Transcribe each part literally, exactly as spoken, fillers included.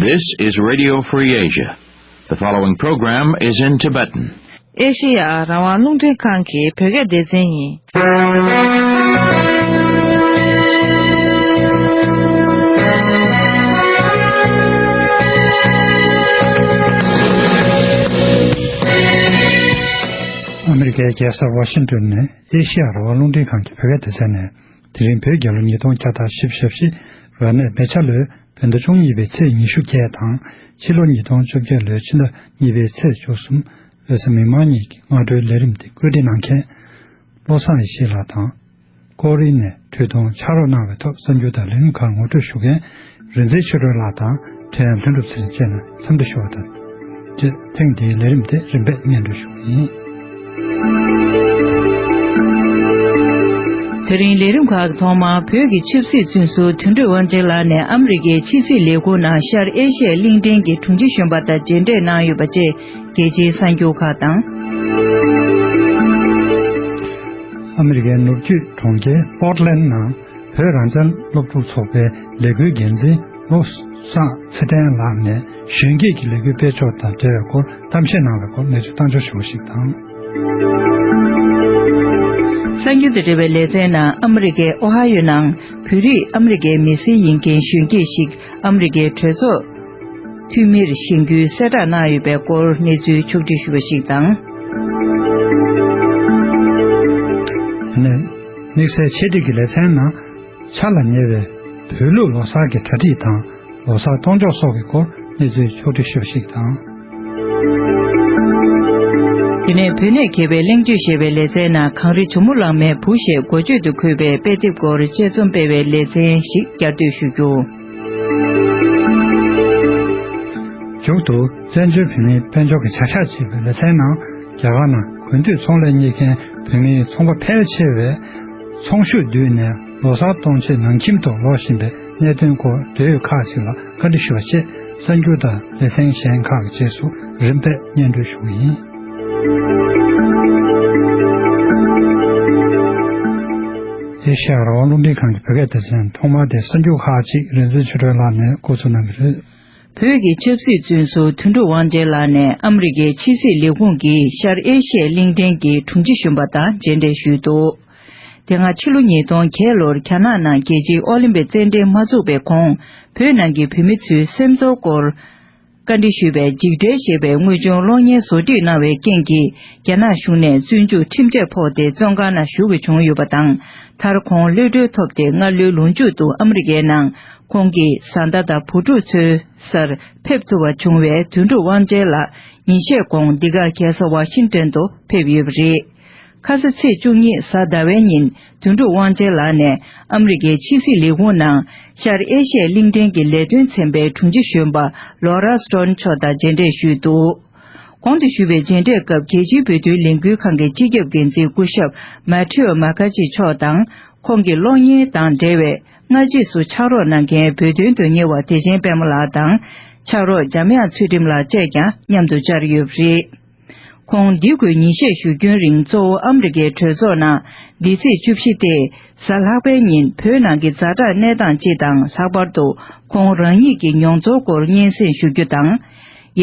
This is Radio Free Asia. The following program is in Tibetan. ཨེ་ཤེ་ཡ་རང་དབང་རླུང་འཕྲིན་ཁང་གི་བོད་སྐད་སྡེ་ཚན་ཡིན། ཨ་མི་རི་ཀའི་རྒྱལ་ས་ཝ་ཤིང་ཏོན་ནས་ཨེ་ཤེ་ཡ་རང་དབང་རླུང་འཕྲིན་ཁང་གི་བོད་སྐད་སྡེ་ཚན་ནས། དེ་རིང་བོད་རྒྱལ་ལོ་ཉིས་སྟོང་བརྒྱ་དང་བཞི་བཅུ་ཞེ་བཞི། རབ་གནས་མེ་བྱ་ལོའི་བོད་ཟླ་བཅུ་གཉིས་པའི་ཚེས་ཉི་ཤུ་བརྒྱད་དང་། ཕྱི་ལོ་ཉིས་སྟོང་བཅོ་བརྒྱད་ལོའི་ཕྱི་ཟླ་གཉིས་པའི་ཚེས་བཅུ་གསུམ། བོད་ས་མི་མང་གཉིས་ཀྱི་སྔ་དྲོའི་ལས་རིམ་དེ་བཀོད་སྒྲིག་གནང་མཁན། བློ་བཟང་ཡེ་ཤེས་ལགས་དང་། ཀོ་རི་ནས་འཕྲོས་གཏོང་ཕྱག་རོགས་གནང་བའི་ཐོག་གསར་འགྱུར་དང་ལས་རིམ་ཁག་ངོ་སྤྲོད་ཞུ་མཁན། རིག་འཛིན་ཆོས་སྒྲོན་ལགས་དང་། ཕྲན་ལྷུན་གྲུབ་ཚེ་རིང་བཅས་ནས་འཚམས་འདྲི་ཞུ་བ་དང་། བཅས་ཐེངས་འདིའི་ལས་རིམ་དེ་རིམ་པས་སྙན་སྒྲོན་ཞུ་གི་ཡིན། དེ་རིང་ལས་རིམ་ཁག་གི་ཐོག་མར་བོད་ཀྱི་ཆབ་སྲིད་བཙོན་ཟུར་དོན་གྲུབ་དབང་ཆེན་ལགས་ནས་ཨ་མི་རི་ཀའི་ཕྱི་སྲིད་ལས་ཁུངས་ནང་ཤར་ཨེ་ཤི་ཡའི་གླིང་ཕྲན་གྱི་དྲུང་ཆེ་གཞོན་པ་དང་མཇལ་འཕྲད་གནང་ཡོད་པ་བཅས་རྒྱལ་སྤྱིའི་གསར་འགྱུར་ཁག་དང་། ཨ་མི་རི་ཀའི་ནུབ་རྒྱུད་གྲོང་ཁྱེར་པོར་ཊི་ལན་ནང་བོད་རང་བཙན་སློབ་ཕྲུག་ཚོགས་པའི་ལས་འགུལ་འགན་འཛིན་བློ་བཟང་ཚེ་བརྟན་ལགས་ནས་གཞོན་སྐྱེས་ཀྱི་ལས་འགུལ་སྤེལ་ཕྱོགས་དང་འབྲེལ་བའི་སྐོར་གཏམ་བཤད་གནང་བའི་སྐོར་གནས་ཚུལ་བཏང་འབྱོར་ཞུ་བ་ཞིག་དང་། གསར་འགྱུར་དང་འབྲེལ་བའི་ལེ་ཚན་ནང་ཨ་མི་རི་ཀའི་ཨོ་ཧ་ཡོ་ནང་བོད་རིགས་ཨ་མི་རི་ཀའི་མི་སེར་ཡིན་མཁན་གཞོན་སྐྱེས་ཤིག་ཨ་མི་རི་ཀའི་གྲོས་ཚོགས་འཐུས་མིར་བཞེངས་རྒྱུའི་གསལ་བསྒྲགས་གནང་ཡོད་པའི་སྐོར་གནས་ཚུལ་ཕྱོགས་སྒྲིག་ཞུ་བ་ཞིག་དང་། དེ་ནས་དམིགས་བསལ་ཆེད་སྒྲིག་གི་ལེ་ཚན་ནང་འཆར་ལ་ཉེ་བའི་བོད་ལུགས་ལོ་གསར་གྱི་གྲ་སྒྲིག་དང་ལོ་གསར་གཏོང་ཕྱོགས་སོགས་ཀྱི་སྐོར་གནས་ཚུལ་ཕྱོགས་སྒྲིག་ཞུ་བ་ཞིག་དང་། དེ་ནས་བོད་གནས་མཁས་པའི་གླེང་བརྗོད་ཞེས་པའི་ལེ་ཚན་ནང་གངས་རི་ཇོ་མོ་གླང་མའི་བུ་ཞེས་འགོ་བརྗོད་དུ་འཁོད་པའི་དཔེ་དེབ་སྐོར་དཔྱད་རྩོམ་སྤེལ་བའི་ལེ་ཚན་ཞིག་བསྐྱར་ཟློས་ཞུ་རྒྱུ། མཇུག་ཏུ་བཙན་བྱོལ་བོད་མིའི་དཔལ་འབྱོར་གྱི་བྱ་གཞག་ཅེས་པའི་ལེ་ཚན་ནང་རྒྱ་གར་ནང་དགུན་དུས་ཚོང་ལས་གཉེར་མཁན་བོད་མིའི་ཚོང་པ་ཕལ་ཆེ་བས་ཚོང་ཤུགས་བསྡུས་ནས་ལོ་གསར་གཏོང་ཆེད་ནང་ཁྱིམ་དུ་ལོག་བཞིན་པའི་གནད་དོན་སྐོར་འབྲེལ་ཡོད་ཁག་ཅིག་ལ་བཀའ་འདྲི་ཞུ་བ་བཅས་གསར་འགྱུར་དང་ལེ་ཚན་གཞན་ཁག་གི་རྗེས་སུ་རིམ་པས་སྙན་སྒྲོན་ཞུ་གི་ཡིན། ཨེ་ཤ་ཡ་རང་དབང་རླུང་འཕྲིན་ཁང་གི་བོད་སྐད་སྡེ་ཚན་ཐོག་མར་དེ་གསར་འགྱུར་ཁག་ཅིག་རིག་འཛིན་ཆོས་སྒྲོན་ལགས་ནས་འགོ་ཚུགས་གནང་གི་རེད། བོད་ཀྱི་ཆབ་སྲིད་བཙོན་ཟུར་དོན་གྲུབ་དབང་ཆེན་ལགས་ནས་ཨ་མི་རི་ཀའི་ཕྱི་སྲིད་ལས་ཁུངས་ཀྱི་ཤར་ཨེ་ཤི་ཡའི་གླིང་ཕྲན་གྱི་དྲུང་ཆེ་གཞོན་པ་དང་མཇལ་འཕྲད་ཞུས་འདུག་དེ་སྔ་ཕྱི་ལོ་ཉིས་སྟོང་བརྒྱད་ལོར་རྒྱ་ནག་ནང་རྒྱལ་སྤྱིའི་ཨོ་ལིམ་པིག་རྩེད་འགྲན་མ་ཚུགས་པའི་གོང་བོད་ནང་གི་བོད་མི་ཚོའི་སེམས་ཚོར་སྐོར་བཀའ་འདྲི་ཞུས་པའི་འཇིགས་བྲལ་ཞེས་པའི་དངོས་བྱུང་གློག་བརྙན་བཟོ་སྒྲིག་གནང་བའི་རྐྱེན་གྱིས་རྒྱ་ནག་གཞུང་ནས་བཙོན་འཇུག་ཁྲིམས་ཆད་ཕོག་སྟེ་བཙོན་ཁང་ནང་བཞུགས་དགོས་བྱུང་ཡོད་པ་དང་། མཐར་ཁོང་གློད་གྲོལ་ཐོབ་སྟེ་སྔ་ལོའི་ལོ་མཇུག་ཏུ་ཨ་མི་རི་ཀའི་ནང་ཁོང་གི་བཟའ་ཟླ་དང་བུ་ཕྲུག་ཚོའི་སར་ཕེབས་ཐུབ་པ་བྱུང་བས་དོན་གྲུབ་དབང་ཆེན་ལགས་ཉིན་ཤས་གོང་འདི་ག་རྒྱལ་ས་ཝ་ཤིང་ཏོན་དུ་ཕེབས་ཡོད་པ་རེད། ཁ་ས་ཚེས་བཅུ་གཉིས་གཟའ་ཟླ་བའི་ཉིན་དོན་གྲུབ་དབང་ཆེན་ལགས་ནས་ཨ་མི་རི་ཀའི་ཕྱི་སྲིད་ལས་ཁུངས་ནང་ཤར་ཨེ་ཤི་ཡའི་གླིང་ཕྲན་གྱི་ལས་དོན་ཚན་པའི་དྲུང་ཆེ་གཞོན་པ་ལོ་ར་སི་ཏོན་མཆོག་དང་མཇལ་འཕྲད་ཞུས་འདུག་གོང་དུ་ཞུས་པའི་མཇལ་འཕྲད་སྐབས་རྒྱལ་སྤྱིའི་བོད་དོན་ལས་འགུལ་ཁང་གི་སྤྱི་ཁྱབ་འགན་འཛིན་སྐུ་ཞབས་མ་ཐེའོ་མ་ཁ་ཆི་མཆོག་དང་ཁོང་གི་གློག་བརྙན་དང་འབྲེལ་བའི་སྔ་རྗེས་སུ་ཕྱག་རོགས་གནང་མཁན་བོད་དོན་དོན་གཉེར་བ་བདེ་ཆེན་པད་མ་ལགས་དང་ཕྱག་རོགས་འཇམ་དབྱངས་ཚུལ་ཁྲིམས་ལགས་བཅས་ཀྱང་མཉམ་དུ་བཅར་ཡོད་པ་རེད། ཁོང་འདི་དགོས་ཉིན་ཤས་བཞུགས་རྒྱུན་རིང་གཙོ་བོ་ཨ་མི་རི་ཀའི་གྲོས་ཚོགས་ནང་འདི་ཚེས་བཅུ་བཞི་སྟེ་གཟའ་ལྷག་པའི་ཉིན་བོད་ནང་གི་ཛ་དྲག་གནས་སྟངས་སྤྱི་དང་ལྷག་པར་དུ་ཁོང་རང་ཉིད་ཀྱི་མྱོང་ཚོར་སྐོར་སྙན་སེང་ཞུ་རྒྱུ་དང་།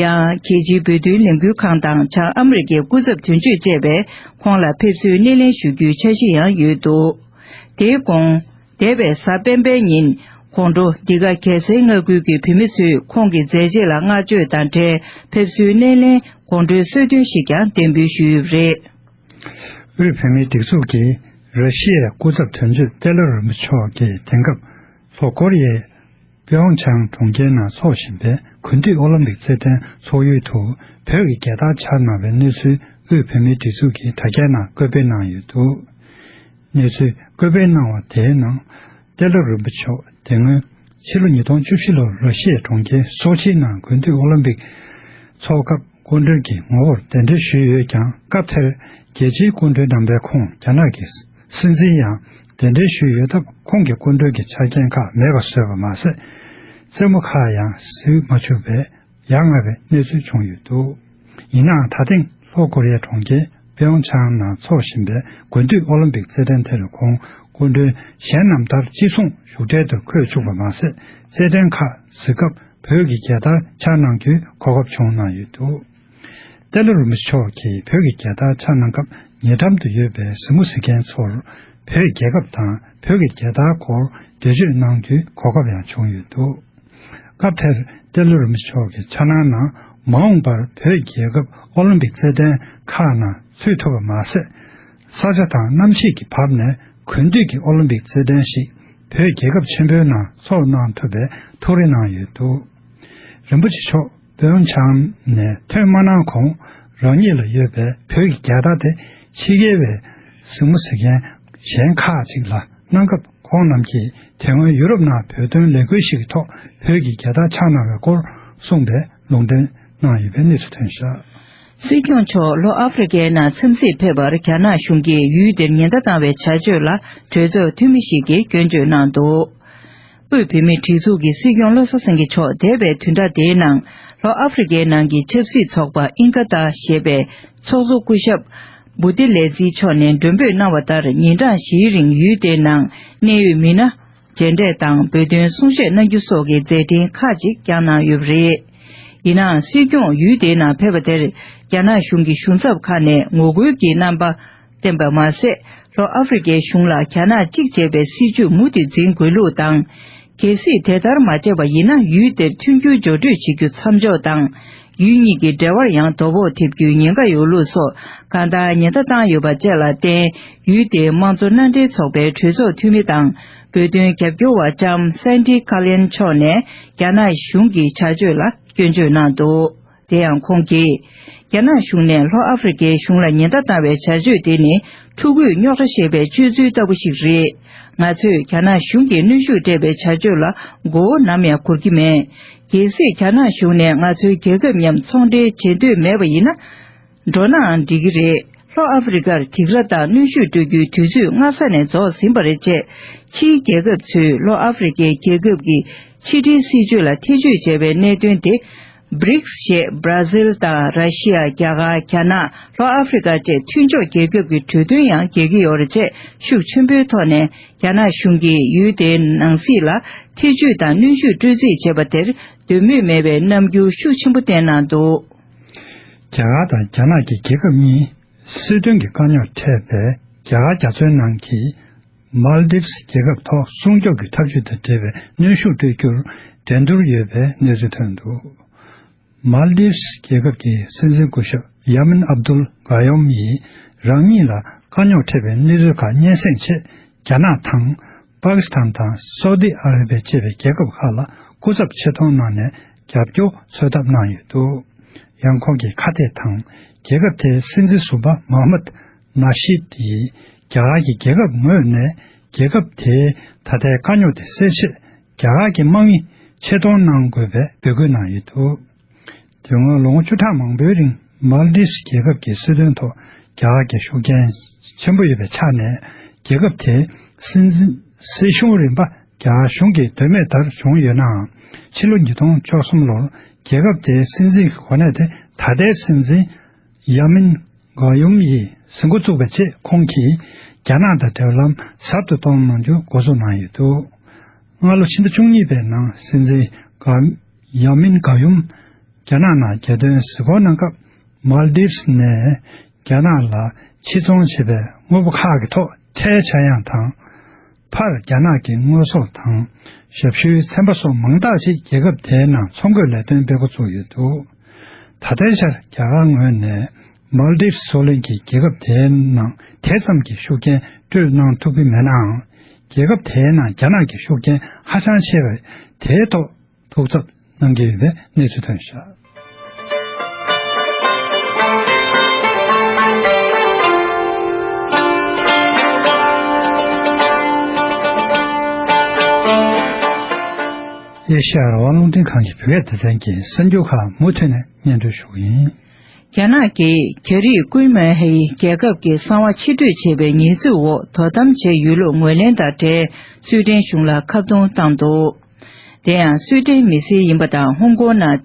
ཡང་རྒྱལ་སྤྱིའི་བོད་དོན་ལས་འགུལ་ཁང་དང་བྱང་ཨ་མི་རི་ཀའི་སྐུ་ཚབ་དོན་གཅོད་བཅས་པས་ཁོང་ལ་ཕེབས་བསུའི་སྣེ་ལེན་ཞུ་རྒྱུའི་འཆར་གཞི་ཡང་ཡོད་འདུག་དེའི་གོང་། འདས་པའི་གཟའ་སྤེན་པའི་ཉིན་དགོང་དྲོ་འདི་ག་རྒྱལ་སའི་མངའ་ཁུལ་གྱི་བོད་མི་ཚོས་ཁོང་གི་མཛད་རྗེས་ལ་བསྔགས་བརྗོད་དང་འབྲེལ་ཕེབས་བསུའི་སྣེ་ལེན་དགོང་དྲོའི་གསོལ་སྟོན་ཞིག་ཀྱང་གདན་འབུལ་ཞུས་ཡོད་པ་རེད། དབུས་བོད་མིའི་སྒྲིག་འཛུགས་ཀྱིས་ར་ཤི་ཡའི་སྐུ་ཚབ་དོན་གཅོད་ཏེ་ལོ་རིན་པོ་མཆོག་གིས་དེང་སྐབས་ལྷོ་ཀོ་རི་ཡའི་པེའོང་ཆང་གྲོང་ཁྱེར་ནང་འཚོགས་བཞིན་པའི་དགུན་དུས་ཨོ་ལིམ་པིག་རྩེད་འགྲན་འཚོགས་ཡུལ་དུ་བོད་ཀྱི་རྒྱལ་དར་འཕྱར་གནང་བའི་གནས་ཚུལ་དབུས་བོད་མིའི་སྒྲིག་འཛུགས་ཀྱི་དྲ་རྒྱའི་ནང་བཀོད་སྤེལ་གནང་ཡོད་འདུག་གནས་ཚུལ་བཀོད་སྤེལ་གནང་བ་དེའི་ནང་། ཏེ་ལོ་རིན་པོ་མཆོག་དེ་སྔོན་ཕྱི་ལོ་ཉིས་སྟོང་བཅུ་བཞི་ལོར་ར་ཤི་ཡའི་གྲོང་ཁྱེར་སོ་ཆིའི་ནང་དགུན་དུས་ཨོ་ལིམ་པིག་འཚོགས་སྐབས་སྐུ་མགྲོན་གྱི་ངོ་བོར་གདན་འདྲེན་ཞུས་ཡོད་ཀྱང་། སྐབས་དེར་རྒྱལ་སྤྱིའི་སྐུ་མགྲོན་རྣམ་པའི་ཁོངས་རྒྱ་ནག་གི་སྲིད་འཛིན་ཡང་གདན་འདྲེན་ཞུས་ཡོད་སྟབས། ཁོང་གི་སྐུ་མགྲོན་གྱི་ཆ་རྐྱེན་ཁག་མེད་པར་བཟོས་པ་མ་ཟད། རྩེད་མོ་ཁག་ཡང་གཟིགས་མ་བཅུག་པས། ཡ་ང་བའི་གནས་ཚུལ་བྱུང་ཡོད་འདུག་ཡིན་ནའང་། ད་ཐེངས་ལྷོ་ཀོ་རི་ཡའི་གྲོང་ཁྱེར་པེའོང་ཆང་ནང་འཚོགས་བཞིན་པའི་དགུན་དུས་ཨོ་ལིམ་པིག་རྩེད་འགྲན་དེར་ཁོང་སྐུ་མགྲོན་གཞན་རྣམས་ལྟར་ཅི་གསུང་བཞུགས་གྲལ་དུ་འཁོད་བཅུག་པ་མ་ཟད། རྩེད་འགྲན་ཁག་གཟིགས་སྐབས་ བོད་ཀྱི་རྒྱལ་དར་འཕྱར་གནང་རྒྱུའི་གོ་སྐབས་བྱུང་གནང་ཡོད་འདུག། ཏེ་ལོ་རིན་པོ་ཆེ་མཆོག་གིས་བོད་ཀྱི་རྒྱལ་དར་འཕྱར་གནང་སྐབས་ཉེ་འགྲམ་དུ་ཡོད་པའི་གཟིགས་མོ་གཟིགས་མཁན་ཚོར་བོད་རྒྱལ་ཁབ་དང་བོད་ཀྱི་རྒྱལ་དར་སྐོར་འགྲེལ་བརྗོད་གནང་རྒྱུའི་གོ་སྐབས་ཡང་བྱུང་ཡོད་འདུག། སྐབས་དེར་ཏེ་ལོ་རིན་པོ་ཆེ་མཆོག་གིས་འཆར་སྣང་ནང་མ་འོངས་པར་བོད་རྒྱལ་ཁབ་ཨོ་ལིམ་པིག་རྩེད་འགྲན་ཁག་ནང་ཚུད་ཐུབ་པ་མ་ཟད། ས་ཆ་དང་གནམ་གཤིས་ཀྱི་བབ་ནས་གུང་དུས་ཀྱི་ཨོ་ལིམ་པིག་རྩེད་འགྲན་ཞིག་བོད་རྒྱལ་ཁབ་ཆེན་པོའི་ནང་ཚོགས་གནང་ཐུབ་པའི་ཐུགས་རེ་གནང་ཡོད་འདུག། རིན་པོ་ཆེ་མཆོག་བོད་ཆང་ནས་ཐོན་མ་གནང་གོང་རང་ཉིད་ལ་ཡོད་པའི་བོད་ཀྱི་རྒྱལ་དར་དེ་ཕྱི་རྒྱལ་བའི་གཟིགས་མོ་གཟིགས་མཁན་གཞན་ཁག་ཅིག་ལ་གནང་སྐབས་ཁོང་རྣམས་ཀྱིས་དེ་སྔོན་ཡུ་རོབ་ནང་བོད་དོན་ལས་འགུལ་ཞིག་གི་ཐོག་བོད་ཀྱི་རྒྱལ་དར་འཕྱར་གནང་བའི་སྐོར་གསུངས་པའི་ལུང་འདྲེན་གནང་ཡོད་པའི་གནས་ཚུལ་ཐོན་བཞག། སྲིད་སྐྱོང་མཆོག་ལྷོ་ཨ་ཧྥེ་རི་ཁའི་ནང་འཚམས་གཟིགས་ཕེབས་པར་རྒྱ་ནག་གཞུང་གིས་ཡུལ་དེར་ཉེན་བརྡ་བཏང་བའི་བྱ་སྤྱོད་ལ་གྲོས་ཚོགས་འཐུས་མི་ཞིག་གིས་སྐྱོན་བརྗོད་གནང་འདུག། དབུས་བོད་མིའི་སྒྲིག་འཛུགས་ཀྱི་སྲིད་སྐྱོང་བློ་བཟང་སེང་གེ་མཆོག་འདས་པའི་བདུན་ཕྲག་འདིའི་ནང་ལྷོ་ཨ་ཧྥེ་རི་ཁའི་ནང་གི་ཆབ་སྲིད་ཚོགས་པ་ཨིན་ཀ་ཏ་ཞེས་པའི་ཚོགས་གཙོ་སྐུ་ཞབས་བུ་ཏི་ལེ་ཛི་མཆོག་ནས་མགྲོན་འབོད་གནང་བ་ལྟར་ཉིན་གྲངས་བཞིའི་རིང་ཡུལ་དེའི་ནང་གནད་ཡོད་མི་སྣ་མཇལ་འཕྲད་དང་བོད་དོན་གསུང་བཤད་གནང་རྒྱུ་སོགས་ཀྱི་མཛད་འཕྲིན་ཁག་ཅིག་བསྐྱངས་གནང་ཡོད་པ་རེད། ཡིན་ནའང་སྲིད་སྐྱོང་ཡུལ་དེའི་ནང་ཕེབས་པ་དེར་རྒྱ་ནག་གཞུང་གི་གཞུང་ཚབ་ཁག་ནས་ངོ་རྒོལ་གྱི་རྣམ་པ་བསྟན་པ་མ་ཟད། ལྷོ་ཨ་ཧྥེ་རི་ཁའི་གཞུང་ལ་རྒྱ་ནག་གཅིག་ཅེས་པའི་སྲིད་བྱུས་མུ་མཐུད་འཛིན་དགོས་ལུགས་དང་། གལ་སྲིད་དེ་ལྟར་མ་བྱས་པ་ཡིན་ན་ཡུལ་དེར་མཐུན་འགྱུར་སྦྱོར་སྤྲོད་བྱེད་རྒྱུ་མཚམས་འཇོག་དང་། ཡུལ་གཉིས་ཀྱི་འབྲེལ་བར་ཡང་དོ་ཕོག་ཐེབས་རྒྱུའི་ཉེན་ཁ་ཡོད་ལུགས་སོགས་གང་ལྟར་ཉེན་བརྡ་བཏང་ཡོད་པ་བཅས་ལ་བརྟེན། ཡུལ་དེའི་དམངས་གཙོ་མནའ་འབྲེལ་ཚོགས་པའི་གྲོས་ཚོགས་འཐུས་མི་དང་། བོད་དོན་རྒྱབ་སྐྱོར་བ་ལྕམ་སན་ཏི་ཀ་ལན་མཆོག་ནས་རྒྱ་ནག་གཞུང་གི་བྱ་སྤྱོད་ལ་སྐྱོན་བརྗོད་གནང་འདུག། དེ་ཡང་ཁོང་གིས། རྒྱ་ནག་གཞུང་ནས་ལྷོ་ཨ་ཧྥེ་རི་ཁའི་གཞུང་ལ་ཉེན་བརྡ་བཏང་བའི་བྱ་སྤྱོད་དེ་ནི་ཕྲུ་གུས་རྙོག་དྲ་བཤད་པའི་སྤྱོད་ཚུལ་ལྟ་བུ་ཞིག་རེད། ང་ཚོས་རྒྱ་ནག་གཞུང་གིས་གནོན་ཤུགས་སྤྲད་པའི་བྱ་སྤྱོད་ལ་མགོ་བོ་ནམ་ཡང་སྒུར་གྱི་མེད། གལ་སྲིད་རྒྱ་ནག་གཞུང་ནས་ང་ཚོའི་རྒྱལ་ཁབ་མཉམ་ཚོང་འབྲེལ་བྱེད་འདོད་མེད་པ་ཡིན་ན། འགྲོ་ནའང་འགྲིག་གི་རེད། ལྷོ་ཨ་ཧྥེ་རི་ཁར་སྡིགས་ར་དང་གནོན་ཤུགས་སྤྲོད་རྒྱུའི་དུས་ཚོད་སྔ་ས་ནས་རྫོགས་ཟིན་པ་རེད་ཅེས། ཕྱིའི་རྒྱལ་ཁབ་ཚོས་ལྷོ་ཨ་ཧྥེ་རི་ཁའི་རྒྱལ་ཁབ་ཀྱི་ཕྱི་འབྲེལ་སྲིད་ཇུས་ལ་ཐེ་བྱུས་བྱས་པའི་གནད་དོན་དེ། བྷི་རིགས་ཞེས་བྷ་ར་ཟིལ་དང་ར་ཤི་ཡ། རྒྱ་གར། རྒྱ་ནག་ལྷོ་ཨ་ཧྥེ་རི་ཁ་བཅས་མཐུན་ཕྱོགས་རྒྱལ་ཁབ་ཀྱི་གྲོས་མཐུན་ཡང་འགལ་གྱི་ཡོད་རེད་ཅེས་ཤུགས་ཆེན་པོའི་ཐོག་ནས་རྒྱ་ནག་གཞུང་གིས་ཡུལ་དེའི་ནང་སྲིད་ལ་ཐེ་བྱུས་དང་གནོན་ཤུགས་སྤྲོད་རྩིས་བྱས་པ་དེར་འདོད་མོས་མེད་པའི་རྣམ་འགྱུར་ཤུགས་ཆེན་པོ་བསྟན་གནང་འདུག། རྒྱ་གར་དང་རྒྱ་ནག་གི་རྒྱལ་ཁབ་གཉིས་སྲིད་དོན་གྱི་དཀའ་རྙོག་འཕྲད་པའི་རྒྱ་གར་རྒྱ་མཚོའི་ནང་གི་མཱལ་ཌིབས་རྒྱལ་ཁབ་ཐོག་སྲུང་སྐྱོབ་ཀྱི་ཐབས་ཇུས་དང་འབྲེལ་བའི་གནོན་ཤུགས་སྤྲོད་རྒྱུར་འགྲན་བསྡུར་ཡོད་པའི་གནས་ཚུལ་ཐོན་འདུག། མཱལ་ཌིབས་རྒྱལ་ཁབ་ཀྱི་སྲིད་འཛིན་སྐུ་ཞབས་ཡ་མིན་ཨབ་དུལ་ག་ཡོམ་ཡིས་རང་ཉིད་ལ་དཀའ་རྙོག་འཕྲད་པའི་གནས་ཚུལ་ཁག་སྙན་སེང་ཆེད་རྒྱ་ནག་དང་། པ་ཀི་སི་ཐན་དང་སོ་ཏི་ཨ་ར་བྷི་ཡ་བཅས་པའི་རྒྱལ་ཁབ་ཁག་ལ་སྐུ་ཚབ་ཆེད་གཏོང་གནང་ནས་རྒྱབ་སྐྱོར་འཚོལ་ཐབས་གནང་ཡོད་འདུག། ཡང་ཁོང་གིས་ཁ་གཏད་དང་རྒྱལ་ཁབ་དེའི་སྲིད་འཛིན་ཟུར་པ་མོ་ཧ་མད་ནཱ་ཤིད་ཡིས་རྒྱ་གར་གྱི་རྒྱལ་ཁབ་ངོས་ནས་རྒྱལ་ཁབ་དེའི་ད་ལྟའི་དཀའ་རྙོག་དེ་སེལ་ཆེད་རྒྱ་གར་གྱི་དམག་མི་ཆེད་གཏོང་གནང་དགོས་པའི་འབོད་སྐུལ་གནང་ཡོད་འདུག། དེ་སྔོན་ལོ་ངོ་བཅུ་ཕྲག་མང་པོའི་རིང་མཱལ་ཌིབས་རྒྱལ་ཁབ་ཀྱི་སྲིད་དོན་ཐོག་རྒྱ་གར་གྱི་ཤུགས་རྐྱེན་ཆེན་པོ་ཡོད་པའི་ཆ་ནས་རྒྱལ་ཁབ་དེའི་སྲིད་འཛིན་སྲིད་གཞུང་རིམ་པ་རྒྱ་གར་གཞུང་གི་འདོད་མོས་ལྟར་བྱུང་ཡོད་ནའང་། ཕྱི་ལོ་ཉིས་སྟོང་བཅུ་གསུམ་ལོར་རྒྱལ་ཁབ་དེའི་སྲིད་འཛིན་གྱི་གོ་གནས་དེ་ད་ལྟའི་སྲིད་འཛིན་ཡ་མིན་ག་ཡུམ་ཡིས་ཟིན་འགོ་བཙུགས་པའི་རྗེས་ཁོང་གིས་རྒྱ་ནག་དང་འབྲེལ་ལམ་ཟབ་ཏུ་གཏོང་གནང་རྒྱུ་འགོ་འཛུགས་གནང་ཡོད་འདུག། སྔ་ལོ་ཕྱི་ཟླ་བཅུ་གཉིས་པའི་ནང་སྲིད་འཛིན་ག་ཡ་མིན་ག་ཡུམ་རྒྱ་ནག་ནང་རྒྱལ་དོན་གཟིགས་སྐོར་གནང་སྐབས་མཱལ་ཌིབས་ནས་རྒྱ་ནག་ལ་ཕྱིར་ཚོང་བྱེད་པའི་དངོས་པོ་ཁག་གི་ཐོག་ཁྲལ་ཆག་ཡང་དང་། ཕར་རྒྱ་ནག་གི་དངོས་ཟོག་དང་ཞབས་ཞུའི་ཚན་པ་སོགས་མང་དག་ཅིག་རྒྱལ་ཁབ་དེའི་ནང་ཚོང་དགོས་ལས་དོན་སྤེལ་འགོ་བཙུགས་ཡོད་འདུག། ད་ལྟའི་ཆར་རྒྱ་གར་ངོས་ནས་མཱལ་ཌིབས་སོགས་ལྷན་གྱིས་རྒྱལ་ཁབ་དེའི་ནང་དེ་ཙམ་གྱི་ཤུགས་རྐྱེན་སྤྲོད་གནང་ཐུབ་ཀྱི་མེད་ནའང་། རྒྱལ་ཁབ་དེའི་ནང་རྒྱ་ནག་གི་ཤུགས་རྐྱེན་ཧ་ཅང་ཆེ་བས་དེའི་ཐོག་ཐུགས་འཚབ་གནང་གི་ཡོད་པའི་གནས་ཚུལ་ཐོན་བཞག། ཨེ་ཤ་ཡ་རང་དབང་རླུང་འཕྲིན་ཁང་གི་བོད་སྐད་སྡེ་ཚན་གྱི་གསར་འགྱུར་ཁག་མུ་མཐུད་ནས་སྙན་སྒྲོན་ཞུ་གི་ཡིན། རྒྱ་ནག་གིས་རྒྱ་རིགས་ཀུན་མོན་ཧེའི་རྒྱལ་ཁབ་ཀྱི་གསང་བ་ཕྱིར་སྤྲོད་བྱས་པའི་ཉེས་འཛུགས་འོག་དོ་དམ་བྱས་ཡོད་ལུགས་ངོས་ལེན་དང་འབྲེལ་སུའེ་ཏེན་གཞུང་ལ་ཁ་རྡུང་བཏང་འདུག། དེ་ཡང་སུའེ་ཏེན་མི་སེར་ཡིན་པ་དང་ཧོང་ཀོང་ནང་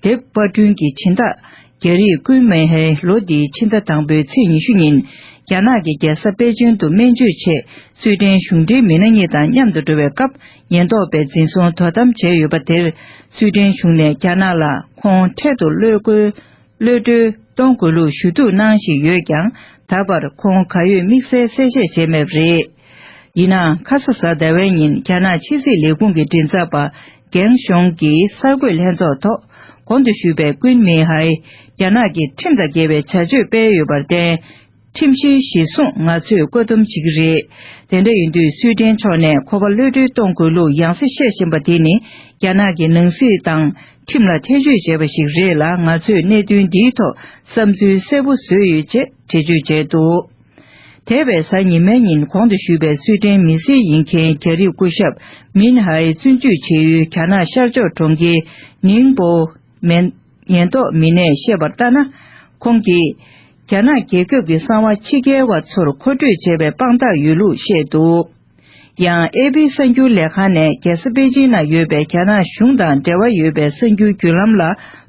དེབ་པར་སྐྲུན་གྱི་སྦྱིན་བདག་རྒྱ་རིགས་ཀུན་མོན་ཧེ་ལོ་འདིའི་ཕྱི་ཟླ་དང་པོའི་ཚེས་ཉི་ཤུ་ཉིན་ རྒྱ་ནག་གི་རྒྱལ་ས་པེ་ཅིང་དུ་སྨན་བཅོས་ཆེད་སུའེ་ཏེན་གཞུང་འབྲེལ་མི་སྣ་གཉིས་དང་མཉམ་དུ་འགྲོ་བའི་སྐབས། ཉེན་རྟོག་པས་འཛིན་བཟུང་དོ་དམ་བྱས་ཡོད་པ་དེར། སུའེ་ཏེན་གཞུང་ནས་རྒྱ་ནག་ལ་ཁོང་འཕྲལ་དུ་གློད་བཀོལ། གློད་གྲོལ་གཏོང་དགོས་ལུགས་ཞུ་གཏུག་གནང་བཞིན་ཡོད་ཀྱང་། ད་བར་ཁོང་ག་ཡོད་དམིགས་བསལ་གསལ་བཤད་བྱས་མེད་པ་རེད། ཡིན་ནའང་། ཁ་ས་གཟའ་ཟླ་བའི་ཉིན་རྒྱ་ནག་ཕྱི་སྲིད་ལས་ཁུངས་ཀྱི་མགྲིན་ཚབ་པ་གེང་ཞོང་གིས་གསར་འགོད་ལྷན་ཚོགས་ཐོག་གོང་དུ་ཞུས་པའི་ཀུན་མིང་ཧའེ་རྒྱ་ནག་གི་ཁྲིམས་དང་འགལ་བའི་བྱ་སྤྱོད་སྤེལ་ཡོད་པར་བརྟེན། ཁྲིམས་གཞིའི་གཞིར་བཟུང་ང་ཚོས་བཀོད་འདོམས་བྱེད་ཀྱི་རེད། དེ་འདྲ་ཡིན་དུས་སུའེ་ཏེན་ཕྱོགས་ནས་ཁོ་པ་གློད་གྲོལ་གཏོང་དགོས་ལུགས་ཡང་སེ་བཤད་བཞིན་པ་དེ་ནི། རྒྱ་ནག་གི་ནང་སྲིད་དང་ཁྲིམས་ལ་ཐེ་བྱུས་བྱས་པ་ཞིག་རེད་ལ། ང་ཚོས་གནད་དོན་འདིའི་ཐོག་བསམ་ཚུལ་གསལ་པོ་བཟོས་ཡོད་ཅེས་འགྲེལ་བརྗོད་བྱས་འདུག་འདས་པའི་གཟའ་ཉི་མའི་ཉིན་གོང་དུ་ཞུས་པའི་སུའེ་ཏེན་མི་སེར་ཡིན་མཁན་རྒྱ་རིགས་སྐུ་ཞབས་མིན་ཧའེ་བཙོན་འཇུག་བྱེད་ཡུལ་རྒྱ་ནག་ཤར་ཕྱོགས་གྲོང་ཁྱེར་ནིང་པོ། མེན། ཉེན་རྟོག་མི་སྣས་བཤད་པར་ལྟར་ན། ཁོང་གིས་རྒྱ་ནག་རྒྱལ་ཁབ་ཀྱི་གསང་བ་ཕྱི་རྒྱལ་བ་ཚོར་མཁོ་སྤྲོད་བྱས་པའི་དཔང་རྟགས་ཡོད་ལུགས་བཤད་འདུག་ཡང་། ཨེ་པི་གསར་འགྱུར་ལས་ཁང་ནས་རྒྱལ་ས་པེ་ཅིང་ནང་ཡོད་པའི་རྒྱ་ནག་གཞུང་དང་འབྲེལ་བ་ཡོད་པའི་གསར་འགྱུར་བརྒྱུད་ལམ་ལ་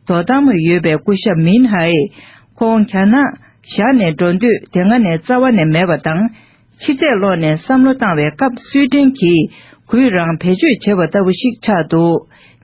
དོ་དམ་ཡོད་པའི་སྐུ་ཞབས་མིན་ཧའེ། ཁོང་རྒྱ་ནག་བཞག་ནས་འགྲོ་འདོད་དེ་སྔ་ནས་རྩ་བ་ནས་མེད་པ་དང་། ཕྱིར་ཐད་ལོག་ནས་བསམ་བློ་བཏང་བའི་སྐབས། སུའེ་ཏེན་གྱིས་གུས་རང་བེད་སྤྱོད་བྱས་པ་ལྟ་བུ་ཞིག་ཆགས་འདུག་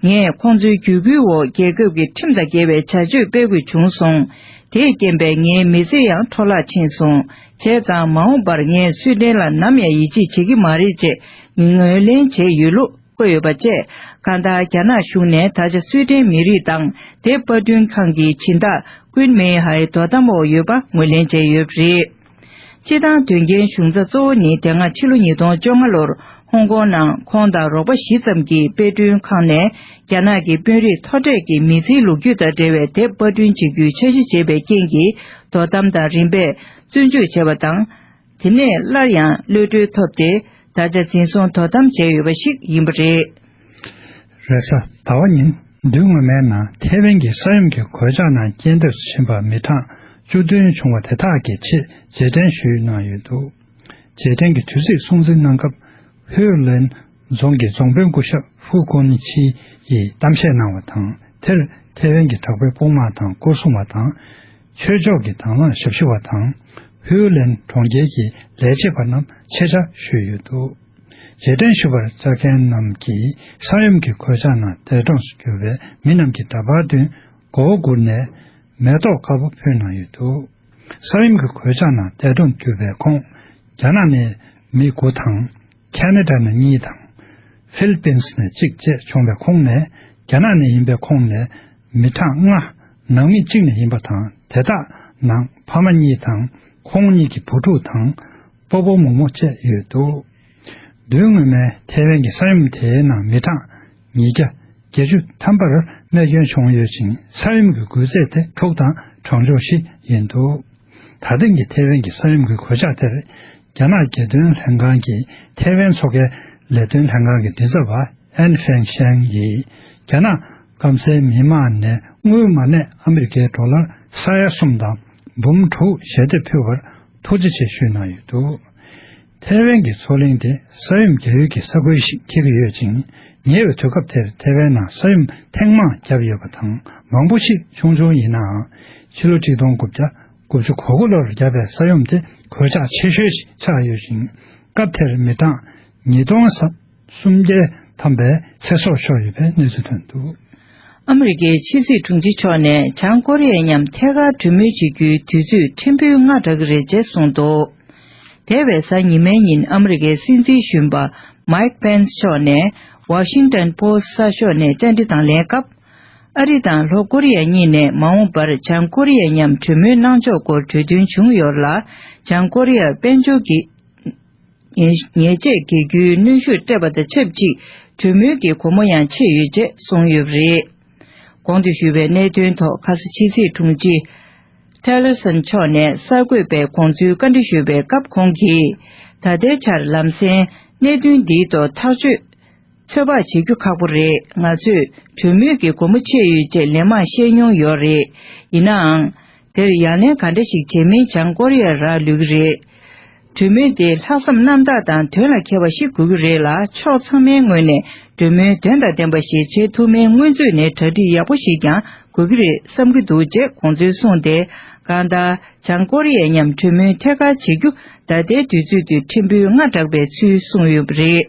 ངས་ཁོང་ཚོའི་བརྒྱུད་སྐུལ་འོག་རྒྱལ་ཁབ་ཀྱི་ཁྲིམས་དང་འགལ་བའི་བྱ་སྤྱོད་སྤེལ་དགོས་བྱུང་སོང་། དེས་རྐྱེན་པས་ངའི་མི་ཚེ་ཡང་འཕྲོ་བརླག་ཕྱིན་སོང་། བྱས་ཙང་། མ་འོངས་པར་ངས་སུའེ་ཏེན་ལ་ནམ་ཡང་ཡིད་ཆེས་བྱེད་ཀྱི་མ་རེད་ཅེས་ངོས་ལེན་བྱས་ཡོད་ལུགས་བཀོད་ཡོད་པ་བཅས། གང་ལྟར། རྒྱ་ནག་གཞུང་ནས་ད་ཆ་སུའེ་ཏེན་མི་རིགས་དང་དེབ་པར་སྐྲུན་ཁང་གི་སྦྱིན་བདག་ཀུན་མིང་ཧའེ་དོ་དམ་འོག་ཡོད་པ་ངོས་ལེན་བྱས་ཡོད་པ་རེད། སྤྱི་བཏང་དོན་རྐྱེན་བྱུང་ས་གཙོ་བོ་ནི། དེ་སྔ་ཕྱི་ལོ་ཉིས་སྟོང་བཅོ་ལྔ་ལོར་ཧོང་ཀོང་ནང་ཁོང་དང་རོགས་པ་བཞི་ཙམ་གྱིས་དཔེ་སྐྲུན་ཁང་ནས་རྒྱ་ནག་གི་དཔོན་རིགས་མཐོ་གྲས་ཀྱི་མི་ཚེའི་ལོ་རྒྱུས་དང་འབྲེལ་བའི་དེབ་པར་སྐྲུན་བྱེད་རྒྱུའི་འཆར་གཞི་བྱས་པའི་རྐྱེན་གྱིས། དོ་དམ་དང་རིམ་པས་བཙོན་འཇུག་བྱས་པ་དང་། དེ་ནས་སླར་ཡང་གློད་གྲོལ་ཐོབ་སྟེ། ད་ཆ་འཛིན་བཟུང་དོ་དམ་བྱས་ཡོད་པ་ཞིག་ཡིན་པ་རེད། རེས་གཟའ་ཟླ་བ་ཉིན། མདུན་སྔོན་མའི་ནང་ཐེ་ཝན་གྱི་ས་ཡོམ་གྱི་གོད་ཆག་ནང་རྐྱེན་འདས་སུ་ཕྱིན་པ་མི་གྲངས་བཅུ་བདུན་བྱུང་བ་དེ་དག་གི་ཆེད་རྗེས་དྲན་ཞུས་གནང་ཡོད་འདུག་རྗེས་དྲན་གྱི་དུས་ཚིགས་སྲུང་བརྩི་གནང་སྐབས། ཧུའུ་ལན་རྫོང་གི་རྫོང་དཔོན་སྐུ་ཞབས་ཧྥུ་ཀུན་ཆི་ཡིས་གཏམ་བཤད་གནང་བ་དང་། དེར་ཐེ་ཝན་གྱི་དྲག་པོའི་དཔུང་དམག་དང་སྐོར་སྲུང་བ་དང་། ཆོས་ཕྱོགས་ཀྱི་དང་བླངས་ཞབས་ཞུ་བ་དང་། ཧུའུ་ལན་གྲོང་ཁྱེར་གྱི་ལས་བྱེད་པ་རྣམས་ཆེད་བཅར་ཞུས་ཡོད་འདུག་རྗེས་དྲན་ཞུ་བར་བཅར་མཁན་རྣམས་ཀྱིས་ས་ཡོམ་གྱི་གོད་ཆག་ནང་འདས་གྲོངས་སུ་གྱུར་བའི་མི་རྣམས་ཀྱི་འདྲ་པར་མདུན་མགོ་བོ་སྒུར་ནས་མེ་ཏོག་དཀར་པོ་ཕུལ་གནང་ཡོད་འདུག་ས་ཡོམ་གྱི་གོད་ཆག་ནང་འདས་གྲོངས་གྱུར་པའི་ཁོངས། རྒྱ་ནག་ནས་མི་དགུ་དང་། ཁ་ན་ཌ་ནས་གཉིས་དང་། ཧྥི་ལི་པིན་ནས་གཅིག་བཅས་བྱུང་བའི་ཁོངས་ནས། རྒྱ་ནག་ནས་ཡིན་པའི་ཁོངས་ནས་མི་གྲངས་ལྔ། ནང་མི་གཅིག་ནས་ཡིན་པ་དང་། དེ་དག་ནང་ཕ་མ་གཉིས་དང་། ཁོང་གཉིས་ཀྱི་བུ་ཕྲུག་དང་། སྤོ་བོ་མོ་མོ་བཅས་ཡོད་འདུག་མདུན་སྔོན་མའི་ཐེ་ཝན་གྱི་ས་ཡོམ་དེའི་ནང་མི་གྲངས་ཉིས་བརྒྱ་བརྒྱད་ཅུ་ཐམ་པར་རྨས་སྐྱོན་བྱུང་ཡོད་ཅིང་། ས་ཡོམ་གྱི་འགུལ་ཚད་དེ་འཁྲུག་དང་གྲང་ཤུགས་བཞི་ཡིན་འདུག་ད་ཐེངས་ཀྱི་ཐེ་ཝན་གྱི་ས་ཡོམ་གྱི་གོད་ཆག་དེར། རྒྱ་ནག་རྒྱལ་དོན་ལྷན་ཁང་གི་ཐེ་ཝན་མཚོ་ཁའི་ལས་དོན་ལྷན་ཁང་གི་མགྲིན་ཚབ་པ་ཨན་ཧྥེང་ཤན་ཡིས། རྒྱ་ནག་སྐམ་སའི་མི་དམངས་ནས་དངུལ་མ་གནས་ཨ་མི་རི་ཀའི་ཌོ་ལར་ས་ཡ་གསུམ་དང་འབུམ་དྲུག་ཞལ་འདེབས་ཕུལ་བར་ཐུགས་རྗེ་ཆེ་ཞུས་གནང་ཡོད་འདུག་ཐེ་ཝན་གྱི་མཚོ་གླིང་དེ་ས་ཡོམ་རྒྱག་ཡུལ་གྱི་ས་ཁུལ་ཞིག་འཁེལ་གྱི་ཡོད་ཅིང་། ཉེ་བའི་དུས་སྐབས་དེར་ཐེ་ཝན་ནང་ས་ཡོམ་ཐེངས་མང་བརྒྱབ་ཡོད་པ་དང་། མང་པོ་ཞིག་ཆུང་ཆུང་ཡིན་ནའང་། ཕྱི་ལོ་ཆིག་སྟོང་དགུ་བརྒྱ་དགུ་བཅུ་གོ་དགུ་ལོར་བརྒྱབ་པའི་ས་ཡོམ་དེ་གོད་ཆག་ཆེ་ཤོས་ཤིག་ཆགས་ཡོད་ཅིང་། སྐབས་དེར་མི་གྲངས་ཉིས་སྟོང་སུམ་བརྒྱ་ཐམ་པའི་ཚེ་སྲོག་ཤོར་ཡོད་པའི་གནས་ཚུལ་ཐོན་འདུག་ཨ་མི་རི་ཀའི་ཕྱི་སྲིད་དྲུང་ཆེ་མཆོག་ནས་བྱང་ཀོ་རི་ཡ་མཉམ་ཐད་ཀར་གྲོས་མོལ་བྱེད་རྒྱུའི་དུས་ཚོད་ཕྲན་བུ་སྔ་དྲགས་ཀྱི་རེད་ཅེས་གསུངས་འདུག་འདས་པའི་གཟའ་ཉི་མའི་ཉིན་ཨ་མི་རི་ཀའི་སྲིད་འཛིན་གཞོན་པ་མའིག་པེན་སི་མཆོག་ནས་ཝ་ཤིང་ཏན་པོ་སི་གསར་ཤོག་ནས་བཅར་འདྲི་དང་ལེན་སྐབས། ཨ་རི་དང་ལྷོ་ཀོ་རི་ཡ་གཉིས་ནས་མ་འོངས་པར་བྱང་ཀོ་རི་ཡ་མཉམ་གྲོས་མོལ་གནང་ཕྱོགས་སྐོར་གྲོས་མཐུན་བྱུང་ཡོད་ལ། བྱང་ཀོ་རི་ཡར་དཔལ་འབྱོར་གྱི་ཉེས་ཉེས་ཆད་འགེལ་རྒྱུའི་གནོན་ཤུགས་སྤྲད་པ་དང་ཆབས་ཅིག་གྲོས་མོལ་གྱི་སྒོ་མོ་ཡང་ཕྱེ་ཡོད་ཅེས་གསུངས་ཡོད་པ་རེད། གོང་དུ་ཞུས་པའི་གནད་དོན་ཐོག་ཁ་ས་ཕྱི་སྲིད་དྲུང་ཆེ་ཊེ་ལར་སན་མཆོག་ནས་གསར་འགོད་པའི་དགོངས་ཚུལ་བཀའ་འདྲི་ཞུས་པའི་སྐབས་ཁོང་གིས། ད་ལྟའི་ཆར་ལམ་སེང་གནད་དོན་འདིའི་ཐོག་ཐག་གཅོད་ཚོད་དཔག་བྱེད་རྒྱུ་ཁག་པོ་རེད། ང་ཚོས་གྲོས་མོལ་གྱི་སྒོ་མོ་ཕྱེ་ཡོད་ཅེས་ལན་མང་བཤད་མྱོང་ཡོད་རེད། ཡིན་ནའང་། དེར་ཡ་ལན་ག་འདྲ་ཞིག་བྱས་མིན་བྱང་ཀོ་རི་ཡར་རག་ལུས་ཀྱི་རེད། གྲོས་མོལ་དེ་ལྷག་བསམ་རྣམ་དག་དང་དོན་ལ་འཁེལ་བ་ཞིག་དགོས་ཀྱི་རེད་ལ། ཕྱོགས་ཚང་མའི་ངོས་ནས་གྲོས་མོལ་དོན་དང་ལྡན་པ་ཞིག་བྱེད་ཐུབ་མིན་སྔོན་ཚུད་ནས་གྲ་སྒྲིག་ཡག་པོ་ཞིག་ཀྱང་དགོས་ཀྱི་རེད་བསམ་གྱི་འདུག་ཅེས་དགོངས་ཚུལ་གསུངས་ཏེ། ཀ་ཏར། བྱང་ཀོ་རི་ཡ་མཉམ་གྲོས་མོལ་ཐད་ཀར་བྱེད་རྒྱུ་ད་ལྟའི་དུས་ཚོད་དུ་ཕྲན་བུ་སྔ་དྲགས་པའི་ཚུལ་གསུངས་ཡོད་པ་རེད།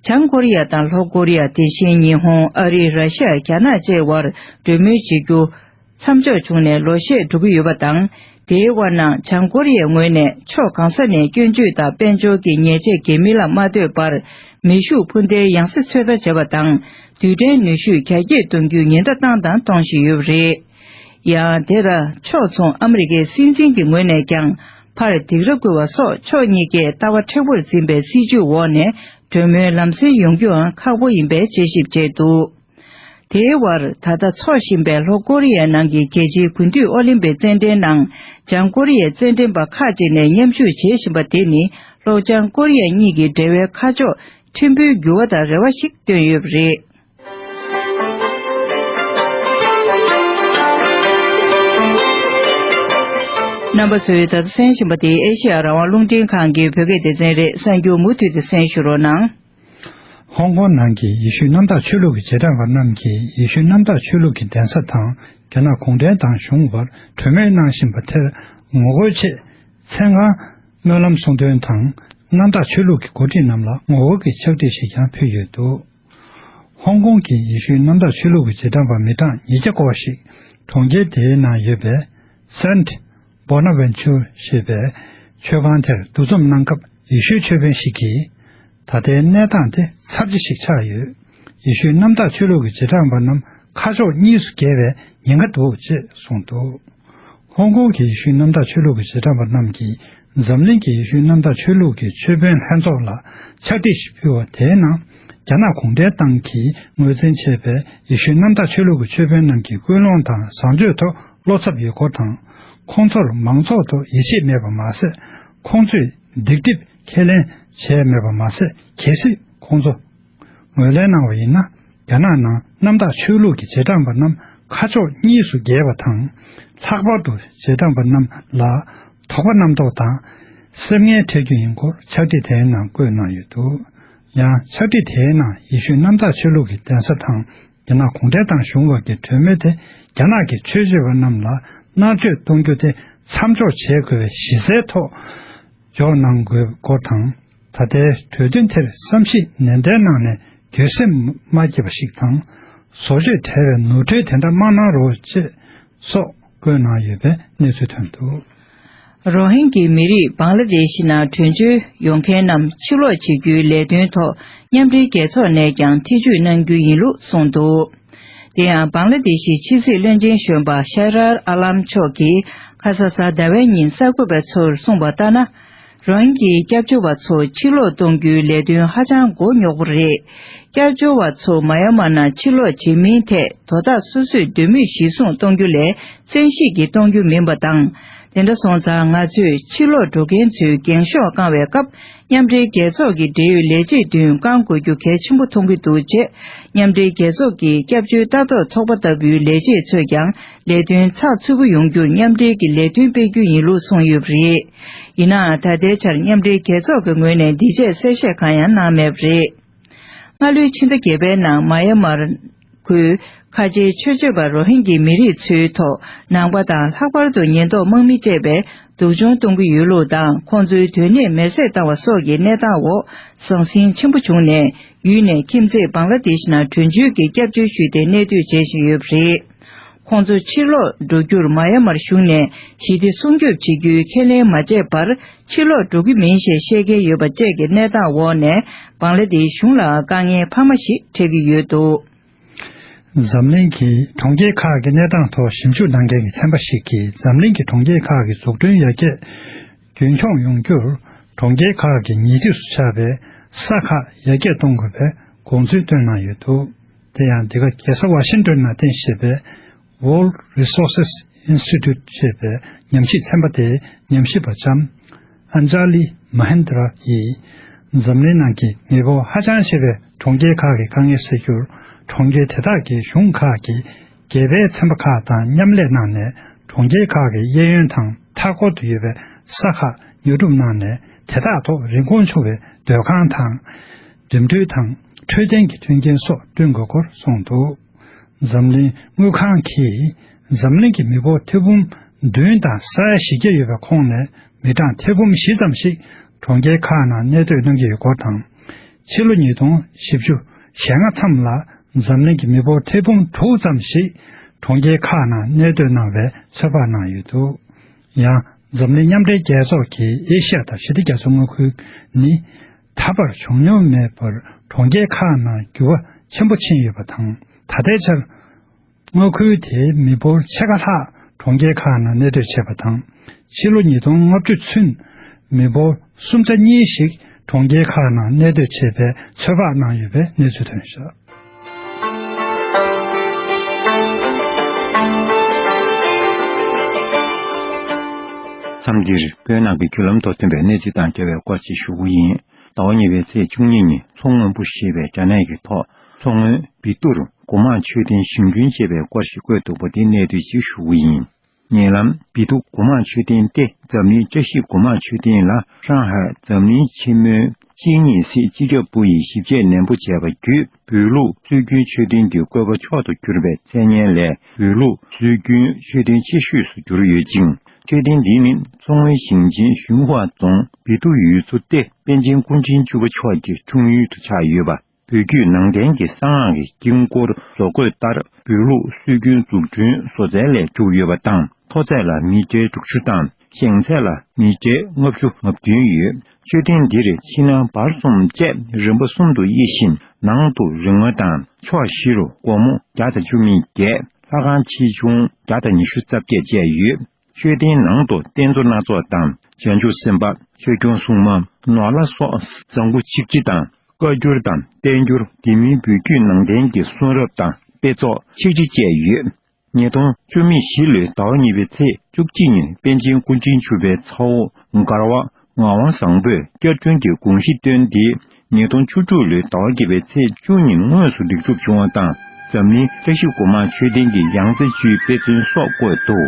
བྱང་ཀོ་རི་ཡ་དང་ལྷོ་ཀོ་རི་ཡ། དེ་བཞིན་ཉི་ཧོང་། ཨ་རི། ར་ཤི་ཡ། རྒྱ་ནག་བཅས་དབར་གྲོས་མོལ་བྱེད་རྒྱུ་མཚམས་འཇོག་བྱུང་ནས་ལོ་ཤས་འགྲོ་གི་ཡོད་པ་དང་། དེའི་དབར་ནང་བྱང་ཀོ་རི་ཡའི་ངོས་ནས་ཕྱོགས་གང་ས་ནས་སྐྱོན་བརྗོད་དང་དཔལ་འབྱོར་གྱི་ཉེས་ཆད་འགེལ་མིན་ལ་མ་ལྟོས་པར། མེ་ཤུགས་འཕུར་མདེལ་ཡང་སེ་ཚོད་ལྟ་བྱས་པ་དང་། རྡུལ་ཕྲན་ནུས་ཤུགས་རྒྱ་སྐྱེད་གཏོང་རྒྱུའི་ཉེན་བརྡ་བཏང་དང་གཏོང་བཞིན་ཡོད་པ་རེད། ཡང་དེ་ལ་ཕྱོགས་མཚུངས་ཨ་མི་རི་ཀའི་སྲིད་འཛིན་གྱི་ངོས་ནས་ཀྱང་ཕར་སྡིགས་ར་བསྐུལ་བ་སོགས་ཕྱོགས་གཉིས་ཀས་ལྟ་བ་མཁྲེགས་པོར་འཛིན་པའི་སྲིད་བྱུས་འོག་ནས་གྲོས་མོལ་ལམ་སེང་ཡོང་རྒྱུའང་ཁག་པོ་ཡིན་པའི་དཔྱད་ཞིབ་བྱས་འདུག་དེའི་བར་ད་ལྟ་འཚོགས་བཞིན་པའི་ལྷོ་ཀོ་རི་ཡའི་ནང་གི་རྒྱལ་སྤྱིའི་དགུན་དུས་ཨོ་ལིམ་པིག་རྩེད་འགྲན་ནང་བྱང་ཀོ་རི་ཡའི་རྩེད་འགྲན་པ་ཁག་ཅིག་ནས་མཉམ་ཞུགས་བྱེད་བཞིན་པ་དེ་ནི་ལྷོ་བྱང་ཀོ་རི་ཡ་གཉིས་ཀྱི་འབྲེལ་བའི་ཁ་ཕྱོགས་ཕྲན་བུའི་འགྱུར་བ་དང་རེ་བ་ཞིག་བཏོན་ཡོད་པ་རེད། རྣམ་པ་ཚོས་ད་ལྟ་གསན་བཞིན་པ་དེ་ཨེ་ཤེ་ཡ་རང་དབང་རླུང་འཕྲིན་ཁང་གི་བོད་སྐད་སྡེ་ཚན་རེད། གསར་འགྱུར་མུ་མཐུད་དེ་གསན་ཞུ་རོགས་གནང་། ཧོང་ཀོང་ནང་གི་ཡེ་ཤུའི་གནམ་བདག་ཆོས་ལུགས་ཀྱི་རྗེས་འབྲང་པ་རྣམས་ཀྱིས་ཡེ་ཤུའི་གནམ་བདག་ཆོས་ལུགས་ཀྱི་གདན་ས་དང་རྒྱ་ནག་གུང་ཁྲན་ཏང་གཞུང་བར་གྲོས་མོལ་གནང་བཞིན་པ་དེར་ངོ་རྒོལ་ཆེད། མཚན་གང་སྨོན་ལམ་གསུང་འདོན་དང་གནམ་བདག་ཆོས་ལུགས་ཀྱི་འགོ་ཁྲིད་རྣམས་ལ་ངོ་རྒོལ་གྱི་ཕྱག་བྲིས་ཤིག་ཀྱང་ཕུལ་ཡོད་འདུག་ཧོང་ཀོང་གི་ཡེ་ཤུའི་གནམ་བདག་ཆོས་ལུགས་ཀྱི་རྗེས་འབྲང་པ་མི་གྲངས་ཉིས་བརྒྱ་སྐོར་ཞིག་གྲོང་ཁྱེར་དེའི་ནང་ཡོད་པའི་Saint Bonaventure ཞེས་པའི་མཆོད་ཁང་དེར་འདུ་འཛོམས་གནང་སྐབས། ཡེ་ཤུའི་ཆོས་དཔོན་ཞིག་གིས། ད་ལྟའི་གནས་སྟངས་དེ་ཚབས་ཆེ་ཞིག་ཆགས་ཡོད། ཡེ་ཤུའི་གནམ་བདག་ཆོས་ལུགས་ཀྱི་རྗེས་འབྲང་པ་རྣམས་ཁ་ཕྱོགས་གཉིས་སུ་གྱེས་པའི་ཉེན་ཁ་འདུག་ཅེས་གསུངས་འདུག་ཧོང་ཀོང་གི་ཡེ་ཤུའི་གནམ་བདག་ཆོས་ལུགས་ཀྱི་རྗེས་འབྲང་པ་རྣམས་ཀྱིས་འཛམ་གླིང་གི་ཡེ་ཤུའི་གནམ་བདག་ཆོས་ལུགས་ཀྱི་ཆོས་དཔོན་ལྷན་ཚོགས་ལ་ཕྱག་བྲིས་ཤིག་ཕུལ་བ། དེའི་ནང་རྒྱ་ནག་གུང་ཁྲན་ཏང་གིས་ངོས་འཛིན་བྱས་པའི་ཡེ་ཤུའི་གནམ་བདག་ཆོས་ལུགས་ཀྱི་ཆོས་དཔོན་རྣམས་ཀྱི་ཀུན་སློང་དང་བཟང་སྤྱོད་ཐོག་བློ་འཚབ་ཡོད་སྐོར་དང་། ཁོང་ཚོར་མང་ཚོགས་ཐོག་ཡིད་ཆེས་མེད་པ་མ་ཟད། ཁོང་ཚོས་སྡིག་སྒྲིབ་ཁས་ལེན་བྱས་མེད་པ་མ་ཟད། གལ་སྲིད་ཁོང་ཚོ་ངོས་ལེན་གནང་བ་ཡིན་ན། རྒྱ་ནག་ནང་གནམ་བདག་ཆོས་ལུགས་ཀྱི་རྗེས་འབྲང་པ་རྣམས་ཁ་ཕྱོགས་གཉིས་སུ་གྱེས་པ་དང་། ལྷག་པར་དུ་རྗེས་འབྲང་པ་རྣམས་ལ་དོགས་པ་རྣམ་རྟོག་དང་སེམས་ངལ་འཕྲད་རྒྱུ་ཡིན་སྐོར་ཕྱག་བྲིས་དེའི་ནང་བཀོད་གནང་ཡོད་འདུག་ཡང་ཕྱག་བྲིས་དེའི་ནང་ཡེ་ཤུའི་གནམ་བདག་ཆོས་ལུགས་ཀྱི་གདན་ས་དང་། རྒྱ་ནག་གུང་ཁྲན་ཏང་གཞུང་བར་གྱི་གྲོས་མོལ་དེ་རྒྱ་ནག་གི་ཆོས་བྱེད་པ་རྣམས་ལ་མནར་གཅོད་གཏོང་རྒྱུ་དེ་མཚམས་འཇོག་བྱེད་དགོས་པའི་གཞི་རྩའི་ཐོག་འཇོག་གནང་དགོས་སྐོར་དང་། ད་ལྟའི་གྲོས་མཐུན་དེར་བསམ་གཞིག་ནན་ཏན་གནང་ནས་འགྱོད་སེམས་མ་སྐྱེས་པ་ཞིག་དང་། བཟོ་བཅོས་བྲལ་བའི་ནོར་འཁྲུལ་དེ་འདྲ་མ་གནང་རོགས་ཅེས་སོགས་བཀོད་གནང་ཡོད་པའི་གནས་ཚུལ་ཐོན་འདུག་རོ་ཧིན་གྱི་མི་རིགས་བང་ལ་དེ་ཤི་ནང་བྲོས་བྱོལ་ཡོང་མཁན་རྣམས་ཕྱིར་ལོག་བྱེད་རྒྱུའི་ལས་དོན་ཐོག་མཉམ་འབྲེལ་རྒྱལ་ཚོགས་ནས་ཀྱང་ཐེ་ཇུས་གནང་རྒྱུ་ཡིན་ལུགས་གསུངས་འདུག་དེ་ཡང་བང་ལ་དེ་ཤིའི་ཕྱི་སྲིད་བློན་ཆེན་གཞོན་པ་ཤ་རར་ཨ་ལམ་མཆོག་གིས་ཁ་ས་གཟའ་ཟླ་བའི་ཉིན་གསར་འགོད་པ་ཚོར་གསུངས་པ་ལྟར་ན། རོ་ཧིན་གྱི་སྐྱབས་བཅོལ་བ་ཚོ་ཕྱིར་ལོག་གཏོང་རྒྱུའི་ལས་དོན་ཧ་ཅང་མགོ་རྙོག་པོ་རེད། སྐྱབས་བཅོལ་བ་ཚོ་མ་ཡ་མ་ནང་ཕྱིར་ལོག་བྱེད་མིན་ཐད་དོ་བདག་སོ་སོས་འདོད་མོས་གཞིར་བཟུང་གཏོང་རྒྱུ་ལས་བཙན་ཤེད་ཀྱིས་གཏོང་རྒྱུ་མིན་པ་དང་། དེ་འདྲ་སོང་ཙང་ང་ཚོས་ཕྱིར་ལོག་འགྲོ་མཁན་ཚོའི་འགེངས་ཤོག་བཀང་བའི་སྐབས་མཉམ་འབྲེལ་རྒྱལ་ཚོགས་ཀྱི་འབྲེལ་ཡོད་ལས་བྱེད་མདུན་བསྐང་དགོས་རྒྱུ་གལ་ཆེན་པོ་མཐོང་གི་འདུག་ཅེས་མཉམ་འབྲེལ་རྒྱལ་ཚོགས་ཀྱི་སྐྱབས་བཅོལ་ལྟ་རྟོག་ཚོགས་པ་ལྟ་བུའི་ལས་བྱེད་ཚོས་ཀྱང་ལས་དོན་ཚགས་ཚུད་པོ་ཡོང་རྒྱུར་མཉམ་འབྲེལ་གྱི་ལས་དོན་སྤེལ་རྒྱུ་ཡིན་ལུགས་གསུངས་ཡོད་པ་རེད། ཡིན་ནའང་ད་ལྟའི་ཆར་མཉམ་འབྲེལ་རྒྱལ་ཚོགས་ཀྱི་ངོས་ནས་འདི་བྱས་གསལ་བཤད་གང་ཡང་གནང་མེད་པ་རེད། སྔ་ལོའི་ཕྱི་ཟླ་བརྒྱད་པའི་ནང་མ་ཡ་མར་ཁུལ་ཁ་ཆེའི་ཆོས་བྱེད་པ་རོ་ཧིན་གྱི་མི་རིགས་ཚོའི་ཐོག་ནང་པ་དང་ལྷག་པར་དུ་ཉེན་རྟོག་དམག་མི་བཅས་པས་སྡུག་སྦྱོང་གཏོང་གི་ཡོད་ལུགས་དང་། ཁོང་ཚོའི་སྡོད་གནས་མེར་སྲེག་བཏང་བ་སོགས་ཀྱི་གནས་སྟངས་འོག་ཟང་ཟིང་ཆེན་པོ་བྱུང་ནས། ཡུལ་ནས་ཁྱིམ་མཚེས་བང་ལ་དེ་ཤི་ནང་བྲོས་བྱོལ་གྱི་སྐྱབས་བཅོལ་ཞུས་ཏེ་གནས་སྡོད་བྱེད་བཞིན་ཡོད་པ་རེད། ཁོང་ཚོ་ཕྱིར་ལོག་འགྲོ་རྒྱུར་མ་ཡ་མར་གཞུང་ནས་ཞི་བདེ་སྲུང་སྐྱོབ་བྱེད་རྒྱུའི་ཁས་ལེན་མ་བྱས་པར་ཕྱིར་ལོག་འགྲོ་གི་མིན་ཞེས་བཤད་མཁན་ཡོད་པ་བཅས་ཀྱི་གནས་སྟངས་འོག་ནས་བང་ལ་དེའི་གཞུང་ལའང་དཀའ་ངལ་འཕར་མ་ཞིག་འཕྲད་ཀྱི་ཡོད་འདུག་འཛམ་གླིང་གི་གྲོང་ཁྱེར་ཁག་གི་གནས་སྟངས་ཐོག་ཞིབ་འཇུག་གནང་མཁན་གྱི་ཚན་པ་ཞིག་གིས་འཛམ་གླིང་གི་གྲོང་ཁྱེར་ཁག་གི་འཛུགས་སྐྲུན་ཡར་རྒྱས་རྒྱུན་འཁྱོངས་ཡོང་རྒྱུར་གྲོང་ཁྱེར་ཁག་གི་ཉེ་འདབས་སུ་ཆགས་པའི་ས་ཁག་ཡར་རྒྱས་གཏོང་དགོས་པའི་དགོངས་ཚུལ་བཏོན་གནང་ཡོད་འདུག་དེ་ཡང་འདི་ག་རྒྱལ་ས་ཝ་ཤིང་ཏོན་ནང་རྟེན་གཞི་བྱས་པའི་World Resources Institute ཞེས་པའི་ཉམས་ཞིབ་ཚན་པ་དེའི་ཉམས་ཞིབ་པ་ལྕམ་Anjali Mahendra ཡིས། འཛམ་གླིང་ནང་གི་མི་འབོར་ཧ་ཅང་ཆེ་བའི་གྲོང་ཁྱེར་ཁག་གི་དཀའ་ངལ་སེལ་རྒྱུར། གྲོང་ཁྱེར་དེ་དག་གི་གཞུང་ཁག་གིས་སྒེར་པའི་ཚན་པ་ཁག་དང་མཉམ་ལས་གནང་ནས། གྲོང་ཁྱེར་ཁག་གི་གཡས་གཡོན་དང་མཐའ་འཁོར་དུ་ཡོད་པའི་ས་ཁག་ཉོ་སྒྲུབ་གནང་ནས། དེ་དག་ཐོག་རིན་གོང་ཆུང་བའི་སྡོད་ཁང་དང་། འགྲིམ་འགྲུལ་དང་འཕྲོད་བསྟེན་གྱི་མཐུན་རྐྱེན་སོགས་བསྐྲུན་དགོས་སྐོར་གསུངས་འདུག་འཛམ་གླིང་དངུལ་ཁང་གིས་འཛམ་གླིང་གི་མི་འབོར་ཐེར་འབུམ་ བདུན་དང་ས་ཡ་བཞི་བརྒྱ་ཡོད་པའི་ཁོངས་ནས་མི་གྲངས་ཐེར་འབུམ་བཞི་ཙམ་ཞིག་གྲོང་ཁྱེར་ཁག་ནང་གནས་སྡོད་གནང་གི་ཡོད་སྐོར་དང་། ཕྱི་ལོ་ཉིས་སྟོང་བཞི་བཅུ་ཞེ་ལྔ་མཚམས་ལ་འཛམ་གླིང་གི་མི་འབོར་ཐེར་འབུམ་དྲུག་ཙམ་ཞིག་གྲོང་ཁྱེར་ཁག་ནང་གནས་སྡོད་གནང་བའི་ཚོད་དཔག་གནང་ཡོད་འདུག་ཡང་འཛམ་གླིང་མཉམ་འབྲེལ་རྒྱལ་ཚོགས་ཀྱི་ཨེ་ཤི་ཡ་དང་ཞི་བདེ་རྒྱ་མཚོའི་མངའ་ཁུལ་ནི་ད་བར་བྱུང་མྱོང་མེད་པར་གྲོང་ཁྱེར་ཁག་ནང་འགྱུར་བ་ཆེན་པོ་ཕྱིན་ཡོད་པ་དང་། ད་ལྟའི་ཆར་མངའ་ཁུལ་དེའི་མི་འབོར་ཕྱེད་ཀ་ལྷག་གྲོང་ཁྱེར་ཁག་ནང་གནས་སྡོད་བྱས་པ་དང་། ཕྱི་ལོ་ཉིས་སྟོང་ལྔ་བཅུ་ཚུན་མི་འབོར་སུམ་ཆ་གཉིས་ཤིག་གྲོང་ཁྱེར་ཁག་ནང་གནས་སྡོད་བྱེད་པའི་ཚོད་དཔག་གནང་ཡོད་པའི་གནས་ཚུལ་ཐོན་བཞག་མཚམས་འདིར་བོད་ནང་གི་བརྒྱུད་ལམ་ཐོག་ཐོན་པའི་གནས་ཚུལ་དང་འབྲེལ་བའི་སྐོར་ཅིག་ཞུ་གི་ཡིན། ཟླ་བ་གཉིས་པའི་ཚེས་བཅུ་གཉིས་ཉིན་མཚོ་སྔོན་པོ་ཞེས་པའི་དྲ་གནས་ཀྱི་ཐོག་མཚོ་སྔོན་བི་ཏུར་སྒོ་མང་མཆོད་རྟེན་ཞིང་སྐྱོན་ཅེས་པའི་སྐོར་ཞིག་བཀོད་འདུག་པ་འདི་གནད་བསྡུས་ཅིག་ཞུ་གི་ཡིན། ཉེ་ལམ་བི་ཏུ་སྒོ་མང་མཆོད་རྟེན་ཏེ་འཛམ་གླིང་བཀྲ་ཤིས་སྒོ་མང་མཆོད་རྟེན་ལ་ཧྲང་ཧའེ་འཛམ་གླིང་ཆེན་མོའི་སྤྱི་གཉེར་སྲིད་སྤྱི་ཁྱབ་པུའུ་ཡིས་ཞིབ་དཔྱད་ནན་པོ་བྱས་པ་བརྒྱུད། བོད་ལུགས་སྲོལ་རྒྱུན་མཆོད་རྟེན་གྱི་བཀོད་པ་མཆོག་ཏུ་གྱུར་པའི་མཚན་སྙན་ལས་བོད་ལུགས་སྲོལ་རྒྱུན་མཆོད་རྟེན་ཆེ་ཤོས་སུ་གྱུར་ཡོད་ཅིང་། མཆོད་རྟེན་འདི་ནི་མཚོ་སྔོན་ཞིང་ཆེན་ཞུན་ཧྭ་རྫོང་བི་ཏུ་ཡུལ་ཚོ་ཏེ་པཎ་ཆེན་སྐུ་ཕྲེང་བཅུ་པ་མཆོག་གི་འཁྲུངས་ཡུལ་དུ་ཆགས་ཡོད་པ། བོད་བརྒྱུད་ནང་བསྟན་གྱི་གསང་སྔགས་ཀྱི་དཀྱིལ་འཁོར་བཟོ་བཀོད་ལྟར་བོད་ལུགས་སྲོལ་རྒྱུན་འཛུགས་སྐྲུན་བཟོ་རྩལ་ལས་གྲུབ་ཡོད་པ་དང་། མཐོ་ཚད་ལ་མི་ཊར་དྲུག་ཅུ་དང་། བཞེངས་ཚད་ལ་མི་ཊར་ལྔ་བཅུ་ང་བདུན་ཡོད། མཆོད་རྟེན་འདིར་ཕྱི་ནང་བར་གསུམ་བཅས་རིམ་པ་གསུམ་དུ་དབྱེ་བཞིན། ནང་དུ་རིགས་ལྔ་དང་ཕྱོགས་བཞི་རུ་སྒོར་མོ་བརྒྱ་དང་བཅུ་མེད་བརྒྱད། ལྷ་ཁང་ཆེ་ཆུང་བརྒྱ་དང་ཉི་ཤུ་རྩ་བརྒྱད་བཅས་ཡོད། མཆོད་རྟེན་ནང་དུ་རྟེན་གཙོ་སྣ་ཚོགས་དང་། བྱང་ཆུབ་སེམས་དཔའ། ཆོས་སྐྱོང་སྲུང་མ། ནོར་ལྷ་སོགས་བཟང་པོ་ཆིག་ཁྲི་དང་། བཀའ་འགྱུར་དང་བསྟན་འགྱུར། དེ་མིན་བོད་བརྒྱུད་ནང་བསྟན་གྱི་གསུང་རབ་དང་དཔེ་ཚོགས་ཆིག་ཁྲི་བཅས་ཡོད། ཉིས་སྟོང་བཅུ་མེད་བཞི་ལོའི་ཟླ་བ་གཉིས་པའི་ཚེས་བཅུ་གཅིག་ཉིན་པཎ་ཆེན་སྐུ་ཕྲེང་བཅུ་པའི་ཚ་བོ་མགར་བ་ངག་དབང་བཟང་པོས་བསྐྱར་སྐྲུན་གྱི་དགོངས་གཞི་བཏོན་ཏེ། ཉིས་སྟོང་བཅུ་དྲུག་ལོའི་ཟླ་བ་བརྒྱད་པའི་ཚེས་བཅུ་ཉིན་དངོས་སུ་ལེགས་གྲུབ་བྱུང་བ་དང་། འཛམ་གླིང་བཀྲ་ཤིས་སྒོ་མང་མཆོད་རྟེན་གྱི་ཡང་རྩེ་བཅུའི་དཔེ་མཚོན་སོགས་བཀོད་འདུག་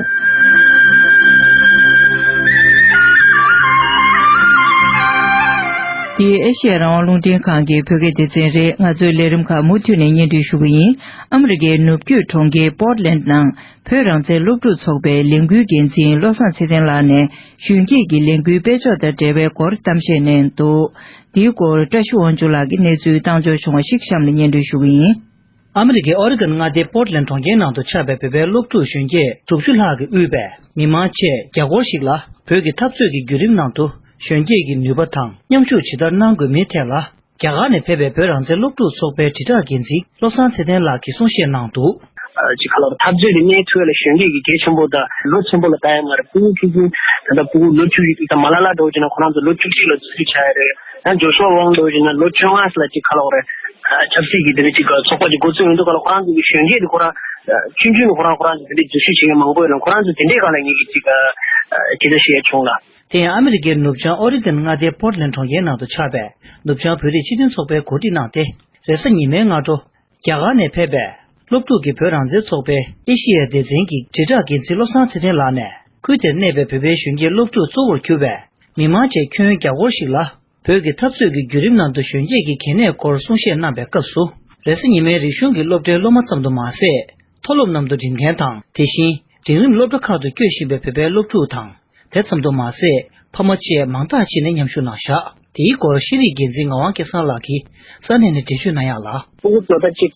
འདི་ཨེ་ཤེ་ཡ་རང་དབང་རླུང་འཕྲིན་ཁང་གི་བོད་སྐད་སྡེ་ཚན་རེད། ང་ཚོའི་ལས་རིམ་ཁག་མུ་མཐུད་ནས་སྙན་སྒྲོན་ཞུ་གི་ཡིན། ཨ་མི་རི་ཀའི་ནུབ་རྒྱུད་གྲོང་ཁྱེར་པོར་ལེན་ནང་བོད་རང་བཙན་སློབ་ཕྲུག་ཚོགས་པའི་ལས་འགུལ་འགན་འཛིན་བློ་བཟང་ཚེ་བརྟན་ལགས་ནས་གཞོན་སྐྱེས་ཀྱི་ལས་འགུལ་སྤེལ་ཕྱོགས་དང་འབྲེལ་བའི་སྐོར་གཏམ་བཤད་གནང་འདུག་འདིའི་སྐོར་བཀྲ་ཤིས་དབང་ཕྱུག་ལགས་ཀྱིས་གནས་ཚུལ་བཏང་འབྱོར་བྱུང་བ་ཞིག་གཤམ་ལ་སྙན་སྒྲོན་ཞུ་གི་ཡིན། ཨ་མི་རི་ཀའི་ཨོ་རི་གོན་མངའ་སྡེའི་པོར་ལེན་གྲོང་ཁྱེར་ནང་དུ་ཆགས་པའི་བོད་པའི་སློབ་ཕྲུག་གཞོན་སྐྱེས་དྲུག་ཅུ་ལྷག་གིས་དབུས་པའི་མི་མང་བཅས་བརྒྱ་སྐོར་ཞིག་ལ་བོད་ཀྱི་འཐབ་རྩོད་ཀྱི་བརྒྱུད་རིམ་ནང་དུ་གཞོན་སྐྱེས་ཀྱི་ནུས་པ་དང་མཉམ་ཞུགས་ཇི་ལྟར་གནང་དགོས་མིན་ཐད་ལ། རྒྱ་གར་ནས་ཕེབས་པའི་བོད་རང་བཙན་སློབ་ཕྲུག་ཚོགས་པའི་དྲིལ་བསྒྲགས་འགན་འཛིན་བློ་བཟང་ཚེ་བརྟན་ལགས་ཀྱིས་གསུང་བཤད་གནང་འདུག་ཅིག་ཁ་ལོ་འཐབ་རྩོད་དེ་གནས་ཚུལ་ལ་གཞོན་སྐྱེས་ཀྱི་གལ་ཆེན་པོ་དང་ལོ་ཆེན་པོ་ལ་ལྟ་ཡ་མ་རེད། ཕྲུ་གུ་ཕྲུ་གུ་ད་ལྟ་ཕྲུ་གུ་ལོ་བཅུ་ཡི་དང་མ་ལ་ལ་འགྲོ་བྱས་ན་ཁོ་རང་ཚོ་ལོ་བཅུ་གཅིག་ལ་འཛུལ་ཞུགས་བྱ་ཡ་རེད། ཡང་ཇོ་ཤུ་ཝ་ཝང་འགྲོ་བྱས་ན་ལོ་བཅོ་ལྔ་ལ་ཅིག་ཁ་ལོ་རེད། ཆབ་སྲིད་ཀྱི་དེ་འདྲ་ཅིག་ཚོགས་པ་ཅིག་འགོ་ཚུགས་ཡོང་དུས་ག་ལ་ཁོ་རང་ཚོ་གི་གཞོན་སྐྱེས་དེ་ཁོ་རང་ཆུང་ཆུང་ནས་ཁོ་རང་ཁོ་རང་ཚོ་དེ་འདྲ་འཛུལ་ཞུགས་བྱེད་མཁན་མང་པོ་ཡོད་ལ་ཁོ་རང་ཚོ་དེ་འདྲའི་སྒང་ལ་ངེད་ཀྱི་ཅིག་ཅི་ལྟར་བཤད་ཡ་བྱུང་ལ། དེ་ཡང་ཨ་མི་རི་ཀའི་ནུབ་བྱང་ཨོ་རི་གོན་མངའ་སྡེའི་པོར་ལེན་གྲོང་ཁྱེར་ནང་དུ་ཆགས་པའི་ནུབ་བྱང་བོད་རིགས་སྤྱི་མཐུན་ཚོགས་པས་གོ་སྒྲིག་གནང་སྟེ། རེས་གཟའ་ཉི་མའི་སྔ་དྲོ། རྒྱ་གར་ནས་ཕེབས་པའི་སློབ་ཕྲུག་གི་བོད་རང་བཙན་ཚོགས་པའི་ཨེ་ཤེ་ཡའི་སྡེ་ཚན་གྱི་དྲིལ་བསྒྲགས་འགན་འཛིན་བློ་བཟང་ཚེ་བརྟན་ལགས་ནས། ཁུལ་དེར་གནས་པའི་བོད་པའི་གཞོན་སྐྱེས་སློབ་ཕྲུག་གཙོ་བོར་གྱུར་པའི་མི་མང་བཅས་ཁྱོན་བརྒྱ་སྐོར་ཞིག་ལ། བོད་ཀྱི་འཐབ་རྩོད་ཀྱི་བརྒྱུད་རིམ་ནང་དུ་གཞོན་སྐྱེས་ཀྱི་གལ་གནད་སྐོར་གསུང་བཤད་གནང་པའི་སྐབས་སུ། རེས་གཟའ་ཉི་མའི་རིག་གཞུང་གི་སློབ་གྲྭའི་སློབ་མ་ཙམ་དུ་མ་ཟད། མཐོ་སློབ་རྣམས་དུ་འགྲིམ་མཁན་དང་། དེ་བཞིན་འབྲིང་རིམ་སློབ་གྲྭ་ཁག་ཏུ་སྐྱོད་བཞིན་པའི་བོད་པའི་སློབ་ཕྲུག་དང་། དེ་ཙམ་དུ་མ་ཟད། ཕ་མ་བཅས་མང་དག་ཅིག་ནས་མཉམ་ཞུགས་གནང་བཞག་དེའི་སྐོར་ཤེས་རིག་འགན་འཛིན་ངག་དབང་སྐལ་བཟང་ལགས་ཀྱིས་ས་གནས་ནས་འགྲེལ་བརྗོད་གནང་ཡག་ལ། ཕྲུ་གུ་ཚོ་ད་ཅིག་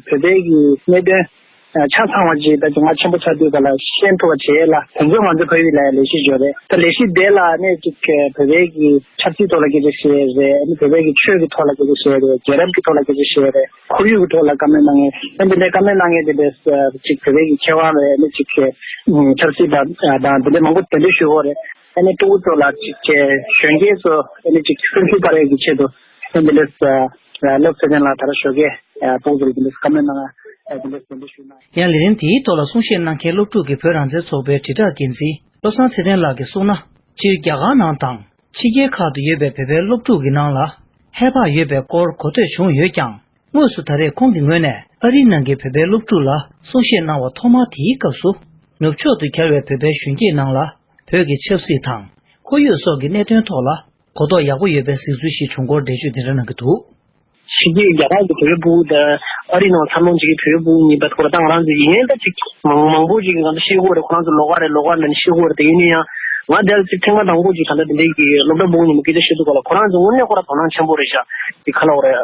བོད་པའི་གི་གནད་དོན་ཆ་ཚང་བ་ཅིག་ད་ཅིག་ང་ཆེན་པོ་ཆགས་དུས་ག་ལ་ཤེས་ཐུབ་པ་བྱེད་ཡས་ལ་དེ་ཚོ་ང་ཚོ་ཕ་ཡུལ་ལ་ཡང་ལས་གཞི་ཡོད་རེད། ད་ལས་གཞི་དེ་ལ་ནས་ཅིག་བོད་པའི་གི་ཆབ་སྲིད་ཐོག་ལ་སྐད་ཆ་བཤད་ཡས་རེད། ཨ་ནི་བོད་པའི་གི་ཆོས་ཀྱི་ཐོག་ལ་སྐད་ཆ་བཤད་ཡས་རེད། རྒྱལ་རབས་ཀྱི་ཐོག་ལ་སྐད་ཆ་བཤད་ཡས་རེད། ཁོར་ཡུག་གི་ཐོག་ལ་བཀའ་མོལ་གནང་མཁན། ཨ་ནི་འདི་འདྲའི་བཀའ་མོལ་གནང་མཁན་དེ་འདྲའི་ཅིག་བོད་པའི་གི་མཁས་དབང་རེད། ཨ་ནི་ཅིག་ཆབ་སྲིད་པ་དང་དེ་འདྲའི་མང་པོ་གདན་འདྲེན་ཞུ་གི་ཡོད་རེད། ཨ་ནི་ཕྲུ་གུ་ཚོ་ལ་ཅིག་གཞོན་སྐྱེས་ཚོ་ཨ་ནི་ཅིག་སེམས་ཤུགས་སྤར་ཡས་ཀྱི་ཆེད་དུ་ཨ་ནི་འདི་འདྲའི་སློབ་ཚན་ལ་ད་ར་ཞོགས་ཀས་ཕྲུ་གུ་ཚོ་ལ་འདི་འདྲའི་བཀའ་མོལ་གནང་ཡ་འདི་འདྲའི་གདན་འདྲེན་ཞུས་གནང་། ཡང་ལས་རིམ་དེའི་ཐོག་ལ་གསུང་བཤད་གནང་མཁན་སློབ་ཕྲུག་གི་བོད་རང་བཙན་ཚོགས་པའི་དྲིལ་བསྒྲགས་འགན་འཛིན་བློ་བཟང་ཚེ་བརྟན་ལགས་ཀྱིས་གསུངས་ན། སྤྱིར་རྒྱ་གར་ནང་དང་། ཕྱི་རྒྱལ་ཁག་ཏུ་ཡོད་པའི་བོད་པའི་སློབ་ཕྲུག་གི་ནང་ལ་ཧེ་བག་ཡོད་པའི་སྐོར་གོ་ཐོས་བྱུང་ཡོད་ཀྱང་། དངོས་སུ་ད་རེས་ཁོང་གི་ངོས་ནས་ཨ་རིའི་ནང་གི་བོད་པའི་སློབ་ཕྲུག་ལ་གསུང་བཤད་གནང་བ་ཐོག་མ་དེའི་སྐབས་སུ། ནུབ་ཕྱོགས་སུ་གྱར་བའི་བོད་པའི་གཞོན་སྐྱེས་ནང་ལ་བོད་ཀྱི་ཆབ་སྲིད་དང་ཁོར་ཡུག་སོགས་ཀྱི་གནད་དོན་ཐོག་ལ་གོ་རྟོགས་ཡག་པོ་ཡོད་པའི་གཟིགས་ཚུལ་ཞིག་བྱུང་སྐོར་འགྲེལ་བརྗོད་འདི་འདྲ་གནང་གི་འདུག་ཕྱི་རྒྱལ་རྒྱ་གར་གྱི་བོད་པའི་ཕྲུ་གུ་དང་ ཨ་རི་ནང་འཚར་ལོངས་བྱེད་ཀྱི་བོད་ཕྲུག་གཉིས་པ་ཁོ་ར་ད་ང་རང་ཚོ་ཡིན་ད་ཅིག་མང་མང་པོ་ཅིག་ང་ཚོ་ཤེས་ཀྱི་ཡོད་རེད། ཁོ་རང་ཚོ་ལོགས་ཀ་རེད་ལོགས་ཀ་འདྲ་ནི་ཤེས་ཀྱི་ཡོད་རེད། དེ་ཡིན་ན་ཡང་ང་དེ་ལ་ཅིག་ཐེངས་མ་དང་པོ་ཅིག་ད་ལྟ་དེ་འདྲའི་གི་སློབ་གྲྭ་ཕྲུ་གུ་གཉིས་མ་སྐད་ཆ་བཤད་དུས་ག་ལ་ཁོ་རང་ཚོ་དངོས་གནས་ཁོ་ར་དོ་སྣང་ཆེན་པོ་རེད་ཤག་ཅིག་ག་ལ་འོ་རེད།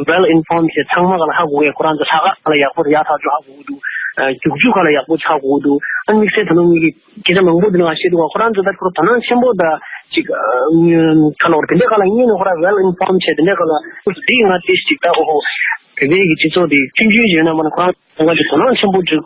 well informed བྱས་ཚང་མ་ག་ལ་ཧ་གོ་གི། ཁོ་རང་ཚོ་ལྷག་དཀར་ག་ལ་ཡག་པོ་ཡག་ཐག་ཆོད་ཧ་གོ་གི་འདུག་རྒྱུག་ཆུ་ག་ལ་ཡག་པོ་ཆགས་དགོས་འདུག་ཨ་དམིགས་བསལ་ད་ནང་གི་སྐད་ཆ་མང་པོ་འདི་ནང་བཤད་འདུག་ག་ཁོ་རང་ཚོ་ད་ཁོ་རང་དོ་སྣང་ཆེན་པོ་ད་ཅིག་ཨ་ག་ལ་འོ་དེ་འདྲའི་ག་ལ་ངས་ནི་ཁོ་རང་well informed བྱས་དེ་འདྲའི་ག་ལ་འདི་ང་དེ་ཅིག་ད་ཨོ་ཧོ་བོད་པའི་གི་སྤྱི་ཚོགས་དེ་ཆུང་ཆུང་ཡིན་ན་མ་ནི་ཁོ་རང་ཚོ་ང་ཚོ་དོ་སྣང་ཆེན་པོ་ཅིག་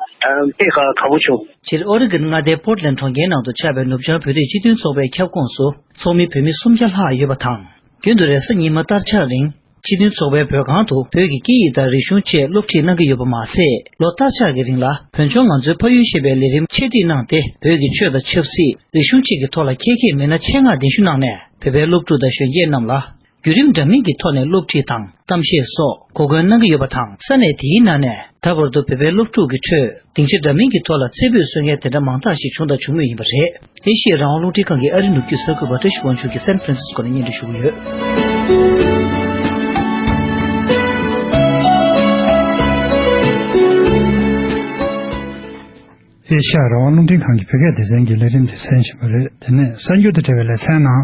དཔེ་ག་དགའ་པོ་བྱུང་། སྤྱིར་ཨོ་རི་གྷོན་མངའ་སྡེའི་པོར་ལན་གྲོང་ཁྱེར་ནང་དུ་ཆགས་པའི་ནུབ་བྱང་བོད་རིགས་སྤྱི་མཐུན་ཚོགས་པའི་ཁྱབ་ཁོངས་སུ་ཚོགས་མི་བོད་མི་སུམ་བརྒྱ་ལྷག་ཡོད་པ་དང་། རྒྱུན་དུ་རེས་གཟའ་ཉི་མ་ལྟར་ཆགས་རིང་། སྤྱི་མཐུན་ཚོགས་པའི་བོད་ཁང་དུ་བོད་ཀྱི་སྐད་ཡིག་དང་རིག་གཞུང་བཅས་སློབ་ཁྲིད་གནང་གི་ཡོད་པ་མ་ཟད། ལོ་ལྟར་ཆགས་ཀྱི་རིང་ལ་བོད་ལྗོངས་ང་ཚོའི་ཕ་ཡུལ་ཞེས་པའི་ལས་རིམ་འཆད་ཁྲིད་གནང་སྟེ། བོད་ཀྱི་ཆོས་དང་ཆབ་སྲིད། རིག་གཞུང་བཅས་ཀྱི་ཐོག་ལ་ཁྱད་ཁྱད་མེད་ན་ཆེད་མངགས་གདན་ཞུ་གནང་ནས། བོད་པའི་སློབ་ཕྲུག་དང་གཞོན་སྐྱེས་རྣམས་ལ་བརྒྱུད་རིམ་འདྲ་མིན་གྱི་ཐོག་ནས་སློབ་ཁྲིད་དང་གཏམ་བཤད་སོགས་གོ་སྐོན་གནང་གི་ཡོད་པ་དང་། ས་གནས་དེའི་ནང་ནས་ད་བར་དུ་བོད་པའི་སློབ་ཕྲུག་གི་ཁྲོད་སྡིངས་ཆ་འདྲ་མིན་གྱི་ཐོག་ལ་ཚེ་འབོད་གསོལ་མཁན་དེ་འདྲ་མང་དག་ཞིག་བྱུང་དང་འབྱུང་མུས་ཡིན་པ་རེད། ཨེ་ཤི་ཡའི་རང་དབང་རླུང་འཕྲིན་ཁང་གི་ཨ་རི་ནུབ་རྒྱུད་གསར་འགོད་པ་བཀྲ་ཤིས་དབང་ཕྱུག་གིས་སན་ཧྥ་རན་སིས་ཀོ་ནས་སྙན་སྒྲོན་ཞུ་གི་ཡོད། ཨེ་ཤ་ཡ་རང་དབང་རླུང་འཕྲིན་ཁང་གི་བོད་སྐད་སྡེ་ཚན་གྱི་ལས་རིམ་དེ་གསན་བཞིན་པ་རེད། དེ་ནས་གསར་འགྱུར་དང་འབྲེལ་བའི་ལེ་ཚན་ནང་།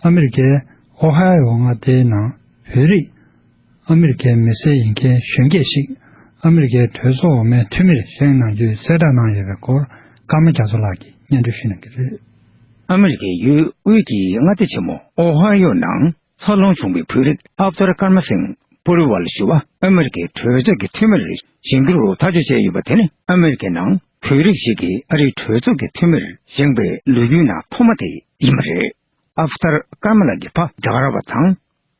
ཨ་མི་རི་ཀའི་ཨོ་ཧའི་ཡོ་མངའ་སྡེའི་ནང་བོད་རིགས་ཨ་མི་རི་ཀའི་མི་སེར་ཡིན་མཁན་གཞོན་སྐྱེས་ཤིག་ཨ་མི་རི་ཀའི་གྲོས་ཚོགས་འོག་མའི་འཐུས་མིར་བཞེངས་གནང་རྒྱུའི་གསལ་བསྒྲགས་གནང་ཡོད་པའི་སྐོར། ཀརྨ་རྒྱ་མཚོ་ལགས་ཀྱིས་སྙན་སྒྲོན་ཞུ་གནང་གི་རེད། ཨ་མི་རི་ཀའི་ཡུལ་དབུས་ཀྱི་མངའ་སྡེ་ཆེན་མོ་ཨོ་ཧའི་ཡོ་ནང་འཚར་ལོངས་བྱུང་བའི་བོད་རིགས་ཨབ་ཏར་ཀརྨ་སིང་པུ་རི་ཝལ་ཞུ་བ་ཨ་མི་རི་ཀའི་གྲོས་ཚོགས་ཀྱི་འཐུས་མིར་བཞེངས་རྒྱུར་ཐག་གཅོད་བྱས་ཡོད་པ་དེ་ནི། ཨ་མི་རི་ཀའི་ནང་བོད་རིགས་ཤིག་གིས་ཨ་རིའི་གྲོས་ཚོགས་ཀྱི་འཐུས་མིར་བཞེངས་པའི་ལོ་རྒྱུས་ནང་ཐོག་མ་དེ་ཡིན་པ་རེད། ཨབ་ཏར་ཀརྨ་ལགས་ཀྱི་ཕ་རྒྱ་གར་བ་དང་།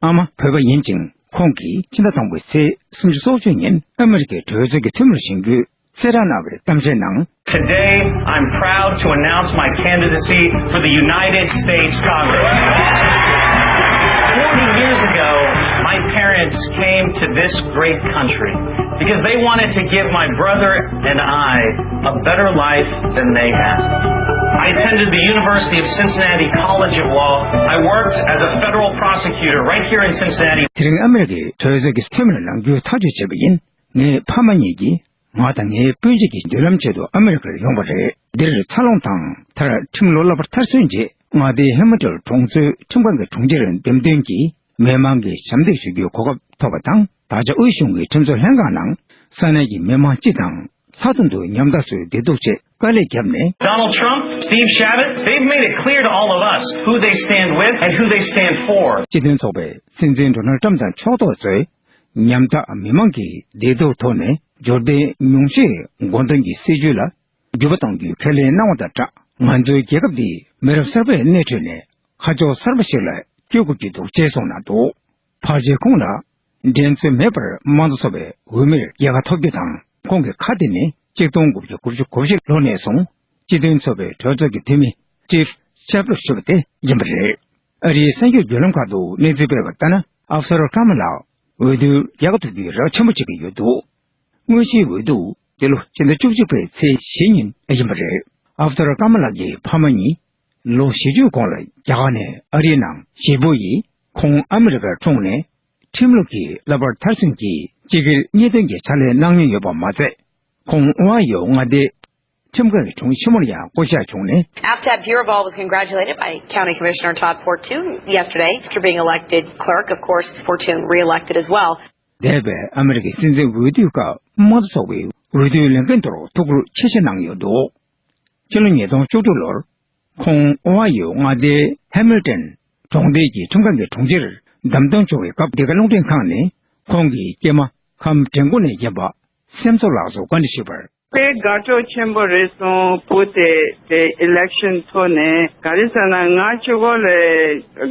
ཨ་མ་བོད་པ་ཡིན་ཅིང་། ཁོང་གིས་ཕྱི་ཟླ་དང་པོའི་ཚེས་སུམ་ཅུ་སོ་བཅུ་ཉིན་ཨ་མི་རི་ཀའི་གྲོས་ཚོགས་ཀྱི་འཐུས་མིར་བཞེངས་རྒྱུའི་གསལ་བསྒྲགས་གནང་བའི་གཏམ་བཤད་ནང་། Today, I'm proud to announce my candidacy for the United States Congress. Forty years ago, my parents came to this great country because they wanted to give my brother and I a better life than they had. I attended the University of Cincinnati College of Law. I worked as a federal prosecutor right here in Cincinnati. དེ་རིང་ཨ་མི་རི་ཀའི་གྲོས་ཚོགས་ཀྱི་འཐུས་མིར་ལངས་རྒྱུའི་ཐག་གཅོད་བྱས་པ་ཡིན། ངའི་ཕ་མ་གཉིས་ཀྱིས་ང་དང་ངའི་སྤུན་མཆེད་ཀྱི་མདུན་ལམ་ཆེད་དུ་ཨ་མི་རི་ཀར་ཡོང་བ་རེད། འདིར་འཚར་ལོངས་དང་མཐར་ཁྲིམས་ལོ་བསླབ་པ་མཐར་སོན་རྗེས། མངའ་སྡེའི་ཧེ་མ་ཊོན་གྲོང་ཚོའི་ཁྲིམས་ཁང་གི་དྲུང་ཆེར་འདེམས་ཐོན་གྱིས། མི་མང་གིས་ཞབས་འདེགས་ཞུ་རྒྱུའི་གོ་སྐབས་ཐོབ་པ་དང་། ད་ཆ་དབུས་གཞུང་གི་ཁྲིམས་བཟོ་ལྷན་ཁང་ནང་ས་གནས་ཀྱི་མི་མང་སྤྱི་དང་ལྷག་དོན་དུ་ཉམ་ཐག་ཚོའི་བདེ་སྡུག་ཆེད་དཀའ་ལས་བརྒྱབ་ནས། Donald Trump, Steve Chabot, they've made it clear to all of us who they stand with and who they stand for. སྤྱི་མཐུན་ཚོགས་པའི་སྲིད་འཛིན་ཌོ་ནལ་ཊམ་དང་ཕྱོགས་གཏོགས་ཚོས་ཉམ་ཐག་མི་མང་གི་བདེ་སྡུག་ཐོག་ནས་འབྱོར་ལྡན་ཉུང་ཤས་མགོ་འདོན་གྱི་སྲིད་ཇུས་ལ་འགྱུར་བ་གཏོང་རྒྱུའི་ཁས་ལེན་གནང་བ་དང་སྦྲགས། ང་ཚོའི་རྒྱལ་ཁབ་འདི་མི་རབས་གསར་པའི་སྣེ་ཁྲིད་ནས་ཁ་ཕྱོགས་གསར་པ་ཞིག་ལ་བསྐྱོད་དགོས་ཀྱི་འདུག་ཅེས་གསུངས་གནང་འདུག་ཕལ་ཆེར་ཁོང་ལ་འགྲན་རྩོད་མེད་པར་དམངས་གཙོ་ཚོགས་པའི་འོས་མིར་རྒྱལ་ཁ་ཐོབ་རྒྱུ་དང་། ཁོང་གི་ཁ་གཏད་ནི་གཅིག་སྟོང་དགུ་བརྒྱ་དགུ་བཅུ་གོ་བཞི་ལོ་ནས་བཟུང་སྤྱི་མཐུན་ཚོགས་པའི་གྲོས་ཚོགས་ཀྱི་འཐུས་མི་སི་ཊིབ་ཤེབ་ལོ་ཞུ་བ་དེ་ཡིན་པ་རེད། ཨ་རིའི་གསར་འགྱུར་བརྒྱུད་ལམ་ཁག་ཏུ་གནས་ཚུལ་སྤེལ་བ་ལྟར་ན། ཨབ་ཏར་ཀརྨ་ལགས་འོས་བསྡུའི་རྒྱལ་ཁ་ཐོབ་རྒྱུའི་རེ་བ་ཆེན་པོ་བྱེད་ཀྱི་ཡོད་འདུག་དངོས་གཞིའི་འོས་བསྡུ་འདི་ལོ་སྤྱི་ཟླ་བཅུ་གཅིག་པའི་ཚེས་བཞི་ཉིན་ཡིན་པ་རེད། ཨབ་ཏར་ཀརྨ་ལགས་ཀྱི་ཕ་མ་གཉིས་ལོ་བཞི་བཅུ་གོང་ལ་རྒྱ་གར་ནས་ཨ་རིའི་ནང་གཞིས་སྤོ་ཡིས། ཁོང་ཨ་མི་རི་ཀར་འཁྲུངས་ནས་ཁྲིམས་ལུགས་ཀྱི་བསླབ་པར་མཐར་སོན་གྱིས་སྤྱི་སྒེར་གཉེར་དོན་གྱི་ཕྱག་ལས་གནང་མྱོང་ཡོད་པ་མ་ཟད། ཁོང་ཨོ་ཧའི་ཡོ་མངའ་སྡེའི་ཁྲིམས་ཁང་གི་དྲུང་ཆེན་མོར་ཡང་བསྐོ་གཞག་བྱུང་ནས། Aptab Purival was congratulated by County Commissioner Todd Fortune yesterday after being elected clerk. Of course, Fortune re-elected as well. འདས་པའི་ཨ་མི་རི་ཀའི་སྲིད་འཛིན་འོས་བསྡུའི་སྐབས་དམངས་གཙོ་ཚོགས་པའི་འོས་བསྡུའི་ལས་འགན་ཐོག་ཐུགས་ཁུར་ཆེ་བཞེས་གནང་ཡོད་འདུག་ཕྱི་ལོ་ཉིས་སྟོང་བཅུ་དྲུག་ལོར་ཁོང་ཨོ་ཧའི་ཡོ་མངའ་སྡེའི་ཧེ་མིལ་ཏོན་གྲོང་རྡལ་གྱི་ཁྲིམས་ཁང་གི་དྲུང་ཆེར་བདམས་ཐོན་བྱུང་བའི་སྐབས། འདི་ག་རླུང་འཕྲིན་ཁང་ནས་ཁོང་གི་སྐྱེས་མ་ཁམས་བྲན་གོང་ནས་བརྒྱུད་པ་སེམས་གསོ་ལགས་སུ་བཀའ་འདྲི་ཞུས་པར། དཔེ་དགའ་སྤྲོ་ཆེན་པོ་རེད་སོང་། བུ་དེ་དེ་ཨི་ལེག་ཤན་ཐོག་ནས་ག་རེ་ཟེར་ན་ང་གཅིག་པོ་ལས་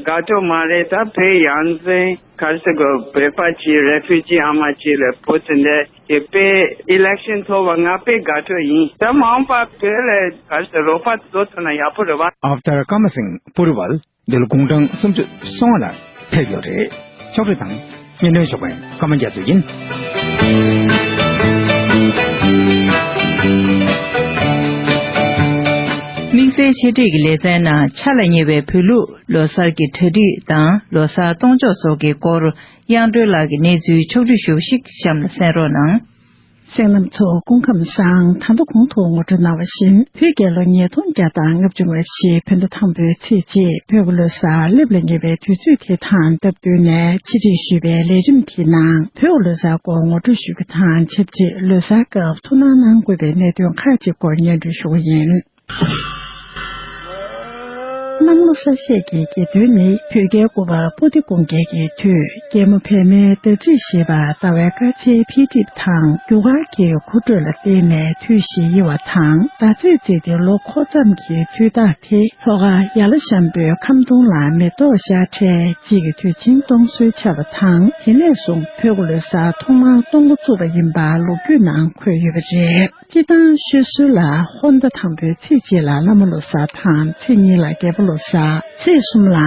དགའ་སྤྲོ་མ་རེད། ད་བོད་ཡང་འཛིན་ག་རེ་ཟེར་དགོས། བོད་པ་གཅིག་རེ་ཕུ་ཇི་ཨ་མ་གཅིག་ལས་བུ་དེ་འདྲ་གི་དཔེ་ཨི་ལེག་ཤན་ཐོབ་པ་ང་དཔེ་དགའ་སྤྲོ་ཡིན། ད་མ་འོངས་པ་བོད་ལ་ག་རེ་ཟེར་རོགས་པ་བཟོ་ཐུབ་ན་ཡག་པོ་རེད་བ། ཨབ་ཏར་ཀརྨ་སིང་པུ་རི་ཝལ་འདི་ལོ་དགུང་གྲངས་སུམ་ཅུ་སོ་ལྔ་ལ་ཕེབས་ཡོད་རེད། ཕྱོགས་སྒྲིག་དང་སྙན་སྒྲོན་ཞུ་མཁན་ཀརྨ་རྒྱ་མཚོ་ཡིན། དམིགས་བསལ། ཆེད་སྒྲིག་གི་ལེ་ཚན་ནང་ཆ་ལ་ཉེ་བའི་བོད་ལུགས་ལོ་གསར་གྱི་གྲ་སྒྲིག་དང་ལོ་གསར་གཏོང་ཕྱོགས་སོགས་ཀྱི་སྐོར་དབྱངས་སྒྲོན་ལགས་ཀྱིས་གནས་ཚུལ་ཕྱོགས་བསྒྲིགས་ཞུ་བ་ཞིག་གཤམ་ལ་གསན་རོགས་གནང་། གསན་རྣམ་ཚོ་སྐུ་ཁམས་བཟང་། ད་ལྟ་གོང་དུ་ངོ་སྤྲོད་གནང་བ་བཞིན་བོད་རྒྱལ་ལོ་ཉིས་སྟོང་བརྒྱ་དང་ལྔ་བཅུ་ང་བཞི་བོད་ཟླ་དང་པོའི་ཚེས་གཅིག་བོད་ཀྱི་ལོ་གསར་སླེབས་ལ་ཉེ་བའི་དུས་ཚོད་དེ་དང་སྟབས་བསྟུན་ནས་ཆེད་སྒྲིག་ཞུས་པའི་ལས་རིམ་དེའི་ནང་བོད་ཀྱི་ལོ་གསར་སྐོར་ངོ་སྤྲོད་ཞུ་རྒྱུ་དང་ཆབས་ཅིག་ལོ་གསར་སྐབས་ཐུགས་སྣང་གནང་དགོས་པའི་གནད་དོན་ཁག་ཅིག་སྐོར་སྙན་སྒྲོན་ཞུ་གི་ཡིན། གནམ་ལོ་གསར་བཞད་ཀྱི་རྒྱལ་སྟོན་ནི་བོད་རྒྱལ་སྐུ་པར་པོ་ཏི་དགུང་རྒྱལ་གྱི་དུས་རྒྱལ་མོ་བལ་མའི་ཟླ་རྩིས་ཞེས་པ་ཟླ་བའི་དཀར་ཆའི་འཕེལ་འགྲིབ་དང་རྒྱུ་སྐར་གྱི་འགོ་འགྲོས་ལ་བརྟེན་ནས་དུས་བཞི་དབྱེ་བ་དང་ཟླ་རྩིས་བརྩིས་ཏེ་ལོ་འཁོར་ཙམ་གྱི་དུས་རྟགས་དེ་ལྷོ་ཁ་ཡ་ལ་ཤམ་པོའི་ཁམ་སྡོང་ལ་མེ་ཏོག་ཤར་འཕྲལ་དཔྱིད་ཀྱི་དུས་ཆེན་གཏོང་སྲོལ་ཆགས་པ་དང་དེ་ནས་བཟུང་བོད་ཀྱི་ལོ་གསར་ཐོག་མར་གཏོང་འགོ་བཙུགས་པ་ཡིན་པ་ལོ་རྒྱུས་ནང་འཁོད་ཡོད་པ་རེད། སྤྱིར་བཏང་ཤོད་སྲོལ་ལ་ཧོར་ཟླ་དང་པོའི་ཚེས་གཅིག་ལ་བླ་མ་ལོ་གསར་དང་ཚེས་གཉིས་ལ་རྒྱལ་པོ་ལོ་གསར། ཚེས་གསུམ་ལ་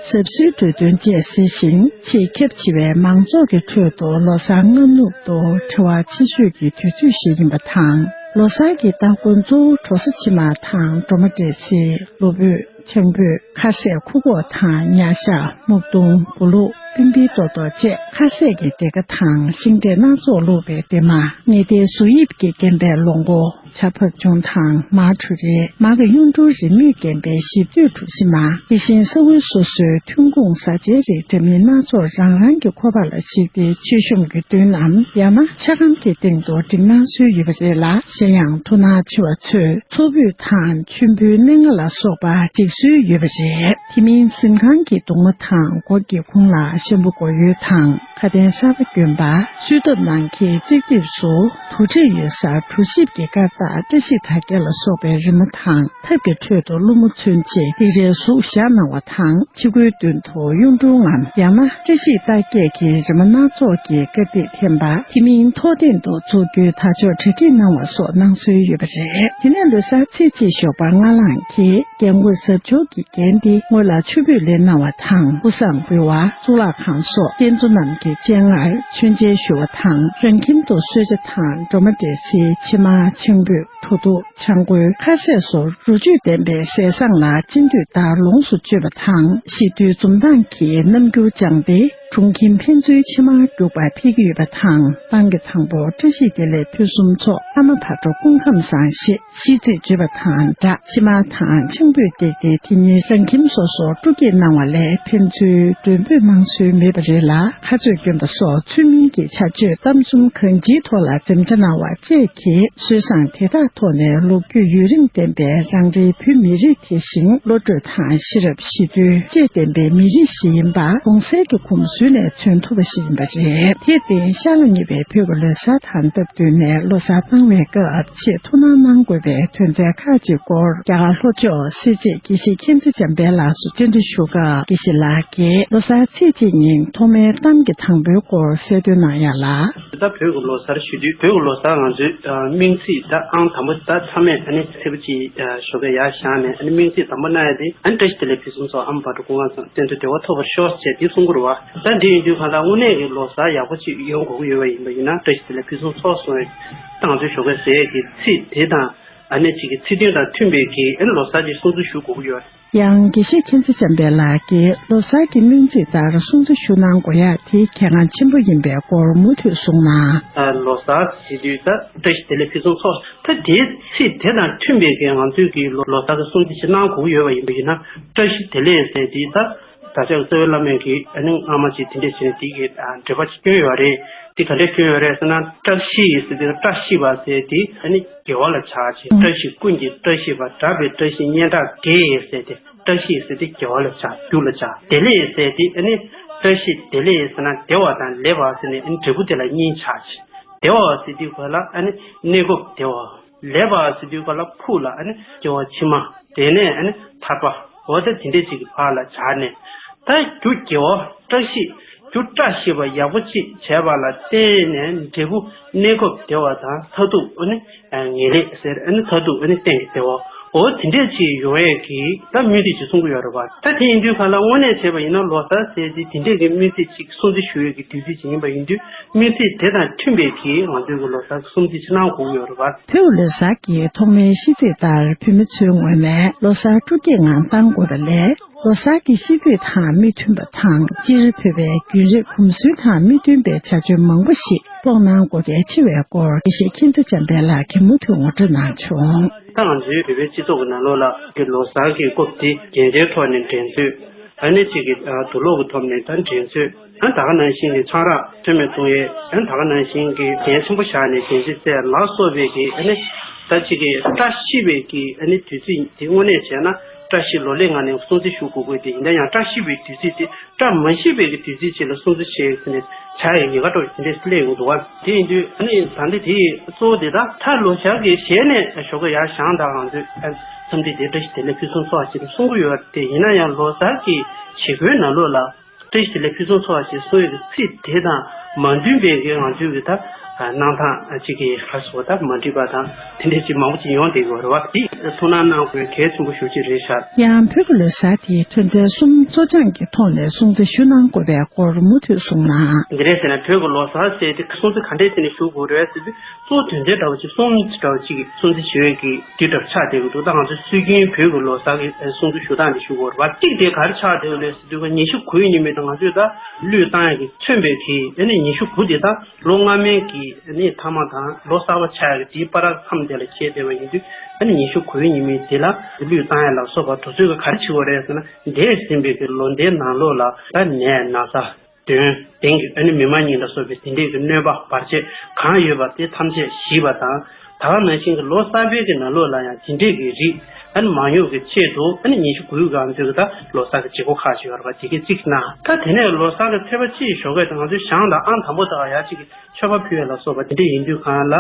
ཟབ་གསོལ་གྲོས་སྟོན་བཅས་གཟིགས་ཤིང་ཆེས་ཁྱབ་ཆེ་བའི་མང་ཚོགས་ཀྱི་ཁྲོད་དུ་ལོ་གསར་སྔ་ནུབ་ཏུ་བྲེལ་བ་ཆེ་ཤོས་ཀྱི་དུས་ཚོད་ཞིག་ཡིན་པ་དང་། ལོ་གསར་གྱི་སྟ་གོན་གཙོ་བོ་གྲོ་སོ་ཕྱེ་མར་དང་སྒྲོལ་མ་འབྲས་སིལ། ལོ་ཕུད། ཆང་ཕུད། ཁ་ཟས་ཁུ་ཁོག་དང་ཉ་ཤ། སྨུག་སྡོང་། བུ་ལུག་སྤུན་པའི་ལྟོ་ཏོག་བཅས་ཁ་ཟས་ཀྱི་སྡེར་ཁ་དང་ཤིང་འབྲས་སྣ་ཚོགས་བླུགས་པའི་སྡེར་མ། ངེ་ཏའི་གཟུགས་དབྱིབས་ཀྱིས་བརྒྱན་པའི་ལོ་མགོ། བྱ་བབས་ཆུང་དང་མར་བྲོ་རིལ། མར་གྱི་གཡུང་དྲུང་རིས་མེད་བརྒྱན་པའི་ཞིབ་བསྡུས་གྲུ་བཞི་མ། དེ་བཞིན་ས་ཁུལ་སོ་སོའི་ཐོན་ཁུངས་བཟའ་བཅའི་རིགས་འདྲ་མིན་སྣ་ཚོགས་རང་རང་གི་ཁོ་པ་ལ་གཞིགས་ཏེ་མཆོད་གཤོམ་གྱི་མདུན་ནམ་ཡང་ན་ཆ་སྒམ་གྱི་སྟེང་དུ་བསྒྲིགས་གནང་སྲོལ་ཡོད་པ་རེད་ལ། གཞན་ཡང་མཐོང་སྣང་ཆེ་བ་ཚོས་མཚོ་ཕུད་དང་མཆོད་འབུལ་སྣེ་ལྔ་ལ་སོགས་པ་སྒྲིག་སྲོལ་ཡོད་པ་རེད། དེ་མིན་གཟིམ་ཁང་གི་གདུང་མ་དང་སྒོ་སྒེའུ་ཁུང་ལ་ཤམ་བུ་སྒོར་ཡོལ་དང་ཁ་དན་གསར་པ་གྱོན་པ། གསོལ་ཐབ་ནང་གི་རྩིག་ལྡེབས་སུ་དུར་ཁྲོད་ཡོད་སར་གྲོ་ཞིབ་ཀྱི་དཀར་རྟགས་བཀྲ་ཤིས་དར་རྒྱས་ལ་སོགས་པའི་རི་མོ་དང་། ཐབ་ཀྱི་ཁྲོད་དུ་ཀླུ་མོ་མཚོན་ཆེད་བསྡིགས་རའི་གཟུགས་བཞག་གནང་བ་དང་། ཕྱི་སྒོའི་མདུན་དུ་གཡུང་དྲུང་ངམ་ཡང་ན་བཀྲ་ཤིས་རྟགས་བརྒྱད་ཀྱི་རི་མོ་སྣ་ཚོགས་ཀྱི་དཀར་ཐིག་འཐེན་པ། དེ་མིན་ཐོག་སྟེང་དུ་འཛུགས་རྒྱུའི་དར་ལྕོག་གྲ་སྒྲིག་གནང་བ་སོགས་གནང་སྲོལ་ཡོད་པ་རེད། དེ་ནས་ལོ་གསར་ཚེས་གཅིག་ཞོགས་པ་སྔ་ལངས་ཀྱིས་རྒྱལ་མགོན་གཟབ་མཆོར་གྱི་རྒྱན་ཏེ་སྔོན་ལ་ཆུ་སྤོས་ལེན་གནང་བ་དང་། ཕོ་བསང་འབུལ་བ། གཙུག་ལག་ཁང་སོགས་རྟེན་གཙོ་རྣམས་ཀྱི་སྤྱན་སྔར་མཆོད་མཇལ་ཞུ་བ་དང་། རང་ཁྱིམ་དུ་གསོལ་ཇ་དང་སྒྲོལ་མ་འབྲས་སིལ། ཕྱེ་མར། ཆང་ཕུད། བྲོ་ཐུག་ཆང་གོས། ཁ་ཟས་སོགས་རོ་བཅུད་ལྡན་པའི་ཟས་བཟང་ལ་སྤྱི་འཐུས་ལྟར་ལོངས་སུ་སྤྱོད་པ་དང་། གཞིས་སྡོད་འཛུམ་མདངས་ཀྱི་རྣམ་འགྱུར་སྦྱངས་ཏེ། གྲོང་ཁྱིམ་ཕན་ཚུན་ཕྱེ་མར་རྒྱུག་པ་འཕེལ་གྱི་ཡོད་པ་དང་། ཏང་གི་དང་པོ་བཀྲ་ཤིས་བདེ་ལེགས་ཕུན་སུམ་ཚོགས། ཨ་མ་བག་དྲོ་སྐུ་ཁམས་བཟང་ཞེས་ཤིས་ཚིག་བརྗོད་པ་དང་སྦྲགས། ཕྱེ་མར་དང་ཆང་ཕུད་བཏེགས་ཏེ་དེ་ཉིན་རང་ཁྱིམ་སོ་སོར་སྤྲོ་སྐྱིད་གནང་བ་ལས་ཕན་ཚུན་མགྲོན་འབོད་གནང་སྲོལ་མེད་པ་རེད་ལ། ཁ་རྩོད་སྐྱོན་པ་སོགས་ཚུལ་མིན་གྱི་བྱ་སྤྱོད་གཏམ་གསུམ་གང་ཅིའི་ཐོག་ལ་འཛེམ་བྱ་གནང་བ་བཅས་ཀྱིས་སྲོལ་བཟང་དེ་དག་ཐོག་ནས་ལོ་རྒྱུས་ཡུན་རིང་ལྡན་པའི་རང་རེའི་བོད་མི་རིགས་དེ་བཞིན་བློ་གྲོས་དང་ཤེས་རབ་ཞི་དུལ་བཅས་ལྡན་པའི་མི་རིགས་ཤིག་ཡིན་པ་གོང་གསལ་གྱི་གོམས་སྲོལ་ནས་མཚོན་ཐུབ་པ་ཞིག་ཡིན་པ་རེད། དེར་བརྟེན་ཤར་ལ་ཉེ་བའི་བོད་ཀྱི་ལོ་གསར་དང་སྟབས་བསྟུན་ནས་ལོ་གསར་བཏང་བའི་སྐབས་ཆེས་ཐུགས་སྣང་གནང་དགོས་པའི་དོན་ཚན་ཁག་ཅིག་སྐོར་རྒྱ་གར་ལྷོ་ཕྱོགས་སེར་བྱེས་དགེ་བཤེས་མཁྱེན་བརྩེ་འཇམ་དཔལ་ལགས་སུ་བཅར་འདྲི་ཞུ་སྐབས། དགེ་བཤེས་ལགས་ཀྱིས་ལོ་གསར་ཚེས་གཅིག་ཉིན་ཐོག་མའི་གཏམ་གྱི་དང་པོའི་སྐོར་གསལ་སྟོན་གནང་ཡ་ལ། ད་བོད་ཀྱི་ལོ་གསར་ཞུ་དུས་བོད་ཀྱི་ལོ་གསར་ང་ཚོའི་ཨ་སྨོན་ཚིག་ད་ཨང་དང་པོ་ད་མཐའ་མའི་ཨ་ནི་ཚེས་པ་གཅིག་ཨ་ཞོགས་ཀས་ཡར་བཞག་ནས་ཨ་ནི་སྨོན་ཚིག་དང་པོ་གནང་ཡ་དེ་ཨ་ནི་བཀྲ་ཤིས་བདེ་ལེགས་ཕུན་སུམ་ཚོགས། ཨ་མ་བག་དྲོ་སྐུ་ཁམས་བཟང་། བསྟན་འགྲོ་བདེ་བ་ཐོབ་པར་ཤོག་ཅེས་འདི་གསུང་གི་རེད་བ། ད་འདི་ཡིན་དུས་གང་ལྟར་དངོས་གནས་ཀྱི་ལོ་གསར་ཡག་པོ་ཅིག་ཡོང་དགོས་ཀྱི་ཡོད་པ་ཡིན་པ་ཡིན་ན་བཀྲ་ཤིས་བདེ་ལེགས་ཕུན་སུམ་ཚོགས་གསུང་བའི་ད་ང་ཚོའི་ཞོགས་ཀས་ཟེར་ཡས་ཀྱི་ཚིག་དེ་དང་ཨ་ནི་གཅིག་གི་ཚིག་དོན་དང་མཐུན་པའི་གི་ཨ་ནི་ལོ་གསར་གྱི་སྲུང་བརྩི་ཞུ་དགོས་ཀྱི་ཡོད། ཡང་དགེ་བཤེས་མཁྱེན་བརྩེ་འཇམ་དཔལ་ལགས་ཀྱིས་ལོ་གསར་གྱི་སྨོན་ཚིག་ལྟར་སྲུང་བརྩི་ཞུ་གནང་དགོས་ཡག་དེ་གལ་འགངས་ཆེན་པོ་ཡིན་པའི་སྐོར་མུ་མཐུད་གསུངས་ན། ལོ་གསར་ཟེར་དུས་ད་བཀྲ་ཤིས་བདེ་ལེགས་ཕུན་སུམ་ཚོགས། ད་དེའི་ཚིག་དེ་དང་མཐུན་པའི་གི་ང་ཚོའི་གི་ལོ་ལོ་གསར་གྱི་སྲུང་བརྩི་ཞིག་གནང་དགོས་ཀྱི་ཡོད་པ་ཡིན་པ་ཡིན་ན། བཀྲ་ཤིས་བདེ་ལེགས་ཟེར་དུས་ད་བདག་ཅག་གི་རྩ་བའི་བླ་མས་གི་ཨ་ནི་སྔ་མ་ཅིག་དེ་འདྲས་བྱས་ནས་དེ་གི་འགྲེལ་པ་ཅིག་བསྐྱོན་ཡོད་རེད། དེ་ག་འདྲས་བསྐྱོན་ཡོད་རེད་ཟེར་ན། བཀྲ་ཤིས་ཟེར་དུས་བཀྲ་ཤིས་པ་ཟེར་དེ་ཨ་ནི་དགེ་བ་ལ་བྱ་ཞེས། བཀྲ་ཤིས་ཀུན་གྱི་བཀྲ་ཤིས་པ། དགྲ་བའི་བཀྲ་ཤིས་སྙན་གྲགས་དགེ་ཟེར་ཏེ། བཀྲ་ཤིས་ཟེར་དེ་དགེ་བ་ལ་བྱ། རྒྱུ་ལ་བྱ། བདེ་ལེགས་ཟེར་དེ་ཨ་ནི་བཀྲ་ཤིས་བདེ་ལེགས་ཟེར་ན་བདེ་བ་དང་ལེགས་པ་ཟེར་ནས་ཨ་ནི་འབྲས་བུ་དེ་ལ་གཉིས་ཆགས་ཤིང་། བདེ་བ་ཟེར་དུས་ག་ལ་ཨ་ནི་གནས་སྐབས་བདེ་བ། ལེགས་པ་ཟེར་དུས་ག་ལ་ཕུགས་ལ་ཨ་ནི་སྐྱེ་བ་ཕྱི་མ། དེ་ནས་ཨ་ནི་ཐར་པ། འོ་ད་དེ་འདྲས་ཅིག་གི་བར་ལ་བྱ་ནས། ད་རྒྱུ་དགེ་བ་བཀྲ་ཤིས། རྒྱུ་བཀྲ་ཤིས་པ་ཡག་པོ་ཅིག་བྱས་པ་ལ་བརྟེན་ནས་འབྲས་བུ་གནས་སྐབས་བདེ་བ་དང་མཐར་ཐུག་ཨ་ནི་ངེས་ལེགས་ཟེར། ཨ་ནི་མཐར་ཐུག་ཨ་ནི་གཏན་གྱི་བདེ་བ། འོ་དེ་འདྲས་ཅིག་ཡོང་ཡས་ཀྱི་ད་སྨོན་ཚིག་ཅིག་གསུང་གི་ཡོད་རེད་བ། ད་དེ་ཡིན་དུས་ག་ལ་དངོས་གནས་བྱས་པ་ཡིན་ན་ལོ་གསར་ཟེར་དེ་དེ་འདྲས་ཀྱི་སྨོན་ཚིག་ཅིག་སྲུང་བརྩི་ཞུ་ཡས་ཀྱི་དུས་ཚིགས་ཅིག་ཡིན་པ་ཡིན་དུས། སྨོན་ཚིག་དེ་དང་མཐུན་པའི་གི་ང་ཚོའི་གི་ལོ་གསར་གྱི་སྲུང་བརྩི་ཅིག་གནང་དགོས་ཀྱི་ཡོད་རེད་བ། བོད་ལོ་གསར་གྱི་ཐོག་མའི་ཤིས་ཚིག་ལྟར་བོད་མི་ཚོའི་ངོས་ནས་ལོ་གསར་སྤྲོ་སྐྱིད་ངང་བཏང་དགོས་པ་ལས། ལོ་གསར་གྱི་ཤིས་ཚིག་དང་མི་མཐུན་པ་དང་། སྤྱིར་བོད་པའི་རྒྱུན་རིང་གོམས་སྲོལ་དང་མི་མཐུན་པའི་བྱ་སྤྱོད་མང་པོ་ཞིག་སྤོང་གནང་དགོས་གལ་ཆེ་བའི་སྐོར་དགེ་བཤེས་མཁྱེན་བརྩེ་འཇམ་དཔལ་ལགས་ཀྱིས་མུ་མཐུད་ངོ་སྤྲོད་གནང་བྱུང་། ད་ང་ཚོའི་བོད་པའི་སྤྱི་ཚོགས་ཀྱི་ནང་ལོགས་ལ་གི་ལོ་གསར་གྱི་སྐབས་དེ་རྒྱན་ཆའི་ཐོག་ནས་འགྲན་རྩོད། ཨ་ནི་གཅིག་གི་ཨ་དུག་ལོག་གི་ཐོག་ནས་ད་འགྲན་རྩོད། ཨ་ད་ག་ནང་བཞིན་གྱི་ཆང་རག་ཚོད་མེད་བཏུང་ཡས། ཨ་ད་ག་ནང་བཞིན་གྱི་རྒྱན་ཆེན་པོ་བཞག་ནས་རྒྱན་ཆ་བཙལ་ལ་སོགས་པའི་གི་ཨ་ནི་ད་གཅིག་གི་བཀྲ་ཤིས་པའི་གི་ཨ་ནི་དུས་ཚིགས་དེ་དངོས་གནས་བྱས་ན་བཀྲ་ཤིས་ལོ་ལེགས་ངང་ནས་སྲུང་བརྩི་ཞུ་དགོས་དགོས་དེ་ཡིན་ན་ཡང་། བཀྲ་ཤིས་པའི་དུས་ཚིགས་དེ་བཀྲ་མ་ཤིས་པའི་གི་དུས་ཚིགས་ཅིག་ལ་སྲུང་བརྩི་བྱས་ཟེར་ནས་བྱ་ཡི་ཉེན་ཁ་འགྲོ་བཞིན་དེ་སླེབས་ཡོང་འདུག་བ། དེ་ཡིན་དུས་ཨ་ནི་ད་འདི་དེ་གཙོ་བོ་དེ་ད་ད་ལོ་ཞག་གི་ཞལ་ནས་ཞོགས་ཀ་ཡར་བཞེངས་དང་། ང་ཚོས་ཨ་འཚམས་འདྲི་དེ་བཀྲ་ཤིས་བདེ་ལེགས་ཕུན་སུམ་ཚོགས་པ་ཞིག་གསུང་གི་ཡོད་དེ། ཡིན་ན་ཡང་ལོ་གསར་གྱི་བྱེད་སྒོའི་ནང་ལོགས་ལ་བཀྲ་ཤིས་བདེ་ལེགས་ཕུན་སུམ་ཚོགས་པ་ཞེས་གསུང་ཡས་ཀྱི་ཚིག་དེ་དང་མ་མཐུན་པའི་གི་ང་ཚོའི་གི་ད་གནང་སྟངས་གཅིག་གི་ལ་སོགས་ད་མ་འགྲིག་པ་དང་དེ་འདྲས་ཅིག་མང་པོ་ཅིག་ཡོང་བསྡད་ཡོད་རེད་བ། དེ་ཐུགས་སྣང་གནང་དགོས་གལ་ཆེན་པོ་ཞེ་པོ་ཅིག་རེད་ཤག། ཡང་བོད་ཀྱི་ལོ་གསར་དེ་ཐོན་རྫས་གསུམ་བཙོ་སྦྱང་གི་ཐོག་ནས་སྲུང་བརྩི་ཞུ་གནང་དགོས་པའི་སྐོར་མུ་མཐུད་གསུངས་ན། འདི་རེད་ཟེར་ན་བོད་ཀྱི་ལོ་གསར་ཟེར་དེ་སྲུང་བརྩི་ག་འདྲས་བྱས་ནས་ཞུ་དགོས་རེད་ཟེར་དུས། གཙོ་བོ་དོན་ཚན་འདྲ་བོ་ཅིག་གསུམ་འདྲ་བོ་ཅིག་གི་སྲུང་བརྩི་ཞུ་ཡས་ཀྱི་དུས་གྲབས་ཆགས་བསྡད་ཀྱི་འདུག། ད་ང་ཚོ་སྲོལ་རྒྱུན་བོད་ཀྱི་ལོ་གསར་གྱི་སྲུང་བརྩི་ཞུ་སྟངས་དེ་ཞུ་དགོས་རེད་བ། གཅིག་དེ་ག་རེ་ཆགས་བསྡད་ཡོད་རེད་ཟེར་དུས། ཉི་ཤུ་དགུའི་ཉི་མའི་ད་ང་ཚོས་ད་གླུད་བཏང་ཡས་ཀྱི་མཚོན་པའི་གི་ཨ་ནི་ཉི་ཤུ་དགུ་དེ་ད་ལོ་སྔ་མའི་གི་ཨ་ནི་ཐ་མ་དང་ལོ་གསར་པ་ཆགས་ཡས་ཀྱི་དེའི་བར་མཚམས་དེ་ལ་ཁེལ་བསྡད་པ་ཡིན་དུས། ཨ་ནི་ཉི་ཤུ་དགུའི་ཉི་མའི་དེ་ལ་གླུད་བཏང་ཡས་ལ་སོགས་པ་དེ་ཚོས་ག་རེ་བྱེད་དགོས་རེད་ཟེར་ན། འདས་ཟིན་པའི་གི་ལོ་ཟླའི་ནང་ལོགས་ལ་ད་ནད་ན་ཚ། གདོན། དེང་གི་ཨ་ནི་མི་མ་ཉིད་ལ་སོགས་པའི་དེ་འདྲས་ཀྱི་གནོད་པ་བར་ཆད་གང་ཡོད་པ་དེ་ཐམས་ཅད་ཞི་བ་དང་། ད་ག་ནང་བཞིན་གྱི་ལོ་གསར་པའི་གི་ནང་ལོགས་ལ་ཡང་དེ་འདྲས་ཀྱི་རིགས་ཨ་ནི་མ་ཡོང་གི་ཆེད་དུ། ཨ་ནི་ཉི་ཤུ་དགུའི་སྒང་ཚོད་ཀྱི་ད་ལོ་གསར་གྱི་བྱེད་སྒོ་ཁག་ཅིག་ཡོད་རེད་པ། དེ་གའི་གཅིག་ན་ད་དེ་ནས་ལོ་གསར་གྱི་ཚེས་པ་གཅིག་ཞོགས་ཀས་ད་ང་ཚོའི་ཞང་དང་ཨང་དང་པོ་དག་ཡ་གཅིག་གི་མཆོད་པ་ཕུལ་ཡས་ལ་སོགས་པ་དེ་འདྲས་ཡིན་དུས་གང་ལ།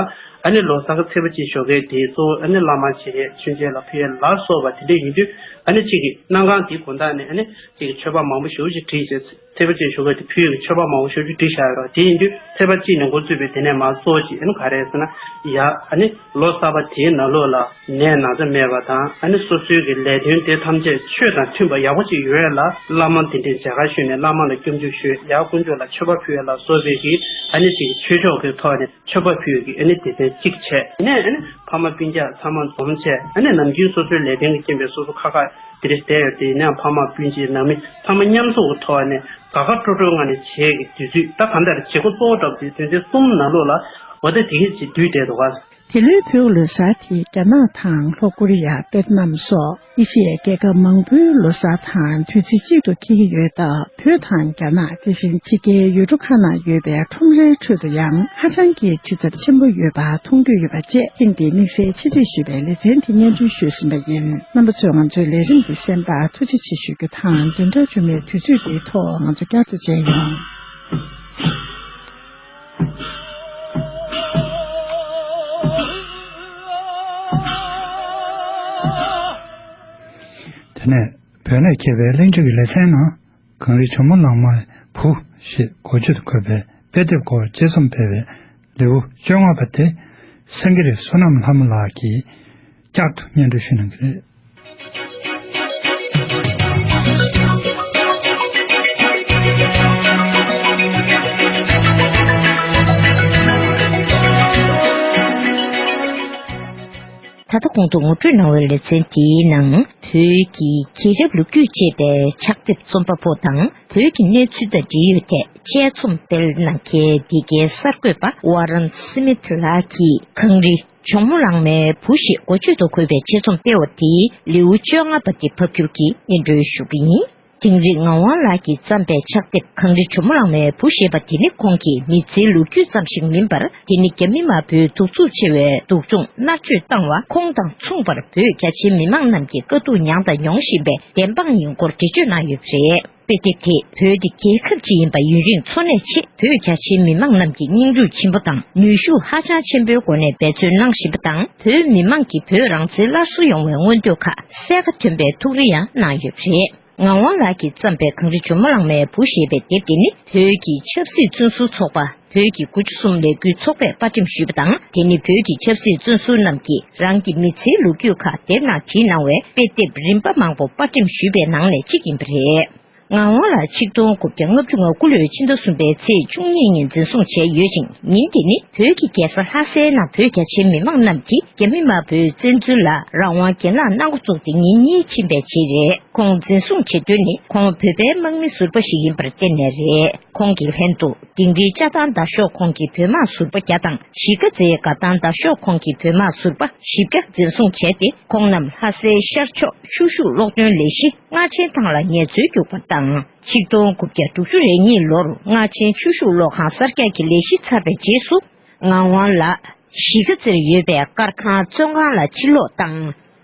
ཨ་ནི་ལོ་གསར་གྱི་ཚེས་པ་གཅིག་ཞོགས་ཀས་དེ་གཙོ་བོ་ཨ་ནི་བླ་མ་མཆོད་ཡས་མཆོད་མཇལ་ལ་ཕུལ་ཡས་ལ་སོགས་པ་དེ་འདྲས་ཡིན་དུས། ཨ་ནི་གཅིག་གི་གནང་ཁང་དེའི་དགོན་བདག་ནས་ཨ་ནི་གཅིག་གི་མཆོད་པ་མང་པོ་ཞེ་པོ་ཅིག་བྲིས་བྱས། ཚེས་པ་གཅིག་ཞོགས་ཀས་དེ་ཕུལ་ཡས་ཀྱི་མཆོད་པ་མང་པོ་ཞེ་པོ་ཅིག་བྲིས་བཞག་ཡོད་རེད་པ། དེ་ཡིན་དུས་ཚེས་པ་གཅིག་ནས་འགོ་བཙུགས་པའི་དེ་ནས་མར་གཙོ་བོ་གཅིག་ཨ་ནི་ག་རེ་རེད་ཟེར་ན། ཡ་ཨ་ནི་ལོ་གསར་པ་དེའི་ནང་ལོགས་ལ་ནད་ན་ཚ་མེད་པ་དང་། ཨ་ནི་སོ་སོའི་གི་ལས་དོན་དེ་ཐམས་ཅད་ཆོས་དང་མཐུན་པ་ཡག་པོ་ཅིག་ཡོང་ཡས་ལ་བླ་མ་དེ་འདྲའི་མཇལ་ཁ་ཞུས་ནས་བླ་མ་ལ་སྐྱབས་འཇུག་ཞུས། ཡར་དཀོན་མཆོག་ལ་མཆོད་པ་ཕུལ་ཡས་ལ་སོགས་པའི་གི་ཨ་ནི་གཅིག་གི་ཆོས་ཕྱོགས་ཀྱི་ཐོག་ནས་མཆོད་པ་ཕུལ་ཡས་ཀྱི་ཨ་ནི་སྡེ་ཚན་གཅིག་བྱས། དེ་ནས་ཨ་ནི་ཕ་མ་སྤུན་ཀྱག་ཚང་མ་འཛོམས་བྱས། ཨ་ནི་ནམ་རྒྱུན་སོ་སོའི་ལས་དོན་གྱི་རྐྱེན་པས་སོ་སོ་ཁ་ཁ་དེ་རིང་བསྡད་ཡོད་དེ། ཡིན་ནའང་ཕ་མ་སྤུན་མཆེད་ནང་མི་ཚང་མ་མཉམ་འཛོམས་ཀྱི་ཐོག་ནས་དགའ་དགའ་སྤྲོ་སྤྲོའི་ངང་ནས་བྱེད་ཀྱི་དུས་ཚོད། ད་གང་ལྟར་བྱེད་སྒོ་གཙོ་བོ་འདྲ་པོ་དེ་དོན་ཚན་གསུམ་ནང་ལོགས་ལ་འོ་ད་དེ་གས་ཅིག་འདུས་བསྡད་འདུག་ག། དེ་ལོའི་བོད་ལོ་གསར་དེ་རྒྱ་ནག་དང་ལྷོ་ཀོ་རི་ཡ། ཝེ་ཏི་ནམ་སོགས་ཨེ་ཤི་ཡའི་རྒྱལ་ཁབ་མང་པོའི་ལོ་གསར་དང་དུས་ཚིགས་གཅིག་ཏུ་འཁེལ་གྱི་ཡོད་སྟབས། བོད་དང་རྒྱ་ནག་དེ་བཞིན་ཕྱི་རྒྱལ་ཡུལ་གྲུ་ཁག་ནང་ཡོད་པའི་ཁྲོམ་རའི་ཁྲོད་དུ་ཡང་ཧ་ཅང་གི་ཕྱི་ཚབས་ཆེན་པོ་ཡོད་པ་མཐོང་རྒྱུ་ཡོད་པ་བཅས། ཐེངས་འདིའི་དམིགས་བསལ་ཆེད་སྒྲིག་ཞུས་པའི་ལེ་ཚན་དེ་སྙན་སྒྲོན་ཞུས་ཟིན་པ་ཡིན། རྣམ་པ་ཚོས་ང་ཚོའི་ལས་རིམ་འདི་གསན་པར་ཐུགས་རྗེ་ཆེ་ཞུ་རྒྱུ་དང་། བདུན་ཕྲག་རྗེས་མའི་དུས་ཚོད་འདིའི་ཐོག་ང་ཚོ་བསྐྱར་དུ་མཇལ་ཡོང་། དེ་ནས་བོད་ནས་མཁས་པའི་གླེང་བརྗོད་ཀྱི་ལེ་ཚན་ནང་། གངས་རི་ཇོ་མོ་གླང་མའི་བུ་ཞེས་འགོ་བརྗོད་དུ་འཁོད་པའི་དཔེ་དེབ་སྐོར་དཔྱད་རྩོམ་སྤེལ་བའི་ལེའུ་བཅོ་ལྔ་པ་དེ་སེང་གེ་རི་བསོད་ནམས་ལྷ་མོ་ལགས་ཀྱིས་བསྐྱར་དུ་སྙན་སྒྲོན་ཞུ་གནང་གི་རེད། ད་ལྟ་གོང་དུ་ངོ་སྤྲོད་གནང་བའི་ལེ་ཚན་དེའི་ནང་། བོད་ཀྱི་རྒྱལ་རབས་ལོ་རྒྱུས་ཅེས་པའི་ཕྱག་དེབ་རྩོམ་པ་པོ་དང་། བོད་ཀྱི་གནས་ཚུལ་དང་འབྲེལ་ཡོད་ཐད་དཔྱད་རྩོམ་སྤེལ་གནང་མཁན་འདི་གའི་གསར་འགོད་པ་ཝ་རན་སི་མིད་ལགས་ཀྱིས་གངས་རི་ཇོ་མོ་གླང་མའི་བུ་ཞེས་འགོ་བརྗོད་དུ་འཁོད་པའི་དཔྱད་རྩོམ་སྤེལ་བ་དེའི་ལེའུ་བཅོ་ལྔ་པ་དེ་ཕབ་སྒྱུར་གྱིས་སྙན་སྒྲོན་ཞུ་གི་ཡིན། དིང་རི་ངག་དབང་ལགས་ཀྱིས་བརྩམས་པའི་ཕྱག་དེབ་གངས་རི་ཇོ་མོ་གླང་མའི་བུ་ཞེས་པ་དེ་ནི་ཁོང་གི་མི་ཚེའི་ལོ་རྒྱུས་ཙམ་ཞིག་མིན་པར། དེ་ནི་རྒྱ་མི་དམར་པོའི་གདུག་རྩུབ་ཆེ་བའི་སྡུག་སྦྱོང་མནར་གཅོད་བཏང་བ། ཁོང་དང་མཚུངས་པར་བོད་རྒྱ་ཆེའི་མི་མང་རྣམས་ཀྱིས་དཀའ་སྡུག་མྱངས་དང་མྱོང་བཞིན་པའི་བདེན་དཔང་ཡིན་སྐོར་འགྲེལ་བརྗོད་གནང་ཡོད་པ་རེད། དཔེ་དེབ་དེས་བོད་འདི་རྒྱལ་ཁབ་ཅིག་ཡིན་པ་ཡུན་རིང་འཚོ་གནས་ཆེད། བོད་རྒྱ་ཆེའི་མི་མང་རྣམས་ཀྱི་སྙིང་རུས་ཆེན་པོ་དང་ནུས་ཤུགས་ཧ་ཅང་ཆེན་པོའི་སྒོ་ནས་འབད་བརྩོན་གནང་བཞིན་པ་དང་། བོད་མི་མང་གིས་བོད་རང་བཙན་སླར་གསོ་ཡོང་བའི་མངོན་འདོད་ཁག་གསལ་ཁ་ཐོན་པའི་ཐུགས་རེ་ཡང་གནང་ཡོད་པ་རེད། ངག་དབང་ལགས་ཀྱིས་བརྩམས་པའི་གངས་རི་ཇོ་མོ་གླང་མའི་བུ་ཞེས་པའི་དེབ་དེ་ནི་བོད་ཀྱི་ཆབ་སྲིད་བཙོན་ཟུར་ཚོགས་པ་ བོད་ཀྱི་དགུ་བཅུ་གསུམ་ལས་འགུལ་ཚོགས་པས་པར་འགྲེམས་ཞུས་པ་དང་། དེ་ནི་བོད་ཀྱི་ཆབ་སྲིད་བཙོན་ཟུར་རྣམས་ཀྱིས་རང་གི་མི་ཚེའི་ལོ་རྒྱུས་ཁག་དེབ་ནང་བྲིས་གནང་བའི་དཔེ་དེབ་རིམ་པ་མང་པོ་པར་འགྲེམས་ཞུས་པའི་ནང་ནས་གཅིག་ཡིན་པ་རེད། ངག་དབང་ལགས་ཆིག་སྟོང་དགུ་བརྒྱ་ལྔ་བཅུ་ང་དགུ་ལོའི་ཕྱི་ཟླ་གསུམ་པའི་ཚེས་བཅུ་གཉིས་ཉིན་འཛིན་བཟུང་བྱས་ཡོད་ཅིང་། ཉིན་དེ་ནི་བོད་ཀྱི་རྒྱལ་ས་ལྷ་སའི་ནང་བོད་རྒྱ་ཆེའི་མི་མང་རྣམས་ཀྱིས་རྒྱ་མི་དམར་པོའི་བཙན་འཛུལ་ལ་རང་དབང་གྱེན་ལངས་གནང་འགོ་བཙུགས་ཏེ་ཉིན་གཉིས་ཕྱིན་པའི་རྗེས་རེད། ཁོང་འཛིན་བཟུང་བྱེད་དོན་ནི་ཁོང་བོད་པའི་དམག་མི་ཟུར་པ་ཞིག་ཡིན་པར་བརྟེན་ནས་རེད། ཁོང་གི་ལྷན་དུ་དིང་རིའི་ལྕགས་ཐང་མདའ་ཤོག་ཁོངས་ཀྱི་བོད་དམག་ཟུར་པ་བརྒྱ་དང་། གཞིས་ཀ་རྩེའི་དགའ་ཐང་མདའ་ཤོག་ཁོངས་ཀྱི་བོད་དམག་ཟུར་པ་བཞི་བརྒྱ་འཛིན་བཟུང་བྱས་ཏེ། ཁོང་རྣམས་ལྷ་སའི་ཤར་ཕྱོགས་ཆུ་ཤུགས་གློག་འདོན་ལས་གཞི་རྔ་ཆེན་ཐང་ལ་ངལ་རྩོལ་རྒྱུག་པ་དང་། ཆིག་སྟོང་དགུ་བརྒྱ་དྲུག་ཅུ་རེ་གཉིས་ལོར་རྔ་ཆེན་ཆུ་ཤུགས་གློག་ཁང་གསར་རྒྱག་གི་ལས་གཞི་ཚར་བའི་རྗེས་སུ། ངག་དབང་ལགས་གཞིས་ཀ་རྩེར་ཡོད་པའི་དཀར་ཁང་བཙོན་ཁང་ལ་ཕྱིར་ལོག་བཏང་།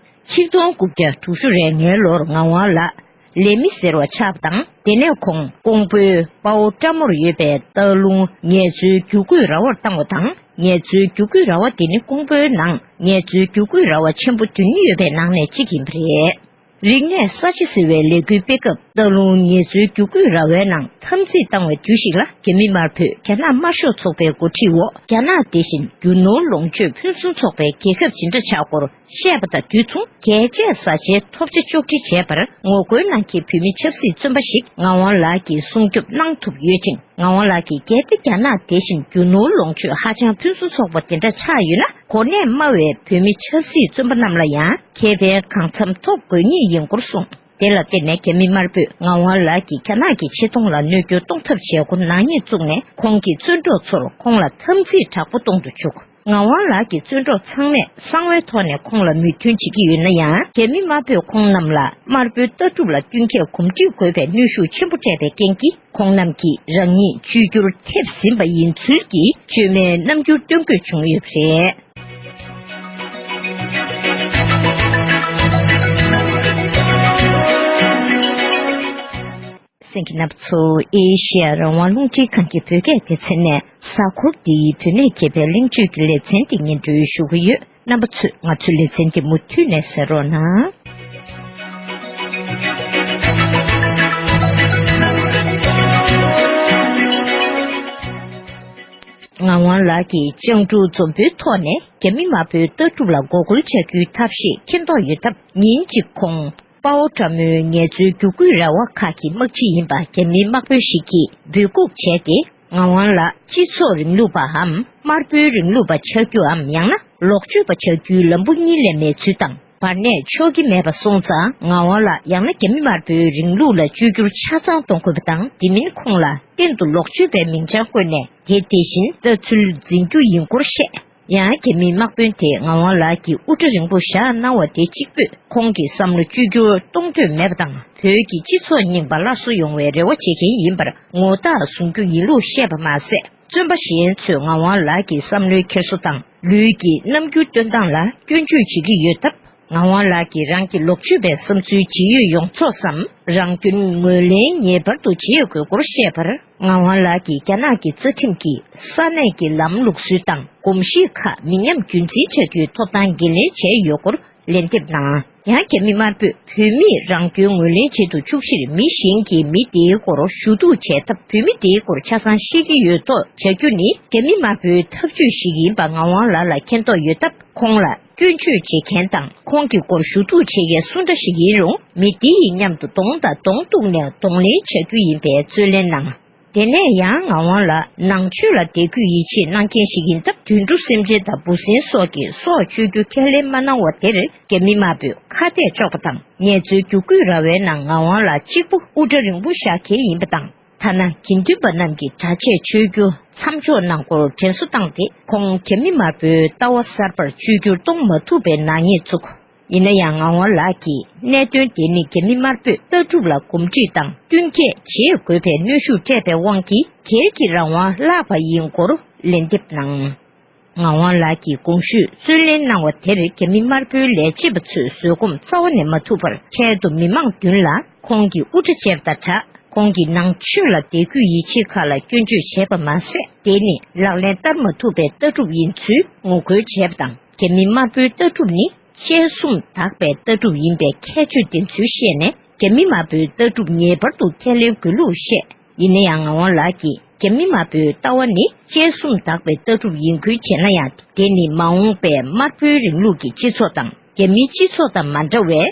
ཆིག་སྟོང་དགུ་བརྒྱ་དྲུག་ཅུ་རེ་ལྔའི་ལོར་ངག་དབང་ལགས་ལས་མི་ཟེར་བ་ཆགས་པ་དང་། དེ་ནས་ཁོང་ཀོང་པོའི་དཔའ་བོ་བཀྲ་མོར་ཡོད་པའི་སྟག་ལུང་ངལ་རྩོལ་རྒྱུག་སྐུད་ར་བར་བཏང་བ་དང་། ངལ་རྩོལ་རྒྱུག་སྐུད་ར་བ་དེ་ནི་ཀོང་པོའི་ནང་ངལ་རྩོལ་རྒྱུག་སྐུད་ར་བ་ཆེན་པོ་བདུན་ཡོད་པའི་ནང་ནས་གཅིག་ཡིན་པ་རེད། རིག་གནས་གསར་བརྗེ་ཟེར་བའི་ལས་འགུལ་སྤེལ་སྐབས། སྟག་ལུང་ངལ་རྩོལ་རྒྱུག་སྐུད་ར་བའི་ནང་འཐབ་འཛིང་བཏང་བའི་དུས་ཤིག་ལ། རྒྱ་མི་དམར་པོས་རྒྱ་ནག་དམར་ཤོག་ཚོགས་པའི་འགོ་ཁྲིད་འོག་རྒྱ་ནག་དེ་བཞིན་རྒྱུ་ནོར་ལོངས་སྤྱོད་ཕུན་སུམ་ཚོགས་པའི་རྒྱལ་ཁབ་ཇི་འདྲ་ཆགས་སྐོར་བཤད་པ་དང་དུས་མཚུངས། རྒྱལ་གཅེས་བཟའ་བཅའི་ཐོབ་ཆ་གཅོག་འཕྲི་བྱས་པར་ངོ་རྒོལ་གནང་མཁན་བོད་མི་ཆབ་སྲིད་བཙོན་པ་ཞིག་ངག་དབང་ལགས་ཀྱིས་སྲུང་སྐྱོབ་གནང་ཐུབ་ཡོད་ཅིང་། ངག་དབང་ལགས་ཀྱིས་གལ་ཏེ་རྒྱ་ནག་དེ་བཞིན་རྒྱུ་ནོར་ལོངས་སྤྱོད་ཧ་ཅང་ཕུན་སུམ་ཚོགས་པ་དེ་འདྲ་ཆགས་ཡོད་ན། གོ་གནས་དམའ་བའི་བོད་མི་ཆབ་སྲིད་བཙོན་པ་རྣམས་ལ་ཡང་ཁེ་ཕན་གང་འཚམ་ཐོབ་དགོས་ངེས་ཡིན་སྐོར་གསུངས། དེ་ལ་བརྟེན་ནས་རྒྱ་མི་དམར་པོས་ངག་དབང་ལགས་ཀྱིས་རྒྱ་ནག་གི་ཆེ་མཐོང་ལ་གནོད་སྐྱོན་གཏོང་ཐབས་བྱས་སྐོར་ནག་ཉེས་བཙུགས་ནས། ཁོང་གི་བཙོན་གྲོགས་ཚོར་ཁོང་ལ་འཐབ་འཛིང་དྲག་པོ་གཏོང་དུ་བཅུག་ངག་དབང་ལགས་ཀྱི་བཙོན་གྲོགས་ཚང་མས་གསང་བའི་ཐོག་ནས་ཁོང་ལ་མོས་མཐུན་བྱེད་ཀྱི་ཡོད་ན་ཡང་། རྒྱ་མི་དམར་པོས་ཁོང་རྣམས་ལ་དམར་པོའི་ལྟ་གྲུབ་ལ་བསྟུན་མཁས་གོམས་འདྲིས་དགོས་པའི་གནོན་ཤུགས་ཆེན་པོ་སྤྲད་པའི་རྐྱེན་གྱིས། ཁོང་རྣམས་ཀྱིས་རང་ཉིད་བཅོས་བསྒྱུར་ཐེབས་ཟིན་པ་ཡིན་ཚུལ་གྱི་བཅོས་མའི་རྣམ་འགྱུར་སྟོན་དགོས་བྱུང་ཡོད་པ་རེད། གསན་མཁན་རྣམ་པ་ཚོ། ཨེ་ཤེ་ཡ་རང་དབང་རླུང་འཕྲིན་ཁང་གི་བོད་སྐད་སྡེ་ཚན་ནས་གཟའ་འཁོར་འདིའི་བོད་གནས་མཁས་པའི་གླེང་བརྗོད་ཀྱི་ལེ་ཚན་འདི་སྙན་སྒྲོན་ཞུ་གི་ཡོད། རྣམ་པ་ཚོས་ང་ཚོའི་ལེ་ཚན་འདི་མུ་མཐུད་ནས་གསན་རོགས་གནང་། ངག་དབང་ལགས་ཀྱིས་ལྕང་ཀྲུའུ་འཛོམས་པོའི་ཐོག་ནས་རྒྱ་མི་དམར་པོའི་ལྟ་གྲུབ་ལ་འགོག་རྒོལ་བྱ་རྒྱུའི་ཐབས་ཤེས་མཁྱེན་རྟོགས་ཡོད་སྟབས། ཉིན་གཅིག་ཁོང་དཔའ་བོ་བཀྲ་མོའི་ངལ་རྩོལ་རྒྱུག་སྐུད་ར་བ་ཁག་གི་དམག་སྤྱི་ཡིན་པ་རྒྱ་མི་དམག་དཔོན་ཞིག་གིས་འབོད་འགུག་བྱས་ཏེ། ངག་དབང་ལགས་སྤྱི་ཚོགས་རིང་ལུགས་པའམ་དམར་པོའི་རིང་ལུགས་པ་ཆགས་རྒྱུའམ། ཡང་ན་ལོག་སྤྱོད་པ་ཆགས་རྒྱུའི་ལམ་བུ་གཉིས་ལས་མེད་ཚུལ་དང་། བར་གནས་ཆོག་གི་མེད་པ་སོང་ཙང་། ངག་དབང་ལགས་ཡང་ན་རྒྱ་མི་དམར་པོའི་རིང་ལུགས་ལ་བཅོས་བསྒྱུར་ཆ་ཚང་གཏོང་དགོས་པ་དང་། དེ་མིན་ཁོང་ལ་གཏན་དུ་ལོག་སྤྱོད་པའི་མིང་བྱང་བཀོད་ནས། དེ་དེ་བཞིན་ལྟ་ཚུལ་འཛིན་རྒྱུ་ཡིན་སྐོར་བཤད། ཡང་རྒྱ་མིའི་དམག་དཔོན་དེས་ངག་དབང་ལགས་ཀྱི་དབུ་སྐྲ་རིང་པོ་བཞག་གནང་བ་དེ་གཅིག་པུས་ཁོང་གི་བསམ་བློ་བཅོས་བསྒྱུར་གཏོང་འདོད་མེད་པ་དང་། བོད་ཀྱི་སྤྱི་ཚོགས་རྙིང་པ་སླར་གསོ་ཡོང་བའི་རེ་བ་བྱེད་མཁན་ཡིན་པར་ངོ་རྟགས་བཟུང་རྒྱུ་ཡིན་ལུགས་བཤད་པ་མ་ཟད། བཙོན་པ་གཞན་ཚོས་ངག་དབང་ལགས་ཀྱི་བསམ་བློའི་འཁྱེར་སོ་དང་། ལུས་ཀྱི་རྣམ་འགྱུར་སྟོན་སྟངས་ལ་སྐྱོན་བརྗོད་བྱེད་ཀྱི་ཡོད་སྟབས། ངག་དབང་ལགས་ཀྱིས་རང་གི་ལོག་སྤྱོད་པའི་བསམ་ཚུལ་ཇི་ཡོད་ཡོངས་རྫོགས་སམ། རང་སྐྱོན་ངོས་ལེན་ངེས་པར་དུ་བྱེད་དགོས་སྐོར་བཤད་པར། ངག་དབང་ལགས་ཀྱིས་རྒྱ་ནག་གི་རྩ་ཁྲིམས་ཀྱིས་ས་གནས་ཀྱི་ལམ་ལུགས་སྲོལ་དང་གོམས་གཤིས་ཁག་མི་ཉམས་རྒྱུན་འཛིན་བྱ་རྒྱུའི་ཐོབ་ཐང་འགན་ལེན་བྱས་ཡོད་སྐོར་ལན་འདེབས་གནང་། ཡང་རྒྱ་མི་དམར་པོས་བོད་མིས་རང་སྐྱོན་ངོས་ལེན་བྱེད་དུ་འཇུག་ཕྱིར་མི་གཞན་གྱིས་མི་དེའི་སྐོར་ཞུ་གཏུག་བྱས་སྟབས། བོད་མི་དེའི་སྐོར་ཆ་ཚང་ཤེས་ཀྱི་ཡོད་མདོག་བྱ་རྒྱུ་ནི་རྒྱ་མི་དམར་པོའི་ཐབས་ཇུས་ཤིག་ཡིན་པ་ངག་དབང་ལགས་ལ་མཁྱེན་རྟོགས་ཡོད་སྟབས། ཁོང་ལ་སྐྱོན་བརྗོད་བྱེད་མཁན་དང་ཁོང་གི་སྐོར་ཞུ་གཏུག་བྱེད་མཁན་སུ་འདྲ་ཞིག་ཡིན་རུང་། མི་དེ་ཡི་མཉམ་དུ་གདོང་དང་གདོང་གཏུག་ནས་གདོང་ལེན་བྱ་རྒྱུ་ཡིན་པའི་རྩོད་ལེན་གནང་། དེ་ནས་ཡང་ངག་དབང་ལགས་ནང་ཆོས་ལ་དད་གུས་ཡིད་ཆེས་གནང་མཁན་ཞིག་ཡིན་སྟབས། དུད་འགྲོ་སེམས་ཅན་དང་འབུ་སྲིན་སོགས་ཀྱི་སྲོག་གཅོད་རྒྱུ་ཁས་ལེན་མ་གནང་བ་དེར་རྒྱ་མི་དམར་པོས་ཁ་གཏད་གཅོག་པ་དང་། ངལ་རྩོལ་རྒྱུག་སྐུད་ར་བའི་ནང་ངག་དབང་ལགས་གཅིག་པུ་དབུ་སྐྲ་རིང་པོ་བཞག་མཁན་ཡིན་པ་དང་། ཐ་ན་དགེ་འདུན་པ་རྣམས་ཀྱི་གྲྭ་ཆས་མཆོད་རྒྱུ་མཚམས་འཇོག་གནང་སྐོར་དྲན་གསོ་བཏང་སྟེ། ཁོང་རྒྱ་མི་དམར་པོའི་ལྟ་བ་གསར་པར་བཅོས་བསྒྱུར་གཏོང་མ་ཐུབ་པའི་ནག་ཉེས་བཙུགས། ཡིན་ན་ཡང་ངག་དབང་ལགས་ཀྱིས་གནད་དོན་དེ་ནི་རྒྱ་མི་དམར་པོས་ལྟ་གྲུབ་ལ་གོམས་འདྲིས་དང་བསྟུན་མཁས་བྱེད་དགོས་པའི་གནོན་ཤུགས་སྤྲད་པའི་དབང་གིས་སྒེར་གྱི་རང་དབང་བརླག་པ་ཡིན་སྐོར་ལན་འདེབས་གནང་། ངག་དབང་ལགས་ཀྱིས་གོང་ཞུས་རྩོད་ལེན་གནང་བ་དེར་རྒྱ་མི་དམར་པོའི་ལས་བྱེད་པ་ཚོས་བཟོད་སྒོམ་རྩ་བ་ནས་མ་ཐུབ་པར། འཕྲལ་དུ་མི་མང་མདུན་ལ་ཁོང་གི་དབུ་སྐྲ་བཅད་པ་དང་སྦྲགས། ཁོང་གི་ནང་ཆོས་ལ་དད་གུས་ཡིད་ཆེས་ཁག་ལ་སྐྱོན་བརྗོད་བྱས་པ་མ་ཟད། དེ་ནི་ལག་ལེན་བསྟར་མ་ཐུབ་པའི་ལྟ་གྲུབ་ཡིན་ཚུལ་ངོ་རྒོལ་བྱས་པ་དང་། རྒྱ་མི་དམར་པོའི་ལྟ་གྲུབ་ནི་དཔྱད་གསུམ་དག་པའི་ལྟ་གྲུབ་ཡིན་པའི་ཁྱད་ཆོས་ལྡན་ཚུལ་བཤད་ནས། རྒྱ་མི་དམར་པོའི་ལྟ་གྲུབ་ངེས་པར་དུ་ཁས་ལེན་དགོས་ལུགས་བཤད། ཡིན་ན་ཡང་ངག་དབང་ལགས་ཀྱིས། རྒྱ་མི་དམར་པོའི་ལྟ་བ་ནི་དཔྱད་གསུམ་དག་པའི་ལྟ་གྲུབ་ཡིན་ཁུལ་བྱས་ན་ཡང་། དེ་ནི་མ་འོངས་པའི་དམར་པོའི་རིང་ལུགས་ཀྱི་སྤྱི་ཚོགས་དང་རྒྱ་མིའི་སྤྱི་ཚོགས་དང་མ་འདྲ་བས།